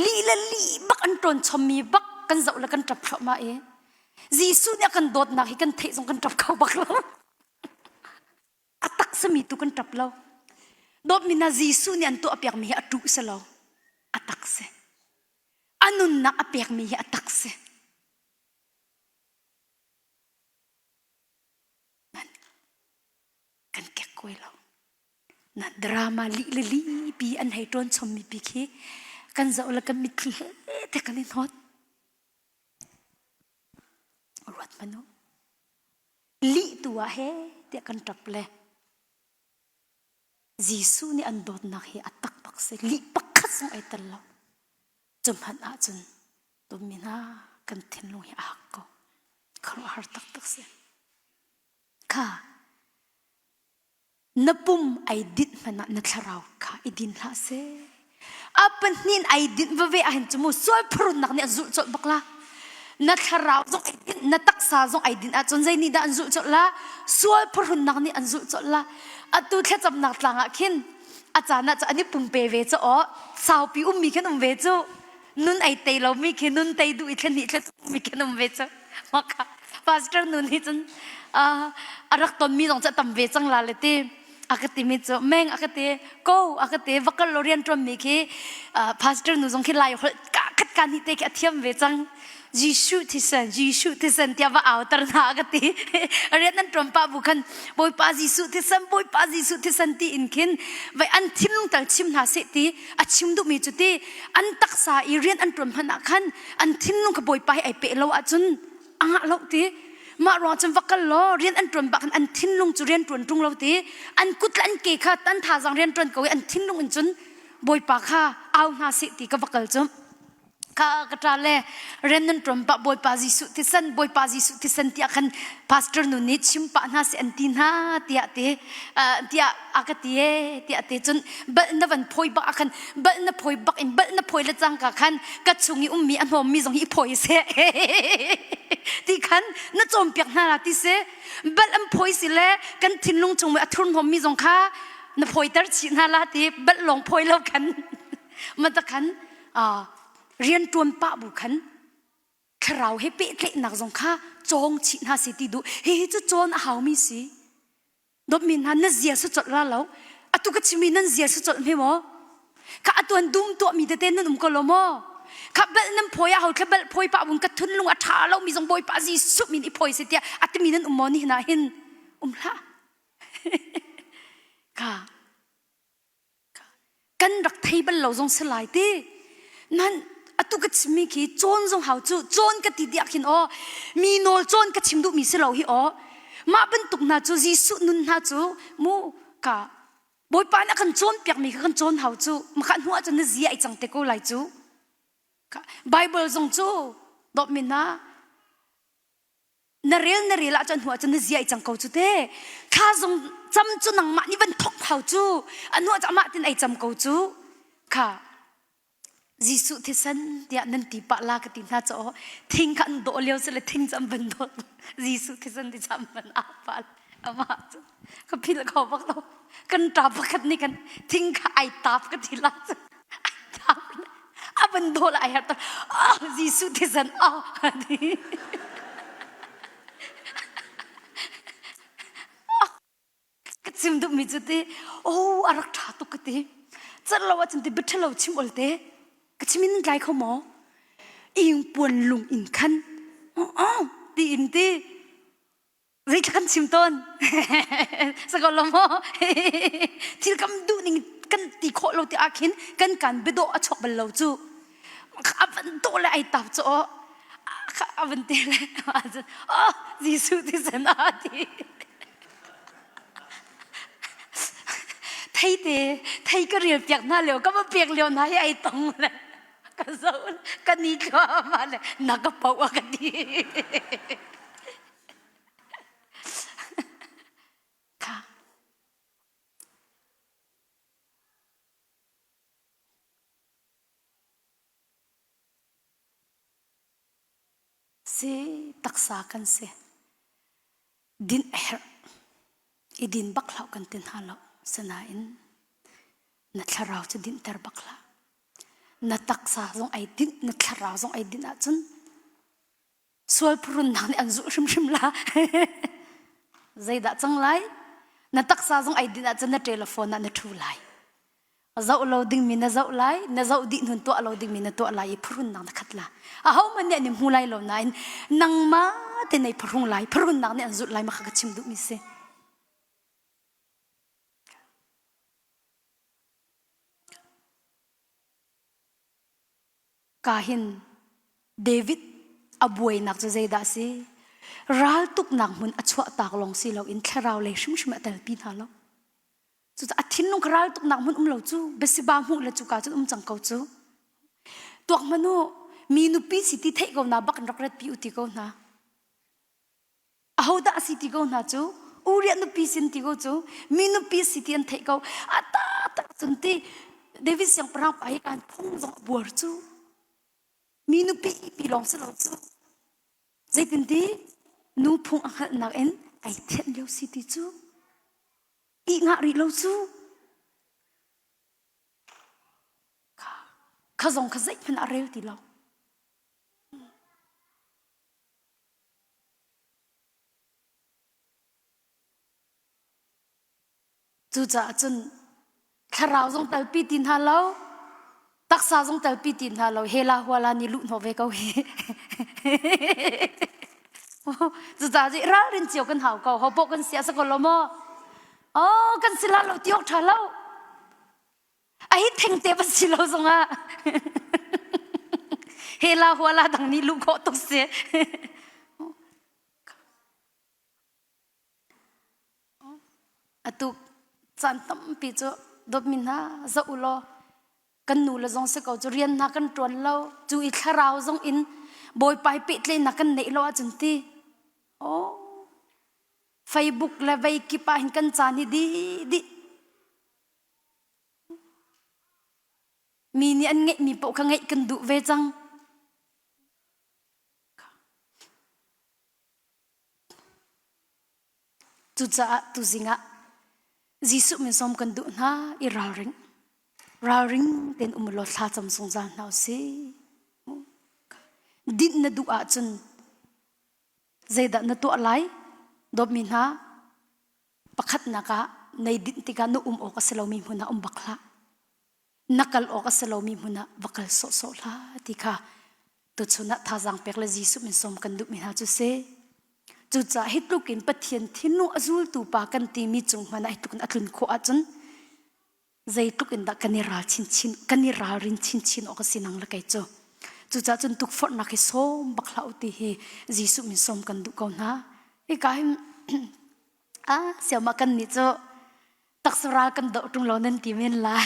Li le li bak an ṭawn chom mi bak kan zoh le kan ṭap thluahmah i Jesuh nih a kan dawtnak hi kan theih zong kan ṭap kho bak lo. A tak sami tu kan ṭap lo. Dawtmi hna Jesuh nih an tuahpiakmi hi a ṭuh si lo. A tak si. A nunnak a pekmi hi a tak si. Kan kekkuai lo. Na drama lih le li pi an hei ṭawn chommi pi khi kan zoh le kan mitthli he te kan i hnawt. Ruat hmanh u. Lih tu ah he tiah kan ṭap le Jesuh nih an dawtnak hi a tak bak si. Lih pakhat zong ai tel lo. Cu hmanh ahcun tummi hna kan thinlung hi a hak ko. Khuaruahhar taktak si. Kha na pum ai dinh hmanh ah na thlarau kha i din hlah seh. A pahnih ai dinh veve ahhin cu mu sual phurunnak nih an zulh colh bak la. Na thlarau zong ai dinh, na taksa zong ai dinh ahcun zei nih dah an zulh colh la? Sual phurunnak nih an zulh colh la. Atu thlacamnak tlang ah khin a caan ah cu an i pumpe ve cu aw saupi ummi khin um ve cu nun ai tei lomi khi nun tei duh i thlen hnih thlen mi khin um ve cu maka pastor nun hi cun a rak tonmi zong cu a tam ve cang la le ti a ka timi cu meng a ka ti ko a ka ti vakal lo rian ṭuan mi khi pastor nu zong khi lai holh ka khat ka ni te khi a thiam ve cang Jesuh thisen Jesuh thisen tiah va auter hna a ka ti rian nan ṭuan pah bu khan Bawipa Jesuh thisen Bawipa Jesuh thisen ti in khin vai an thinlung tal chim hna seh ti a chim duhmi cu ti an taksa i rian an ṭuan hmanh ah khan an thinlung kha Bawipa hi ai peh lo ahcun a ngah lo ti mah ruang cun va kal law rian an ṭuan bak khan an thinlung cu rian ṭuan ṭung lo ti an kut le an ke kha an thazaang rian ṭuan ko i an thinlung in cun Bawipa kha au hna seh ti ka va kal cu Ka ka ṭa le rian nan ṭuan pah Bawipa Jesuh thisen Bawipa Jesuh thisen tiah khan pastor nu nih chim pah hna seh an ti hna tiah ti tiah a ka ti ee tiah ti cun balh na van phawi bak ah khan balh na phawi bak in balh na phawi le cangka khan ka chung i ummi a hnawmmi zong hi i phawi seh ti khan na cawnpiak hna la ti si balh an phawi si le kan thinlung chung a thurhnawmmi zong kha na phawiter chih hna la ti balh lawng phawi lo khan mata khan rianṭuan pah bu khan thlarau he pehtlaihnak zong kha cawng chih hna si ti duh hihi cu cawn a haumi si dawtmi hna na zia su colh ra lo atu ka chimmi nan zia su colh hme maw kha atu an dum tuahmi tete nan um ko lo maw kha bel nan phawi ah ho thla bel phawi pah bun ka thunlung a ṭha lo mi zong bawipa Jesuh min i phawi si tiah a timi nan um maw ni hna hin um hlah ka Kan rak thei bal lo zong si lai ti. Nan atu ka chimmi khi cawn zong hau cu cawn ka ti diak hin aw mi nawl cawn ka chim duhmi si lo hi aw mah bantuk hna cu Jesuh nun hna cu mu ka Bawipa nih a kan cawnpiakmi kha kan cawn hau cu maka hnu ahcun na zia ai cang te ko lai cu Bible zong cu dawtmi hna. Na rel na rel ahcun hnu ahcun na zia i cang ko cu te. Thla zong cam cu nangmah nih van thok hau cu. A hnu ah amah tin ei cam ko cu. Kha Jesuh thisen tiah nan ti pah la ka ti hna caw thing kha an dawh lio si le thing cu an van dawh Jesuh thisen ti cu an van ah pah amah cu ka philh kho bak lo kan ṭa pakhat nih kan thing kha ai tap ka ti la cu ai tap a van dawh le ai har ah Jesuh thisen ah ti ka chim duhmi cu ti oh a rak ṭha tuk ka ti cat lo ahcun ti bia ṭhalo chim ol te ka chim in tlai kho maw ingpuan lung in khan oh ti in ti zeithla kan chim tawn sako lo maw thil kam duh ning kan ti khawh lo ti ah khin kan kan biadawh a chuak bal lo cu a van dawh le ai tap cu a van te le oh Jesuh ti sen a ti thei te thei ka rel piak hna lio ka va pek lio hna hi ai tong le ka zo ka ni thluahmah le na ka poh a ka ti kha Si taksa kan si. Din a herh. I din bak hlah kan ti hna lo. Sinain na thlarau cu dinhter bak hlah. Na taksa zong ai dinh, na thlarau zong ai dinh ahcun sual phurunnak nih an zulh hrimhrim la. Zeidah cang lai? Na taksa zong ai dinh ahcun na telephone ah na ṭhu lai. Zoh lo dingmi na zoh lai, na zoh dih hnun tuah lo dingmi na tuah lai i phurunnak na khat la. Ahohmanh nih an i hmu lai lo nain nangmah te nei phurung lai, phurunnak nih an zulh lai ma kha ka chim duhmi si. Ka hin David a buainak cu zeidah a si? Raltuknak hmun a chuahtak lawng si loin thlarau lei hrimhrim a telpi hna lo. Cucaah a thinlung kha raltuknak hmun um lo cu biasiba hmuh le cuka cun um cang ko cu. Tuak hmanh u, mi nupi si ti theih ko na bak in rak rat pi u ti ko hna. Ahodah a si ti ko hna cu Uriah nupi sin ti ko cu mi nupi si ti an theih ko. A ta tak cun ti David siangpahrang pa hi kan phung zong a buar cu. Mi nupi pi lawng si lo cu. Zeitin ti nu phung a hngalhnak in ai thianh lio si ti cu. Ih ngah rih lo cu. Kha zong kha zeihmanh a rel ti lo. Cucaah cun thlarau zong telpi ti hna lo, taksa zong telpi ti hna lo, hela huala nih luh hnawh ve ko hi. Cucaah cun ralrin cio kan hau ko, hopoh kan si a si ko lo maw? Oh, kan si la lo ti awk ṭha lo. A hi thengte van si lo zongah hela huala dang nih luh khawh tuk si. Atu caan tampi cu dawtmi hna zoh u law kan nu le zong si ko cu rian hna kan ṭuan lo cu i thlarau zong in Bawipa he pehtlaihnak kan neih lo ahcun ti oh Facebook le vei kip ah hin kan caan hi dih dih Mi nih an ngeihmi paoh kha ngeih kan duh ve cang. Cucaah tuzing ah Jesuh min sawm kan duh hna i ralring. Ralring tein um law thla cam zungzal hna usih. Dinh na duh ahcun zeidah na tuah lai? Dawtmi hna, Pakhatnak ah nei dinh tikah na um awk a si lomi hmun ah um bak hlah. Na kal awk a si lomi hmun ah va kal sawhsawh hlah ti kha tuchun ah thazaang pek le Jesuh min sawm kan duhmi hna cu si. Cucaah hi tluk in Pathian thinlung a zultu pa kan timi cung hmanh ah hi tluk in a tlun khawh ahcun zeitluk in dah kan i ral chinchin kan i ralrin chinchin awk a si nang le kei cu. Cucaah cun tukforhnak hi sawm bak hlah u ti hi Jesuh min sawm kan duh ko hna. Hika hin ah siamah kan nih cu. Taksa ral kan doh ṭung lo nan ti men lai.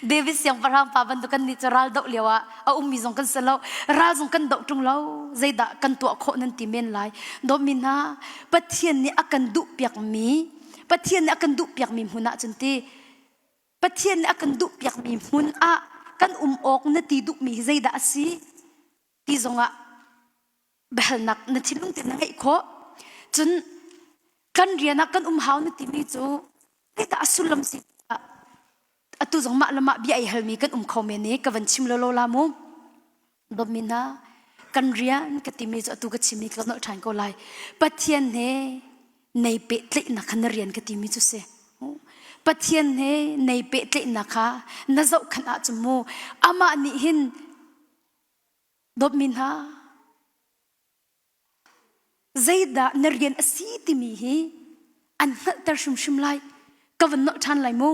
David siangpahrang pa bantuk kan nih cu ral doh lio ah a ummi zong kan si lo. Ral zong kan doh ṭung lo. Zeidah kan tuah khawh nan ti men lai. Dawtmi hna, Pathian nih a kan duhpiakmi, Pathian nih a kan duhpiakmi hmun ah cun ti, Pathian nih a kan duhpiakmi hmun ah kan um awk na ti duhmi hi zeidah a si ti zongah biahalnak na thinlung te na ngeih khawh. Cun kan rian ah kan um hau na timi cu zeidah a sullam si atu zong mah le mah bia ai halmi kan um kho men i ka van chim lolo la mu. Dawtmi hna, kan rian ka timi cu atu ka chimmi ka nolh ṭhan ko lai. Pathian he nei pehtlaihnak kha na rian ka timi cu si. Pathian he nei pehtlaihnak kha na zohkhanh ahcun mu amah nih hin dawtmi hna zeidah na rian a si timi hi an hngalhter hrimhrim lai. Ka van nolh ṭhan lai mu.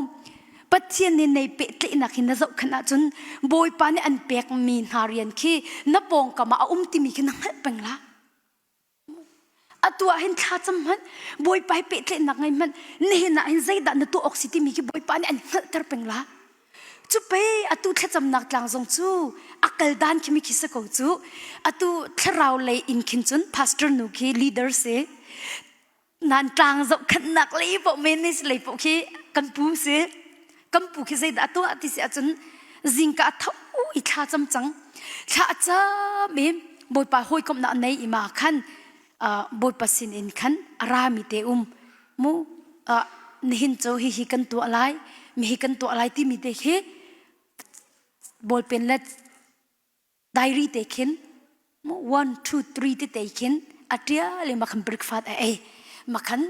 Pathian nih nei pehtlaihnak hi na zohkhenh ahcun Bawipa nih an pekmi hna rian khi na pawngkam ah a um timi khi na hngalh peng la. Atu ah hin thla cam hmanh, Bawipa he pehtlaihnak ngei hmanh, nihin ah hin zeidah na tuah awk si timi khi Bawipa nih an hngalhter peng la. Cu pei atu thlacamnak tlang zong cu a kal dan khi mi khi si ko cu. Atu thlarau lei in khin cun pastor nu khi leader si. Nan tlang zohkhenhnak lei poh manage lei poh khi kan pu si. Kan pu khi zeidah a tuah ti si ahcun zingka a tho i thla cam cang. Thla a cam i Bawipa hawikomhnak nei i ma khan Bawipa sin in khan a rami te um mu nihin cu hihi kan tuah lai mihi kan tuah lai timi te khi ballpen le diary te khin 1 2 3 te te khin a ṭial i makhan breakfast a ei makhan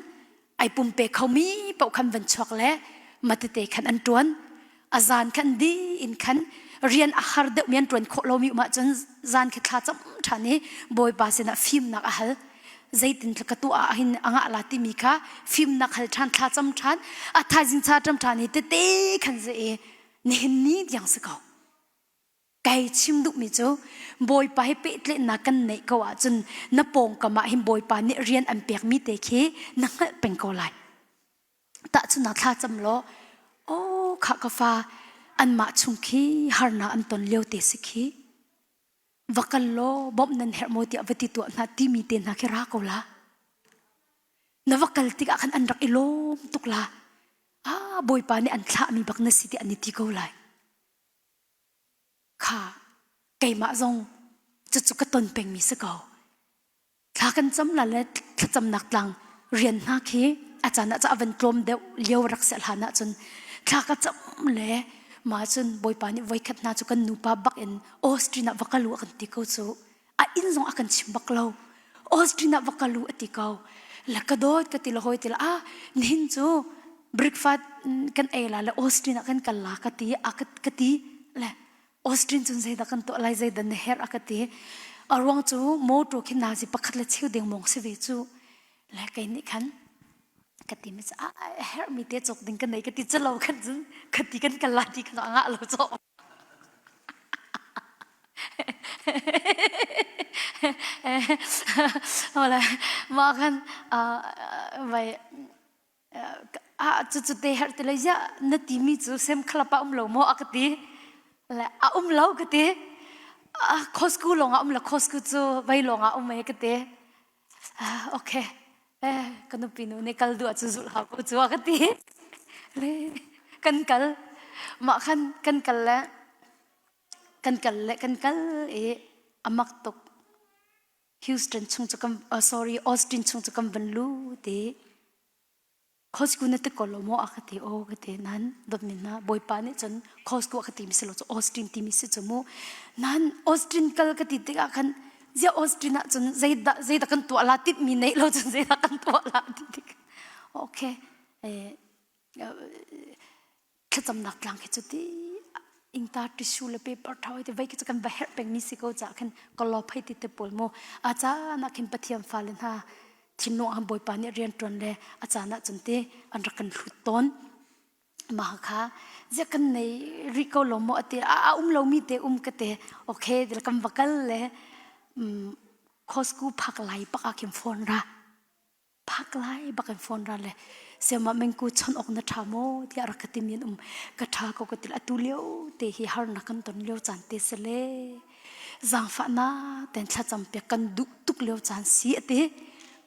ai pumpe khomi paoh khan van chuak le matete khan an ṭuan a zan khan di in khan rian a har deuh mi an ṭuan khawh lomi um ahcun zan khi thla cam ṭhan i Bawipa sinah fimnak a hal zeitin ka tuah ah hin a ngah la timi kha fimnak hal ṭhan thla cam ṭhan a thaizing cha ṭam ṭhan i tete khan ze i nihin ni tiang si ko kai chim duhmi cu Bawipa he pehtlaihnak kan neih ko ahcun na pawngkam ah hin Bawipa nih rian an pekmi te khi na hngalh peng ko lai. Tahchunhnak thla cam law aw khah ka fa anmah chung khi harnak an ton lio te si khi va kal law bawmh nan herh maw tiah va ti tuah hna timi te hna khi ra ko la. Na va kal tikah khan an rak i lawm tuk la. Ah Bawipa nih an thlahmi bak na si ti an i ti ko lai. Kha keimah zong cucu ka ton pengmi si ko. Thla kan cam la le thlacamnak tlang rian hna khi a caan ah a van tlawm deuh lio rak si hlan ahcun thla ka cam le mah cun Bawipa nih voikhat hna cu kan nupa bak in Austin ah va kal u a kan ti ko cu a inn zong a kan chim bak lo Austin ah va kal u a ti ko la ka dawt ka ti la hawi ti la ah nihin cu breakfast kan ei la le Austin ah kan kal la ka ti a ka ti le Austin cun zeidah kan tuah lai zeidah na herh a ka ti a ruang cu motor khi nazi pakhat le cheu ding mong si ve cu le kei nih khan ka ti mi a herh mi te cawk ding ka nei ka ti chalo khan cun ka ti kan kal la ti khan a ngah lo chaw Mah khan vai ah cucu te herh ti lai ziah na timi cu sem khalap ah um lo maw a ka ti le a um lo ka ti Costco lawng ah um lo Costco cu vai lawng ah um e ka ti okay eh ka nupi nu nih kal duh ahcun zulh hau ko cu a ka ti le kan kal mah khan kan kal le kan kal le kan kal i a mak tuk Houston chung cu kan uh, sorry Austin chung cu kan van lut i Costco na ti ko lo maw a ka ti aw ka ti nan dawtmi hna Bawipa nih cun Costco a ka ti mi si lo cu Austin timi si cu mu nan Austin kal ka ti tikah khan zia Austin ah cun zeidah zeidah kan tuah la tip mi nei lo cun zeidah kan tuah la ti tik okay eh thlacamnak tlang khi cu ti ingta tissue le paper thau ti vai khi cu kan va herh pengmi si ko ca khin kolo phei ti te pawl mu a caan ah khin pathian fale hna thinlung ah bawipa nih rian ṭuan le a caan ah cun ti an rak kan hlut tawn mah kha zia kan nei rih ko lo maw ati a um lomi te um ka te okay dil kan va kal le Costco phak lai pak ah khin phone ra phak lai bak in phone ra le. Siamah mengku chon ok na ṭha maw tiah rak ka timi an um. Ka ṭha ko ka ti atu lio te hi harnak kan ton lio caan te si le zaangfahnak ten thlacam piak kan duh tuk lio caan si a ti.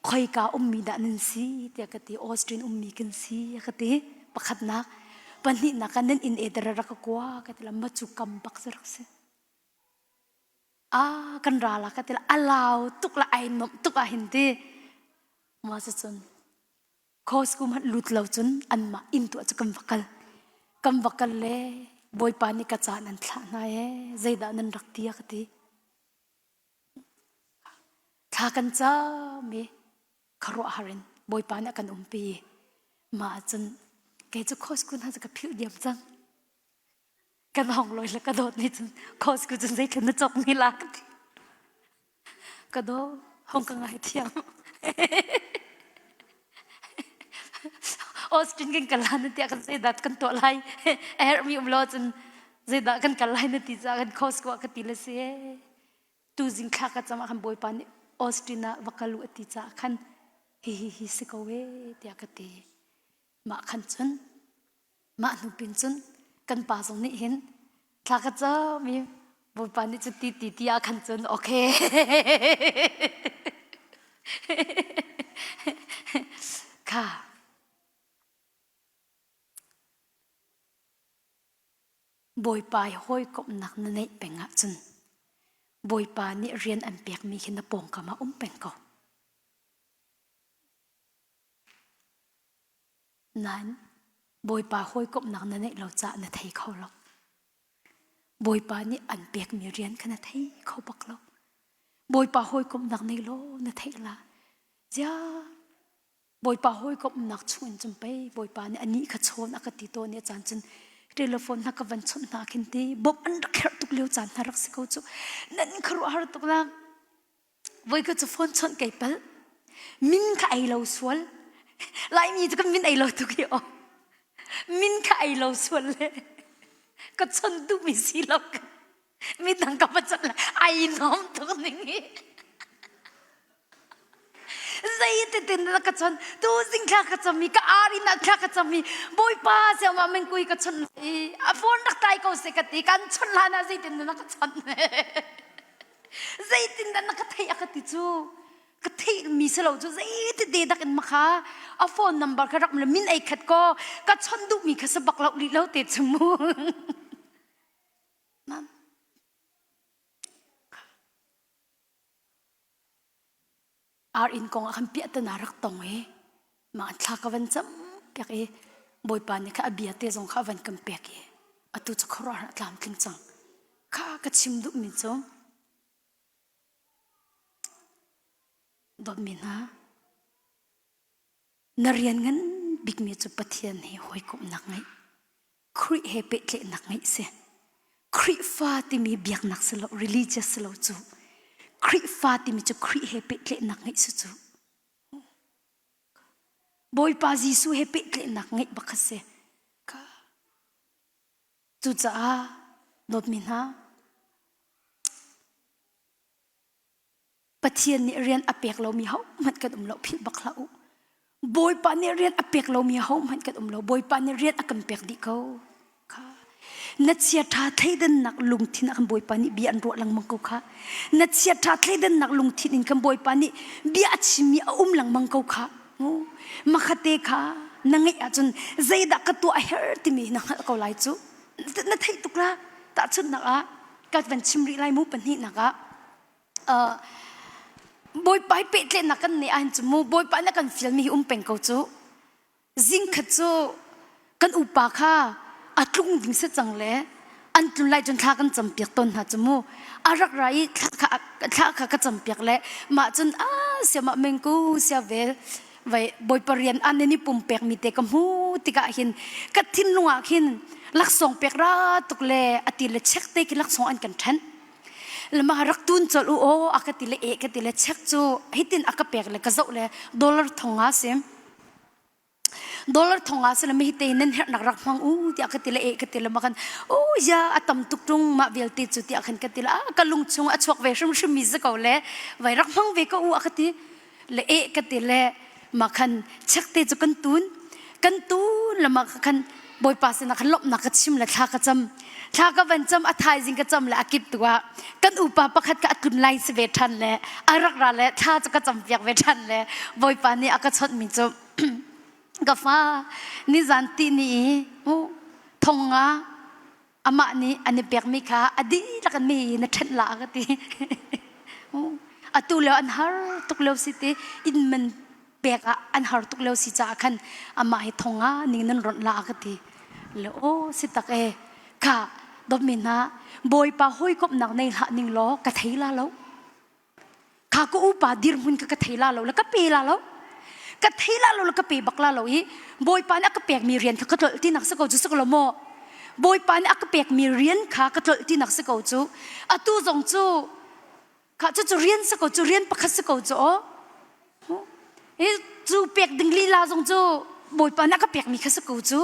Khoika ummi dah nan si tiah ka ti. Austin ummi kan si a ka ti. Pakhatnak pahnihnak ah nan inn e dara rak ka kua ka ti la ma cu kam bak si rak si. Ah kan ra la ka ti la a lau tuk la ai nuamh tuk ah hin ti. Mah cucun Costco hmanh lut lo cun anmah inn tuah cu kan va kal. Kan va kal le Bawipa nih ka caan an thlah hna ee zeidah nan rak ti a ka ti. Thla kan cam i khuaruahhar in Bawipa nih a kan umpi i mah ahcun kei cu Costco hna cu ka philh diam cang. Kan hong lawi le ka dawt nih cun Costco cun zeitluk na cawk mi la ka ti. Ka daw, hong ka ngai thiam. Austin kan kal lan tiah kan zeidah kan tuah lai. A herhmi um lo cun zeidah kan kal lai na ti caah kan Costco ah ka ti le si. Tu zing thla ka cam ah khan Bawipa nih Austin ah va kal u a ti caah khan hi hi hi si ko e tiah ka ti. Mah khan cun Mah hnu pin cun kan pa zong nih hin thla ka cam i Bawipa nih cu ti ti ti ah khan cun okay. Kha Bawipa i hawikomhnak na neih peng ahcun Bawipa nih rian an pekmi khi na pawngkam ah um peng ko. Nain Bawipa hawikomhnak na neih lo caah na thei kho lo. Bawipa nih an pekmi rian kha na thei kho bak lo. Bawipa hawikomhnak nei law na theih la. Zia Bawipa hawikomhnak chung in cun pei Bawipa nih anih kha chawn a ka ti tawn i a caan cun telephone hna ka van chawnh hna khin ti bawmh an rak herh tuk lio caan hna rak si ko cu nan khuaruahhar tuk nak Voi ka cu phone chawnh kei palh. Min kha ei lo sual. Laimi cu kan min ei lo tuk hi aw. Min kha ei lo sual le ka chawnh duhmi si lo. Midang ka va chawnh le ai nom tuk ning hi. Zeititin na ka chawnh tu zing thla ka cam i ka arin ah thla ka cam i Bawipa siangmah mengkui ka chawnh i a phone rak tlai ko seh ka ti kan chawnh hlan ah zeitin na ka chawnh Zeitindah na ka theih a ka ti cu ka theihmi si lo cu zeiti te dak in makha a phone number kha rak le min ei khat ko ka chawnh duhmi kha si bak lo lih lo te cu mu Nan Ar inn kong ah khan piahtana rak tong i mah thla ka van cam piak i Bawipa nih kha a bia te zong kha a van kan pek i atu cu khuaruahhar a tlamtling cang. Kha ka chim duhmi cu dawtmi hna na rian ngan bikmi cu Pathian he hawikomhnak ngeih Khrih he pehtlaihnak ngeih si. Khrihfa timi biaknak si lo, religious si lo cu. Khrihfa timi cu Khrih he pehtlaihnak ngeih si cu. Bawipa Jesuh he pehtlaihnak ngeih bak kha si. Cucaah dawtmi hna, Pathian nih rian a pek lomi hohmanh kan um lo philh bak hlah u. Bawipa nih rian a pek lomi hohmanh kan um lo. Bawipa nih rian a kan pek dih ko. Kha. Na chiaṭha thleidannak lungthin ah kan Bawipa nih bia an ruah lengmang ko kha. Na chiaṭha thleidannak lungthin in kan Bawipa nih bia a chimmi a um lengmang ko kha. Makhate kha na ngeih ahcun zeidah ka tuah a herh timi na hngalh ko lai cu. Na theih tuk la. Tahchunhnak ah ka van chim rih lai mu pahnihnak ah Bawipa hi pehtlaihnak kan neih ahhin cu mu Bawipa nih a kan fialmi hi um peng ko cu. Zingkhat cu kan upa kha a tlung ding si cang le an tlun lai cun thla kan campiak tawn hna cu mu. A rak ra i thla kha, thla kha ka campiak le mah cun a siamah mengku sia vel vai Bawipa rian an in i pumpek mi te ka hmu tikah hin ka thinlung ah khin laksawng pek ra tuk le ati le chek te khi laksawng an kan ṭhen. Lama rak tun colh u aw a ka ti le e ka ti le check cu hitin a ka pek le ka zoh le dollar thong nga si dollar thong nga si le mi te nan herhnak rak hmang u tiah ka ti le e ka ti le ma kan o ya a tam tuk tung mah vialte cu tiah khan ka ti le a ka lung chung a chuak ve hrimhrim mi si ko le vai rak hmang ve ko u a ka ti le e ka ti le ma khan check te cu kan tun. Kan tun lama ka khan Bawipa sinah khan lawmhnak ka chim le thla ka cam. Thla ka van cam a thaizing ka cam le a kip tu ah kan upa pakhat ka a tlun lai si ve ṭhan le a rak ra le thla cu ka cam piak ve ṭhan le Bawipa nih a ka chawnhmi cu ka fa nizan ti ni i thong nga amah nih an i pekmi kha a dihlak in mi na ṭhenh la ka ti. Atu lio an har tuk lio si ti inn man pek ah an har tuk lio si caah khan amah hi thong nga ning nan ronh la ka ti. Le aw si tak e kha dawtmi hna Bawipa hawikomhnak nei hlah ning law ka thei la lo. Kha ka upa dirhmun ka ka thei la lo le ka pe la lo. Ka thei la lo le ka pe bak la lo i Bawipa nih a ka pekmi rian kha ka tlolh tinak si ko cu si ko lo maw? Bawipa nih a ka pekmi rian kha ka tlolh tinak si ko cu. Atu zong cu kha cu cu rian si ko cu rian pakhat si ko cu aw. Hi cu pek ding lila zong cu Bawipa nih a ka pekmi kha si ko cu.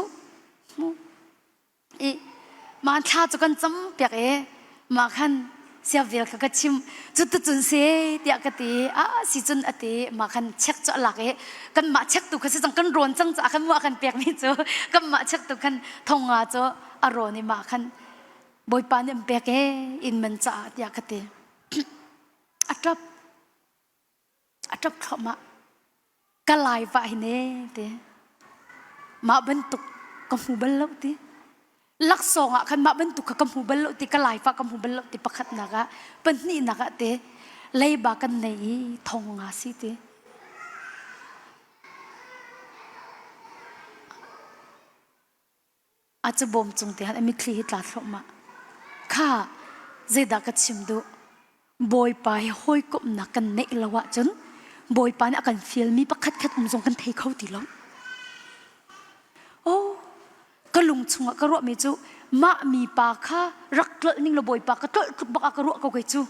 I mah thla cu kan cam piak i mah khan siavel kha ka chim cu tucun se tiah ka ti a si cun a ti mah khan chek cu a lak i kanmah chek tu kha si cang kan rawn cang caah khan muah kan pek mi cu kanmah chek tu khan thonga cu a rawn i mah khan bawipa nih an pek e inn man caah tiah ka ti a ṭap A ṭap thluahmah. Ka lai vah hi ne ti. Mah bantuk ka hmu bal lo ti. Laksawng ah khan mah bantuk kha ka hmu bal lo ti. Ka lai fah ka hmu bal lo ti pakhatnak ah pahnihnak ah te leiba kan nei i thong nga si ti. A cabawm cung te han a mitthli hi tla thluahmah. Kha zeidah ka chim duh? Bawipa hi hawikomhnak kan neih lo ahcun Bawipa nih a kan fialmi pakhat khat um zong kan thei kho ti lo. Oh, ka lung chungah ka ruahmi cu mah mi pa kha rak tlolh ning law Bawipa ka tlolh tluk bak ah ka ruah ko kei cu.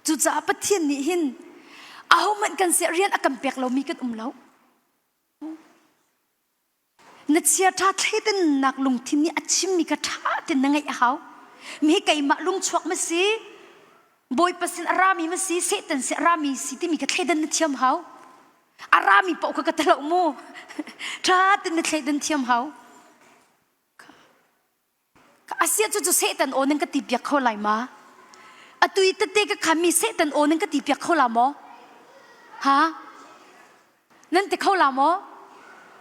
Cucaah Pathian nih hin ahohmanh kan siah rian a kan pek lomi kan um lo. Na chiaṭha thleidannak lungthin nih a chimmi kha ṭha tein na ngaih a hau. Mi keimah lungchuak ma si, Bawipa sin a rami ma si, Satan sin a rami si timi kha thleidan na thiam hau. A rami paoh kha ka ti lo mu. Ṭha tein na thleidan thiam hau. Asia cu cu Satan aw nan ka ti piak kho lai ma? Atu i tete ka khammi Satan aw nan ka ti piak kho la maw? Ha? Nan ti kho la maw?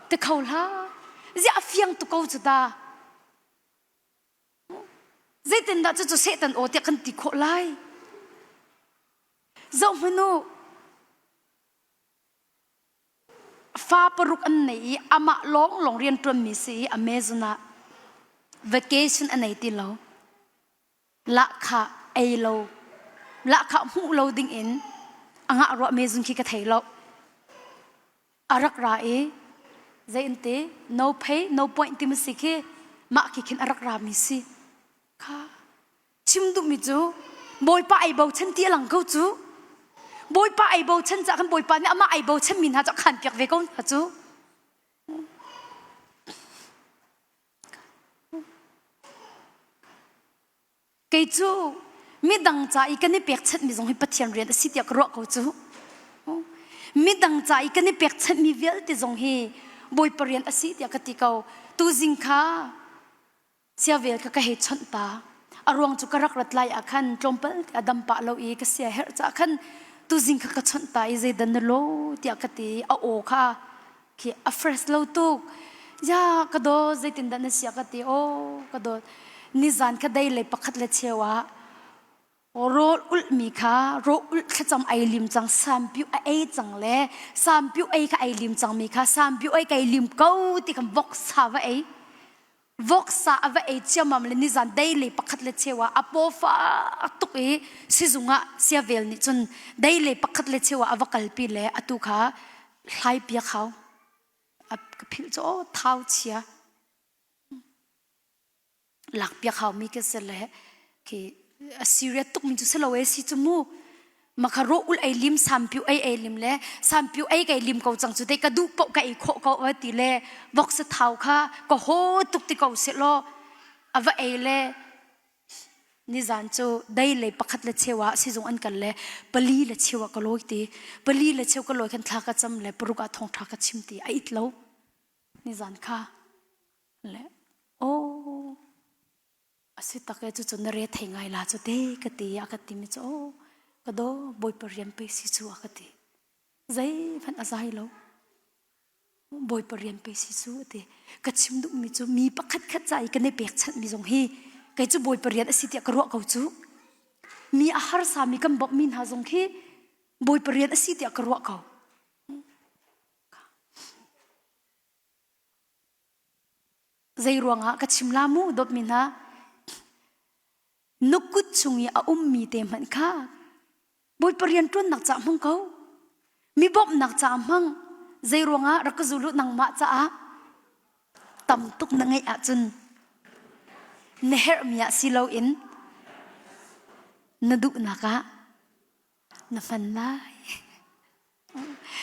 Ti kho hlah. Ziah a fiang tu ko cu ta. Zeitindah cucu Satan aw tiah kan ti khawh lai? Zoh hmanh u. Fa paruk an nei i amah lawnglawng rianṭuanmi si i Amazon ah vacation a nei ti lo. Lahkhah ei lo, lahkhah hmuh lo dingin a ngah rua Amazon khi ka thei lo. A rak ra i zei an ti no pay no point ti ma si khi mah khi khin a rak rami si. Kha chim duhmi cu Bawipa ai bochan ti a lang ko cu. Bawipa ai bochan caah khan Bawipa nih amah ai bochanmi hna cu a khan piak ve ko hna cu. Kei cu midang ca i kan i pekchanhmi zong hi Pathian rian a si tiah ka ruah ko cu. Midang ca i kan i pekchanhmi vialte zong hi Bawipa rian a si tiah ka ti ko. Tuzing kha Siavel kha ka hei chawnh ta. A ruang cu ka rak rat lai ah khan tlawmpal te a dam pah lo i ka sia herh caah khan tuzing kha ka chawnh ta i zeidan na lo tiah ka ti. A aw kha khi a fresh lo tuk. Ya ka dawt zeitindah na sia ka ti. Aw ka dawt. Nizan kha dei le pakhat le cheu ah rawl ulhmi kha rawl ulh thlacam ei lim cang sampiu a ei cang le sampiu ei kha ei lim cangmi kha sampiu ei kai lim ko ti khan voksa va ei voksa a va ei ciammam le nizan dei le pakhat le cheu ah a paw fak tuk i sizung ah siavel nih cun dei le pakhat le cheu ah a va kalpi le atu kha hlai piak hau a ka philh cu thau chia Lakpiak haumi ka si le khi a serious tukmi cu si lo e si cu mu makha rawh ul ei lim sampiu ei ei lim le sampiu ei kai lim ko cang cu te ka duh poh ka ei khawh ko a ti le voksa thau kha ka haw tuk ti ko se law a va ei le. Nizan cu dei le pakhat le cheu ah sizung an kal le pali le cheu ah ka lawi ti. Pali le cheu ka lawi khan thla ka cam le paruk ah thawngṭha ka chim ti a it lo. Nizan kha le oh a si tak e cucu na re thei ngai la cu te ka ti a ka ti mi cu oh ka do bawipa rian pei si cu a ka ti. Zeihmanh a zai lo. Bawipa rian pei si cu a ti. Ka chim duhmi cu mi pakhat khat ca i kan i pekchanhmi zong hi kei cu Bawipa rian a si tiah ka ruah ko cu. Mi a harsami kan bawmhmi hna zong khi Bawipa rian a si tiah ka ruah ko. Zei ruangah ka chim la mu dawtmi hna na kut chung i a ummi te hmanh kha Bawipa rian ṭuannak caah hmang ko. Mi bawmhnak caah hmang. Zei ruangah rak ka zul u nangmah caah tam tuk na ngeih ahcun na herhmi ah si loin na duhnak ah na hman lai.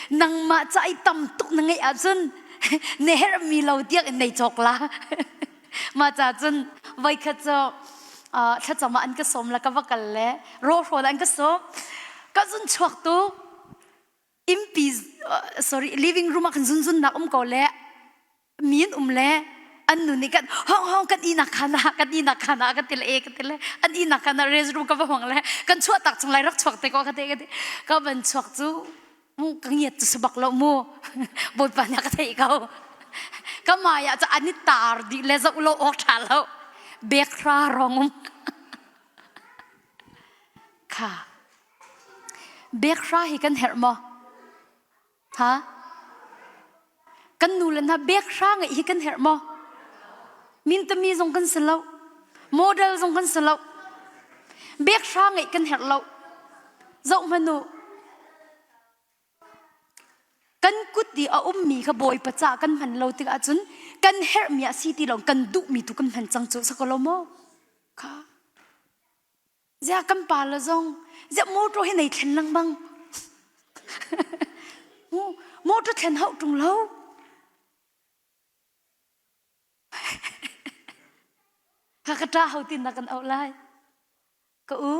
Nangmah ca i tam tuk na ngeih ahcun na herhmi lo tiang in nei cawk la. Mah ca cun voikhat cu thlacam ah an ka sawm la ka va kal le rawhrawl an ka sawm. Ka zun chuak tu impi sorry living room ah khan zunzun nak um ko le mi an um le an nu nih kan hong hong kan ihnak khan ah kan ihnak khan ah ka ti le e ka ti le an ihnak khan ah restroom ka va hong le kan chuah tak chung lai rak chuak te ko ka te ka ti ka van chuak cu ka ngiat cu si bak lo mu bawipa nih ka theih ko ka mai ah cu an i tar dih le zoh lo awk ṭha lo bek hra rong um kha bek hra hi kan herh maw Ha? Kan nu le hna bek hra ngeih hi kan herh maw? Mintami zong kan si lo. Model zong kan si lo. Bek hra ngeih kan herh lo. Zoh hmanh u. Kan kut i a ummi kha Bawipa ca kan hman lo tikah cun kan herhmi ah si ti lo kan duhmi tu kan hman cang cu sa ko lo maw? Kha. Ziah kan pa le zong ziah motor hi nei thlen lengmang. Motor thlen hauh ṭung lo. Ka ka ṭa ho tin na kan auh lai. Ka u,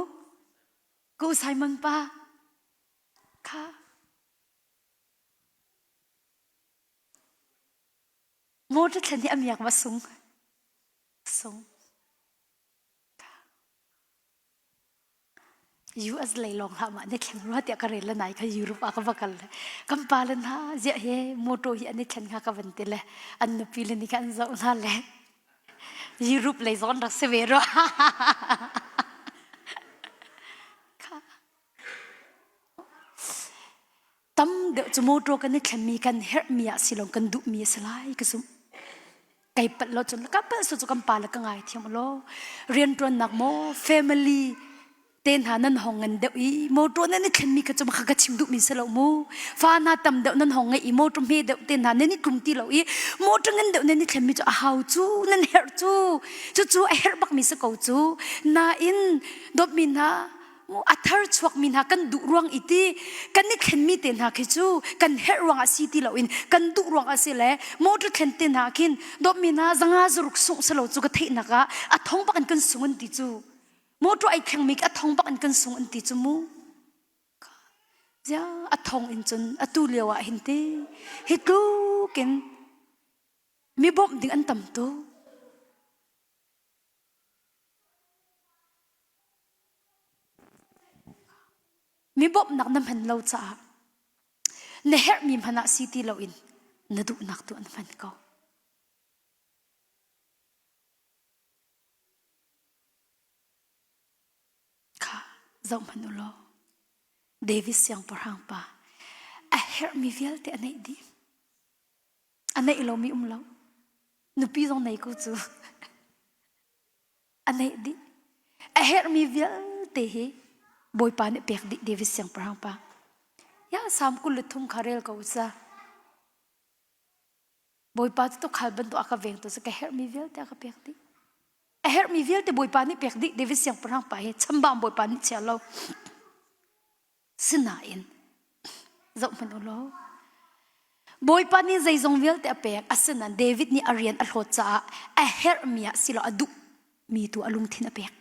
ka u Simon pa. Kha. Motor thlen hi a miak ma sung. Sung. US lei lawng hlah mah ni thleng rua tiah ka rel le nai kha Europe ah ka va kal le kan pa le hna ziah he motor hi an i thlen hnga ka van ti le an nupi le nih khan an zoh hna le Europe lei zong an rak si ve rua. Tam deuh cu motor kan i thlenmi kan herhmi ah si lo kan duhmi a si lai ka zumh. Kai palh lo cun ka palh su cu kan pa le ka ngai thiam lo. Rianṭuannak maw family te hna nan hong ngan deuh i motor nan i thlenmi kha cu kha ka chim duhmi si lo mu. Fa hna tam deuh nan hong ngeih i motor hme deuh te hna nan i tlum ti lo i motor ngan deuh nan i thlenmi cu a hau cu nan herh cu. Cucu a herh bakmi si ko cu. Nain dawtmi hna a thar chuakmi hna kan duh ruang i ti kan i thlenmi te hna khi cu kan herh ruang ah si ti loin kan duh ruang ah si le motor thlen te hna khin dawtmi hna zanga zaruk sungh selo cu ka theihnak ah a thong bak in kan sung an ti cu motor ai thlengmi a thong bak in kan sung an ti cu mu zia a thong in cun atu lio ah hin ti hi tlukin mi bawmh ding an tam tuk Mi bawmhnak na hman lo caah na herhmi hmanh ah si ti loin na duhnak tu an hman ko. Kha zoh hmanh u law David siangpahrang pa a herhmi vialte a neih dih. A neih lomi um lo. Nupi zong nei ko cu. A neih dih. A herhmi vialte hi Bawipa nih pek dih David siangpahrang pa. Ya Salm 23 kha rel ko sa. Bawipa cu tukhal bantuk a ka veng tu ka herhmi vialte a ka pek dih. A herhmi vialte Bawipa nih pek dih David siangpahrang pa hi chambang Bawipa nih chia lo. Sinain zoh hmanh u law Bawipa nih zeizong vialte a pek asinain David nih a rian a hlawt caah a herhmi ah silo a duhmi tu a lungthin a pek.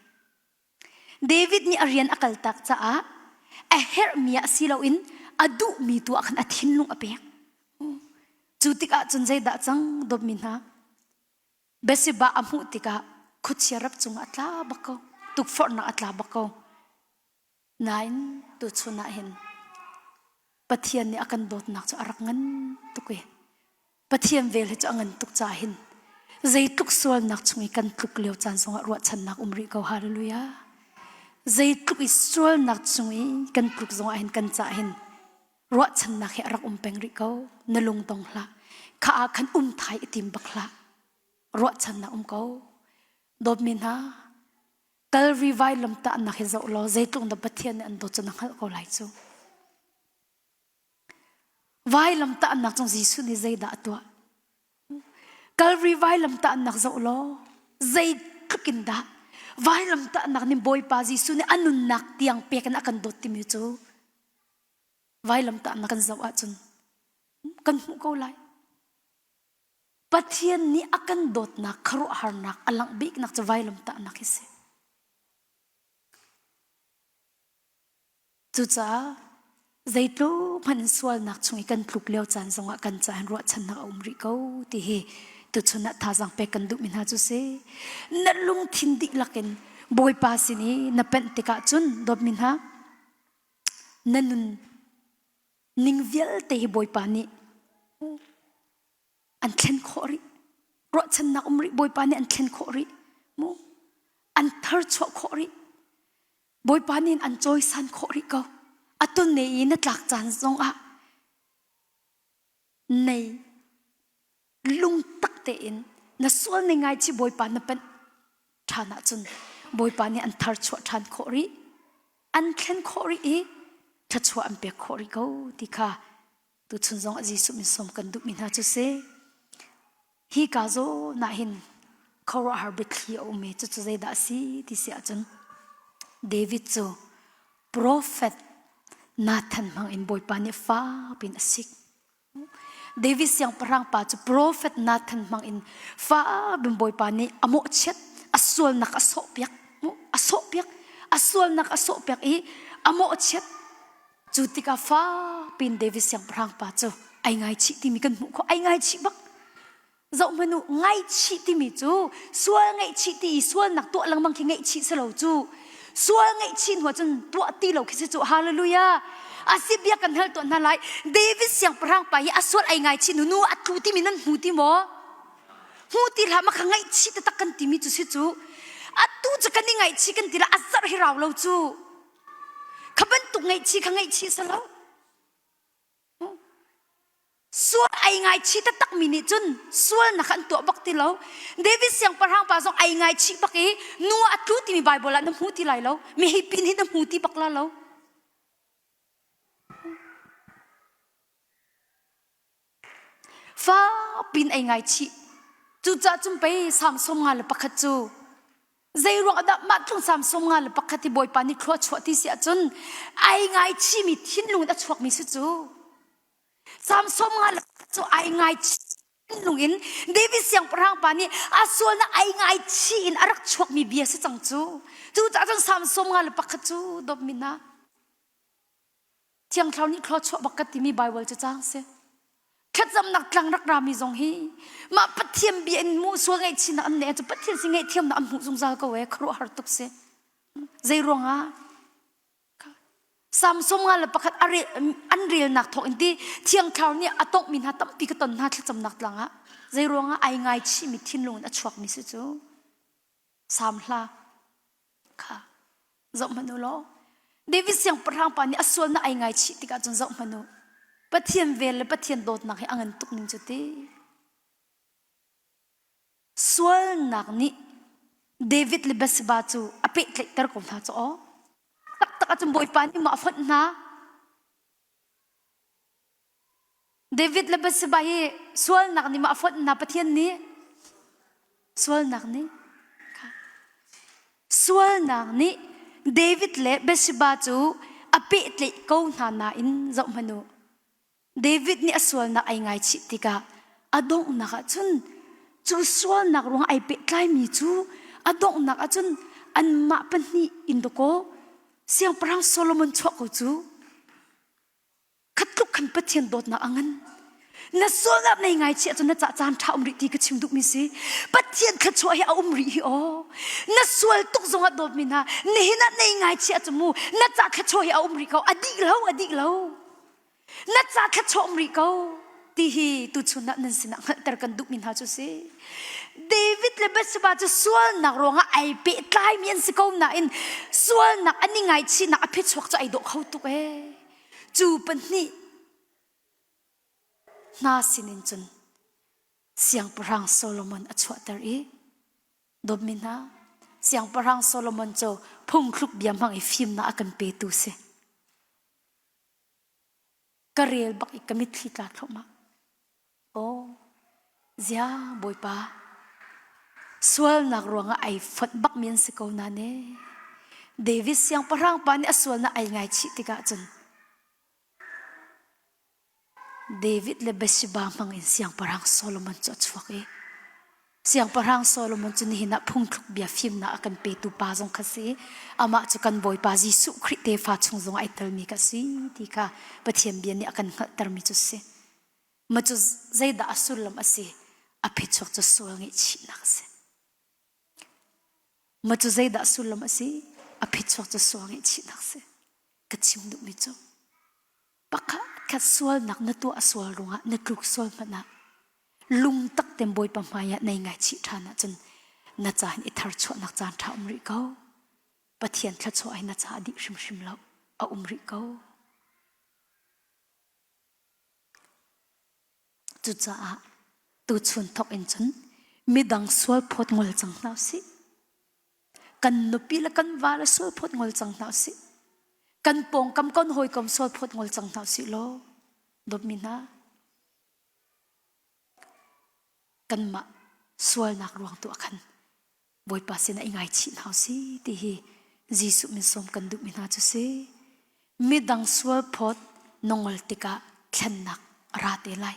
David nih a rian a kaltak caah a herhmi ah si loin a duhmi tu ah khan a thinlung a pek. Cu tikah cun zeidah cang dawtmi hna? Bathsheba a hmuh tikah khuachia rap cungah a tla bak ko. Tukforhnak a tla bak ko. Nain tuchun ah hin Pathian nih a kan dawtnak cu a rak ngan tuk i Pathian vel hi cu a ngan tuk caah hin zeitluk sualnak chung i kan tluk lio caan zongah ruahchannak um rih ko. Hallelujah. Zeitluk i sualnak chung i kan tluk zongah hin kan cah hin ruahchannak hi a rak um peng rih ko. Na lung dong hlah. Kha ah khan um thai i tim bak hlah. Ruahchannak um ko. Dawtmi hna, Kalvari vailamtahnak hi zoh law zeitluk dah Pathian nih an dawt cu na hngalh ko lai cu. Vailamtahnak cung Jesuh nih zeidah a tuah? Kalvari vailamtahnak zoh law zeitluk in dah vailamtahnak nih Bawipa Jesuh nih a nunnak tiang pek in a kan dawt timi cu vailamtahnak kan zoh ahcun kan hmuh ko lai. Pathian nih a kan dawtnak khuaruahharnak a langh biknak cu vailamtahnak hi si. Cucaah zeitluk hmanh in sualnak chung i kan tluk lio caan zongah kan caah hin ruahchannak a um rih ko ti hi tuchun ah thazaang pek kan duhmi hna cu si. Na lungthin dihlak in Bawipa sin i na penh tikah cun dawtmi hna na nun ning vialte hi Bawipa nih an thlen khawh rih ruahchannak um rih bawipa nih an thlen khawh rih mu an tharchuah khawh rih bawipa nih an cawisan khawh rih ko atun ne i na tlak caan zong ah nei lungtak tein na sual ne ngai chi bawipa na panh ṭhan ahcun bawipa nih an tharchuah ṭhan khawh rih an thlen khawh rih i thluachuah an pek khawh rih ko ti kha Tuchun zong ah Jesuh min sawm kan duhmi hna cu si. Hi ka zawn ah hin khuaruahhar biathli a um i cucu zeidah a si ti si ahcun David cu profet Nathan hmang in Bawipa nih fakpi in a sik. David siangpahrang pa cu profet Nathan hmang in fakpi in Bawipa nih a mawhchiat, a sualnak a sawhpiak, a sawhpiak, a sualnak a sawhpiak i a mawhchiat. Cu tikah fakpi in David siangpahrang pa cu ai ngaichih timi kan hmuh khawh. Ai ngaichih bak. Zoh hmanh u, ngaichih timi cu sual ngaihchih ti i sualnak tuah lengmang khi ngaihchih si lo cu. Sual ngaihchih hnu ahcun tuah ti lo khi si cu. Hallelujah. A si bia kan hal tuah hna lai. David siangpahrang pa hi a sual ai ngaichih hnu nu a tlu timi nan hmu ti maw? Hmu ti hlah ma kha ngaihchih taktak kan timi cu si cu. Atu cu kan i ngaihchih kan ti la a zarh hi rau lo cu. Kha bantuk ngaihchih kha ngaihchih si lo. Sual ai ngaichih taktakmi nih cun sualnak an tuah bak ti lo. David siangpahrang pa zong ai ngaichih bak i nu a tlu timi Bible ah na hmu ti lai lo. Mi hi pin hi na hmu ti bak la lo. Fakpi in ei ngaichih. Cucaah cun pei Salm 51 cu zei ruang dah mah tlung Salm 51 hi Bawipa nih thlua chuah ti si ahcun ai ngaichihmi thinlung in a chuakmi si cu. Salm 51 cu ai ngaichih thinlung in David siangpahrang pa nih a sualnak ai ngaichih in a rak chuakmi bia si cang cu. Cucaah cun Salm 51 cu dawtmi hna Thiang Thlarau nih thluachuah bak ka timi Bible cu cang si. Thlacamnak tlang rak rami zong hi mah Pathian bia in hmuh sual ngaihchihnak an neih cu Pathian si ngaihthiamnak an hmuh zungzal ko ee khuaruahhar tuk si. Zei ruangah Salm 121 an relnak thawk in ti Thiang Thlarau nih a tonghmi hna tampi ka ton hna thlacamnak tlang ah zei ruangah ai ngaichihmi thinlung in a chuakmi si cu Salm hla kha zoh hmanh u law David siangpahrang pa nih a sualnak ai ngaichih tikah cun zoh hmanh u Pathian vel le Pathian dawtnak hi a ngan tuk ning cu ti sualnak nih David le Bathsheba cu a pehtlaihter ko hna cu aw taktak ahcun Bawipa nih maw a fonh hna David le Bathsheba hi sualnak nih maw a fonh hna Pathian nih? Sualnak nih. Sualnak nih David le Bathsheba cu a pehtlaih ko hna nain zoh hmanh u. David nih a sualnak ai ngaichih tikah a donghnak ah cun cu sualnak ruang ai pehtlaimi cu a donghnak ah cun. Anmah pahnih in dakaw Siangpahrang Solomon chuah ko cu. Khat tluk khan Pathian dawtnak a ngan. Na sualnak nei ngaichih ahcun na cah caan ṭha um rih ti ka chim duhmi si. Pathian thluachuah hi a um rih hi aw. Na sual tuk zongah dawtmi hna, nihin ah nei ngaichih ahcun mu na cah thluachuah hi a um rih ko. A dih lo, a dih lo. Na ca thluachuah um rih ko ti hi tuchun ah nan sinah hngalhter kan duhmi hna cu si. David le Bathsheba cu sualnak ruangah ai pehtlaimi an si ko nain sualnak an i ngaichihnak a phichuak cu ai dawh kho tuk ee. Cu pahnih hna sinin cun Siangpahrang Solomon a chuahter i dawtmi hna Siangpahrang Solomon cu phungthluk bia hmang i fimnak a kan petu si. Ka rel bak i ka mitthli tla thluahmah. Aw, zia Bawipa, sualnak ruangah ai fonh bakmi an si ko na ne. David siangpahrang pa nih a sualnak ai ngaichih tikah cun David le Bathsheba hmang in siangpahrang Solomon cu a chuak i Siangpahrang Solomon cu nihin ah phungthluk bia fimnak a kan petu pa zong kha si. Amah cu kan Bawipa Jesuh Khrih tefa chung zong ai telmi ka si ti kha Pathian bia nih a kan hngalhtermi cu si. Ma cu zeidah a sullam a si? A phichuak cu sual ngaihchihnak a si. Ma cu zeidah sullam a si? A phichuak cu sual ngaihchihnak a si. Ka chim duhmi cu pakhat khat sualnak na tuah sual ruangah na tluk sual hmanh ah lungtak ten Bawipa hmai ah nei ngaichih ṭhan ahcun na caan i tharchuahnak caan ṭha um rih ko. Pathian thluachuah hi na ca a dih hrimhrim lo, a um rih ko. Cucaah tuchun thawk in cun midang sual phawt ngol cang hna usih. Kan nupi le kan va le sual phawt ngol cang hna usih. Kan pawngkam kan hawikom sual phawt ngol cang hna usih law dawtmi hna kanmah sualnak ruang tu ah khan Bawipa sinah i ngaichih hna usih ti hi Jesuh min sawm kan duhmi hna cu si. Midang sual phawt na ngol tikah thlennak a ra te lai.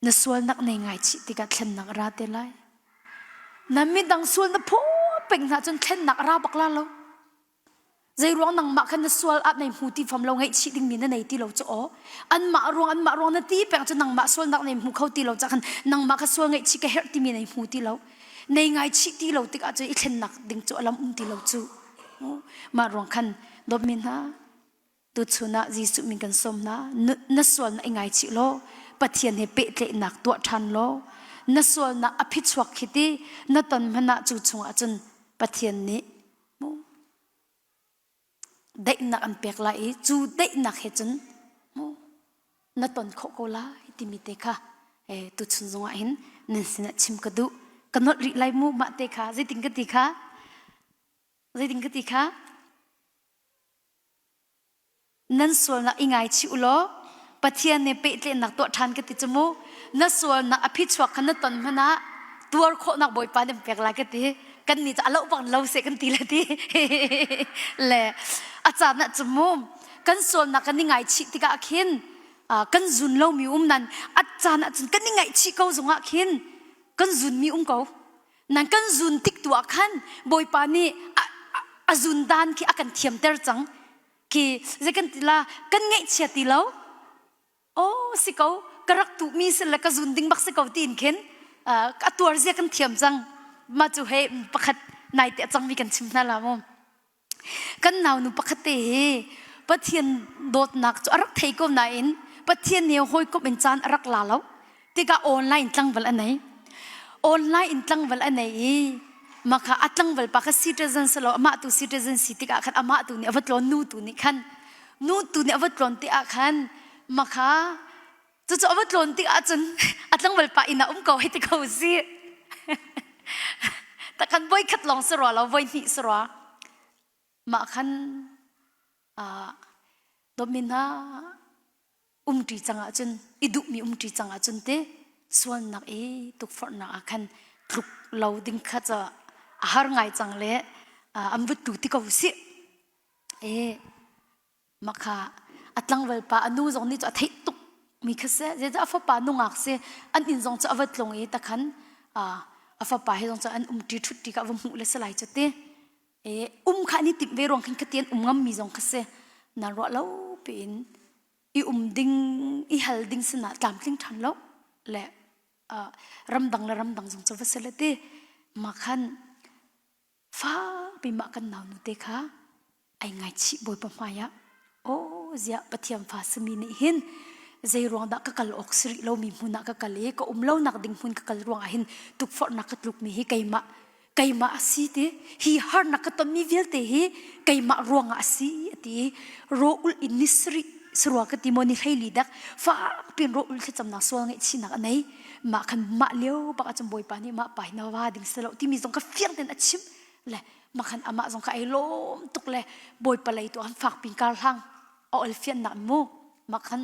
Na sualnak nei ngaichih tikah thlennak a ra te lai. Na midang sual na phaw peng hna cun thlennak a ra bak la lo. Zeiruang nangmah khan na sual ah nei hmu ti fam lo ngaihchih dingmi na nei ti lo cu aw. Anmah ruang anmah ruang na ti peng cu nangmah sualnak nei hmu kho ti lo ca khan nangmah kha sual ngaihchih ka herh timi nei hmu ti lo. Nei ngaichih ti lo tikah cu i thlennak ding cu alam um ti lo cu. Mah ruang khan dawtmi hna tuchun ah Jesuh min kan sawm hna na sualnak i ngaichih law Pathian he pehtlaihnak tuah ṭhan law na sualnak a phichuak khi ti na ton hmanh ah cu chungah cun Pathian nih daihnak an pek lai i cu daihnak he cun na ton khawh ko lai timi te kha tuchun zongah hin nan sinah chim ka duh ka nolh rih lai mu mah te kha zeitin ka ti kha zeitin ka ti kha Nan sualnak i ngaichih u law Pathian nih pehtlaihnak tuah ṭhan ka ti cu mu. Na sualnak a phichuak kha na ton hmanh ah tuar khawhnak Bawipa nih an pek lai ka ti. Kan nih cu a loh bang lo seh kan ti le ti. Le a caan ah cu mu kan sualnak kan i ngaichih tikah khin kan zun lomi um nan a caan ah cun kan i ngaihchih ko zongah khin kan zunmi um ko. Nan kan zun tik tu ah khan Bawipa nih a zun dan khi a kan thiamter cang. Khi zei kan ti la kan ngaihchia ti lo. Oh si ko ka rak tuhmi si le ka zun ding bak si ko tiin khin a tuar zia kan thiam cang. Mah cu he pakhat nai te a cangmi kan chim hna la mu. Kan naunu pakhat te hi Pathian dawtnak cu a rak thei ko nain Pathian he hawikomh in caan a rak la lo. Tikah online tlangval a nei. Online in tlangval a nei i maka a tlangval pa kha citizen si lo amah tu citizen si tikah khan amah tu nih a va tlawn nu tu nih khan nu tu nih a va tlawn ti ah khan maka cucu a va tlawn tik ahcun a tlangval pa inn ah um ko hei ti ko si takhan voi khat lawng si rua lo voi hnih si rua mah khan dawtmi hna umṭi cang ahcun i duhmi umṭi cang ahcun te sualnak i tukforhnak ah khan tluk lo ding kha cu a har ngai cang le an vut tu ti ko sih e Mah kha a tlangval pa a nu zong nih cu a theih tuk mi kha si. Zeicah a fapa nungak si an inn zong cu a va tlung i takhan. A fapa he zong cu an um ṭi ṭhut ṭi ka va hmuh le si lai cu ti. E um kha an i timh ve ruang khin khati an um ngammi zong kha si. Nan ruah lo piin i um ding i hal ding sinah tlamtling ṭhan lo le ramdang le ramdang zong cu va si le ti. Mah khan Fakpi mah kan naunu te kha ai ngaichih Bawipa hmai ah aw ziah Pathian fa simi nih hin zei ruang dah ka kal awk si rih lomi hmun ah ka kal i ka um lonak ding hmun ka kal ruang ah hin tukforhnak ka tlukmi hi keimah keimah a si ti hi harnak ka tonmi vialte hi keimah ruangah a si a ti i raw ulh in ni sarih sarua ka ti maw ni hleili dak fakpiin raw ulh thlacamnak sual ngaihchihnak a nei mah khan mah lio bak ahcun bawipa nih mah pa hi na va ding si lo timi zong kha fiang tein a chim le mah khan amah zong kha ai lawm tuk le bawipa lei tu an fak pin kar hlang a ol fiannak mu mah khan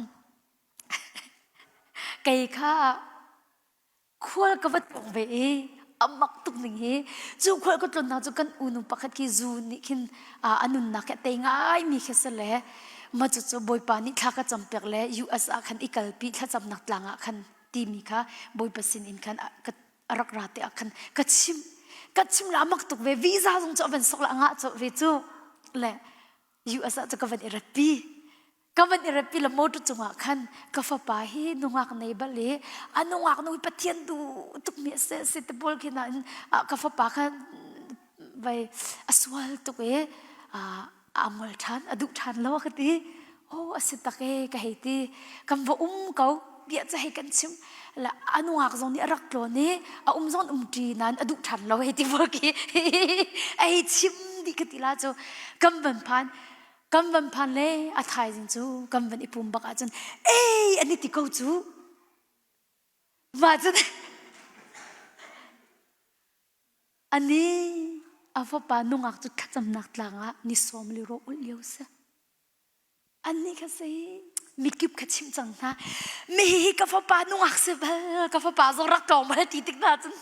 kei kha khual ka va tlung ve i a mak tuk ning hi cu khual ka tlunnak cu kan unu pakhat khi zu nih khin a nunnak khi a tei ngai mi khi si le mah cucu bawipa nih thla ka campiak le US ah khan i kalpi thlacamnak tlang ah khan timi kha bawipa sin in khan a rak ra te ah khan ka chim ka chim la mak tuk ve visa zong cu a van sok la ngah cu ve cu le US ah cu ka van i ratpi ka van i ratpi le motor cungah khan ka fapa hi nungak nei bal i a nungak nu hi pathian du tuk mi a si si te pawl khi na ka fapa kha vai a sual tuk i a ngol ṭhan a duh ṭhan lo ka ti oh a si tak e ka hei ti kan va um ko bia ca hei kan chim la a nungak zong nih a rak tlawn i a um zong um ṭi nain a duh ṭhan lo hei ti pawl khi ei chim dih ka ti la cu kan van phan kan van phan le a thaizing cu kan van i pum bak ahcun ei an i ti ko cu mah cun Ani a fapa nungak cu thlacamnak tlang ah ni sawm li rawh ulh lio si. Annih kha si mikip kha chimh cang hna. Mi hi ka fapa nungak si bal, ka fapa zong rak tlawng bal ti tik hna cun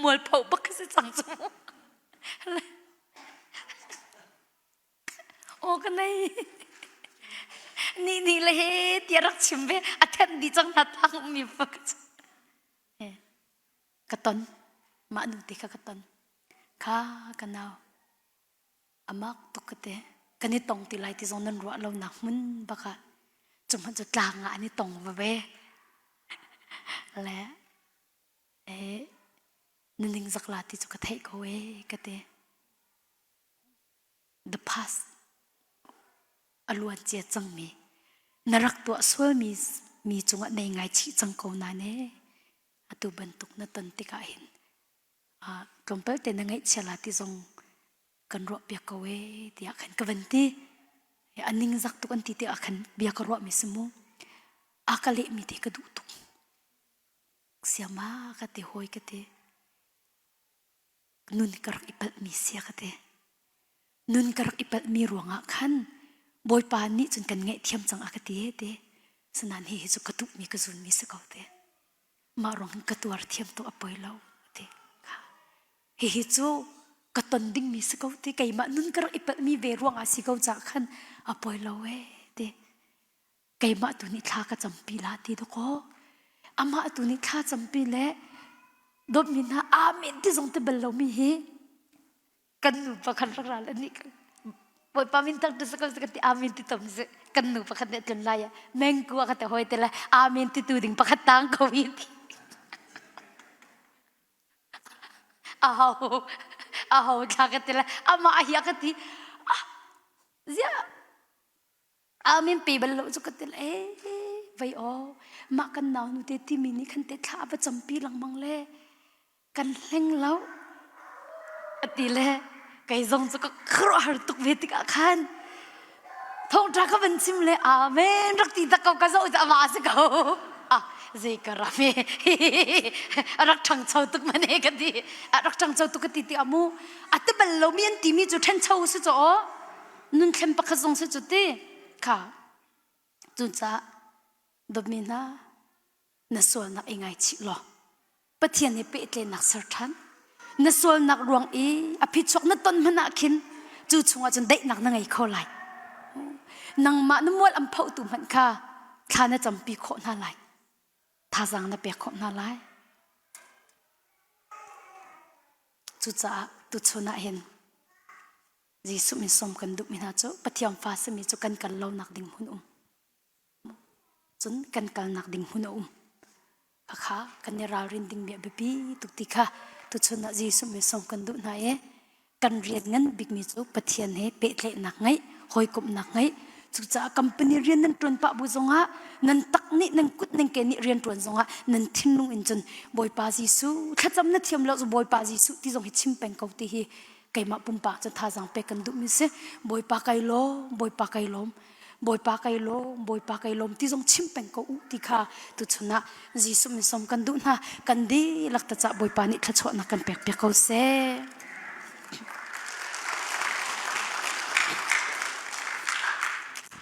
mualpho bak si cang cu. Aw ka nei. Ni ni le he tiah rak chim ve a thenh dih cang hna tlang mi fak. Ka ton mah nu te kha ka ton kha ka nau amak tuk ka te kan i tong ti lai ti zong nan ruah lo nak hmun bak ah cu hmanh cu tlang ah an i tong va ve le eh na ning zak la ti cu ka theih ko e ka te the past a luan cia cangmi na rak tuah sualmi mi cungah nei ngaichih cang ko na ne atu bantuk na ton tikah hin tlawmpal te na ngaihchia la ti zong kan ruah piak ko e tiah khan ka van ti a ningzak tuk an ti tikah khan bia ka ruah mi si mu a ka leh mi te ka duh tuk siama ka ti hawi ka ti nun ka rak i palhmi sia ka ti. Nun ka rak i palhmi ruangah khan Bawipa nih cun kan ngaihthiam cang a ka ti e ti. Sinain hi hi cu ka duhmi ka zunmi si ko ti. Mah ruang hin ka tuar thiam tuk a poi lo ti. Hihi cu ka ton dingmi si ko ti. Keimah nun ka rak i palhmi ve ruangah si ko caah khan a poi lo e ti. Keimah tu nih thla ka campi la ti dakaw amah tu nih thla campi le dawtmi hna amen ti zong ti bal lomi hi kan nu pakhat rak ral ani Bawipa min thang tu sakal ka ti amen ti tom si kan nu pakhat nih tlun lai mengku ka te hoi te la amen ti tu ding pakhat tang ko hi ti aho aho thla ka ti la amah hi ka ti ah zia Amen pe bal lo cu ka til e vei aw mah kan nau nu te timi nih khan te thla va campi lengmang le kan hleng lo ati le kei zong cu ka khuaruahhar tuk ve tikah khan thawngṭha ka van chim le amen rak ti tak ko ka zoh cu amah a si ko ah zei ka ram e a rak ṭhangcho tuk mane ka ti a rak ṭhangcho tuk ka ti ti amu a ti bal lomi an timi cu ṭhencho si cu aw Nunthlem pakhat zong si cu ti kha cucaah dawtmi hna na sualnak i ngaichih law Pathian he pehtlaihnak ser ṭhan na sualnak ruang i a phichuak na ton hmanh ah khin cu chungah cun daihnak na ngei kho lai nangmah na mual an phohtu hmanh kha thla na campi khawh hna lai. Thazaang na pek khawh hna lai. Cucaah tuchun ah hin Jesuh min sawm kan duhmi hna cu Pathian fa simi cu kan kal lonak ding hmun um. Cun kan kalnak ding hmun a um. Khakha kan i ralrin dingmi a biapi tuk ti kha tuchun ah Jesuh min sawm kan duh hna i kan rian ngan bikmi cu Pathian he pehtlaihnak ngeih, hawikomhnak ngeih. Cucaah company rian nan ṭuan pah bu zongah nan tak nih nan kut nan ke nih rian ṭuan zongah nan thinlung in cun Bawipa Jesuh thlacam na thiam lo cu Bawipa Jesuh ti zong hi chim peng ko ti hi keimah pumpak cu thazaang pek kan duhmi si. Bawipa kai lawm, Bawipa kai lawm. Bawipa kai lawm, Bawipa kai lawm ti zong chim peng ko u ti kha tuchun ah Jesuh min sawm kan duh hna. Kan dihlak ta cah Bawipa nih thluachuahnak kan pek piak ko seh.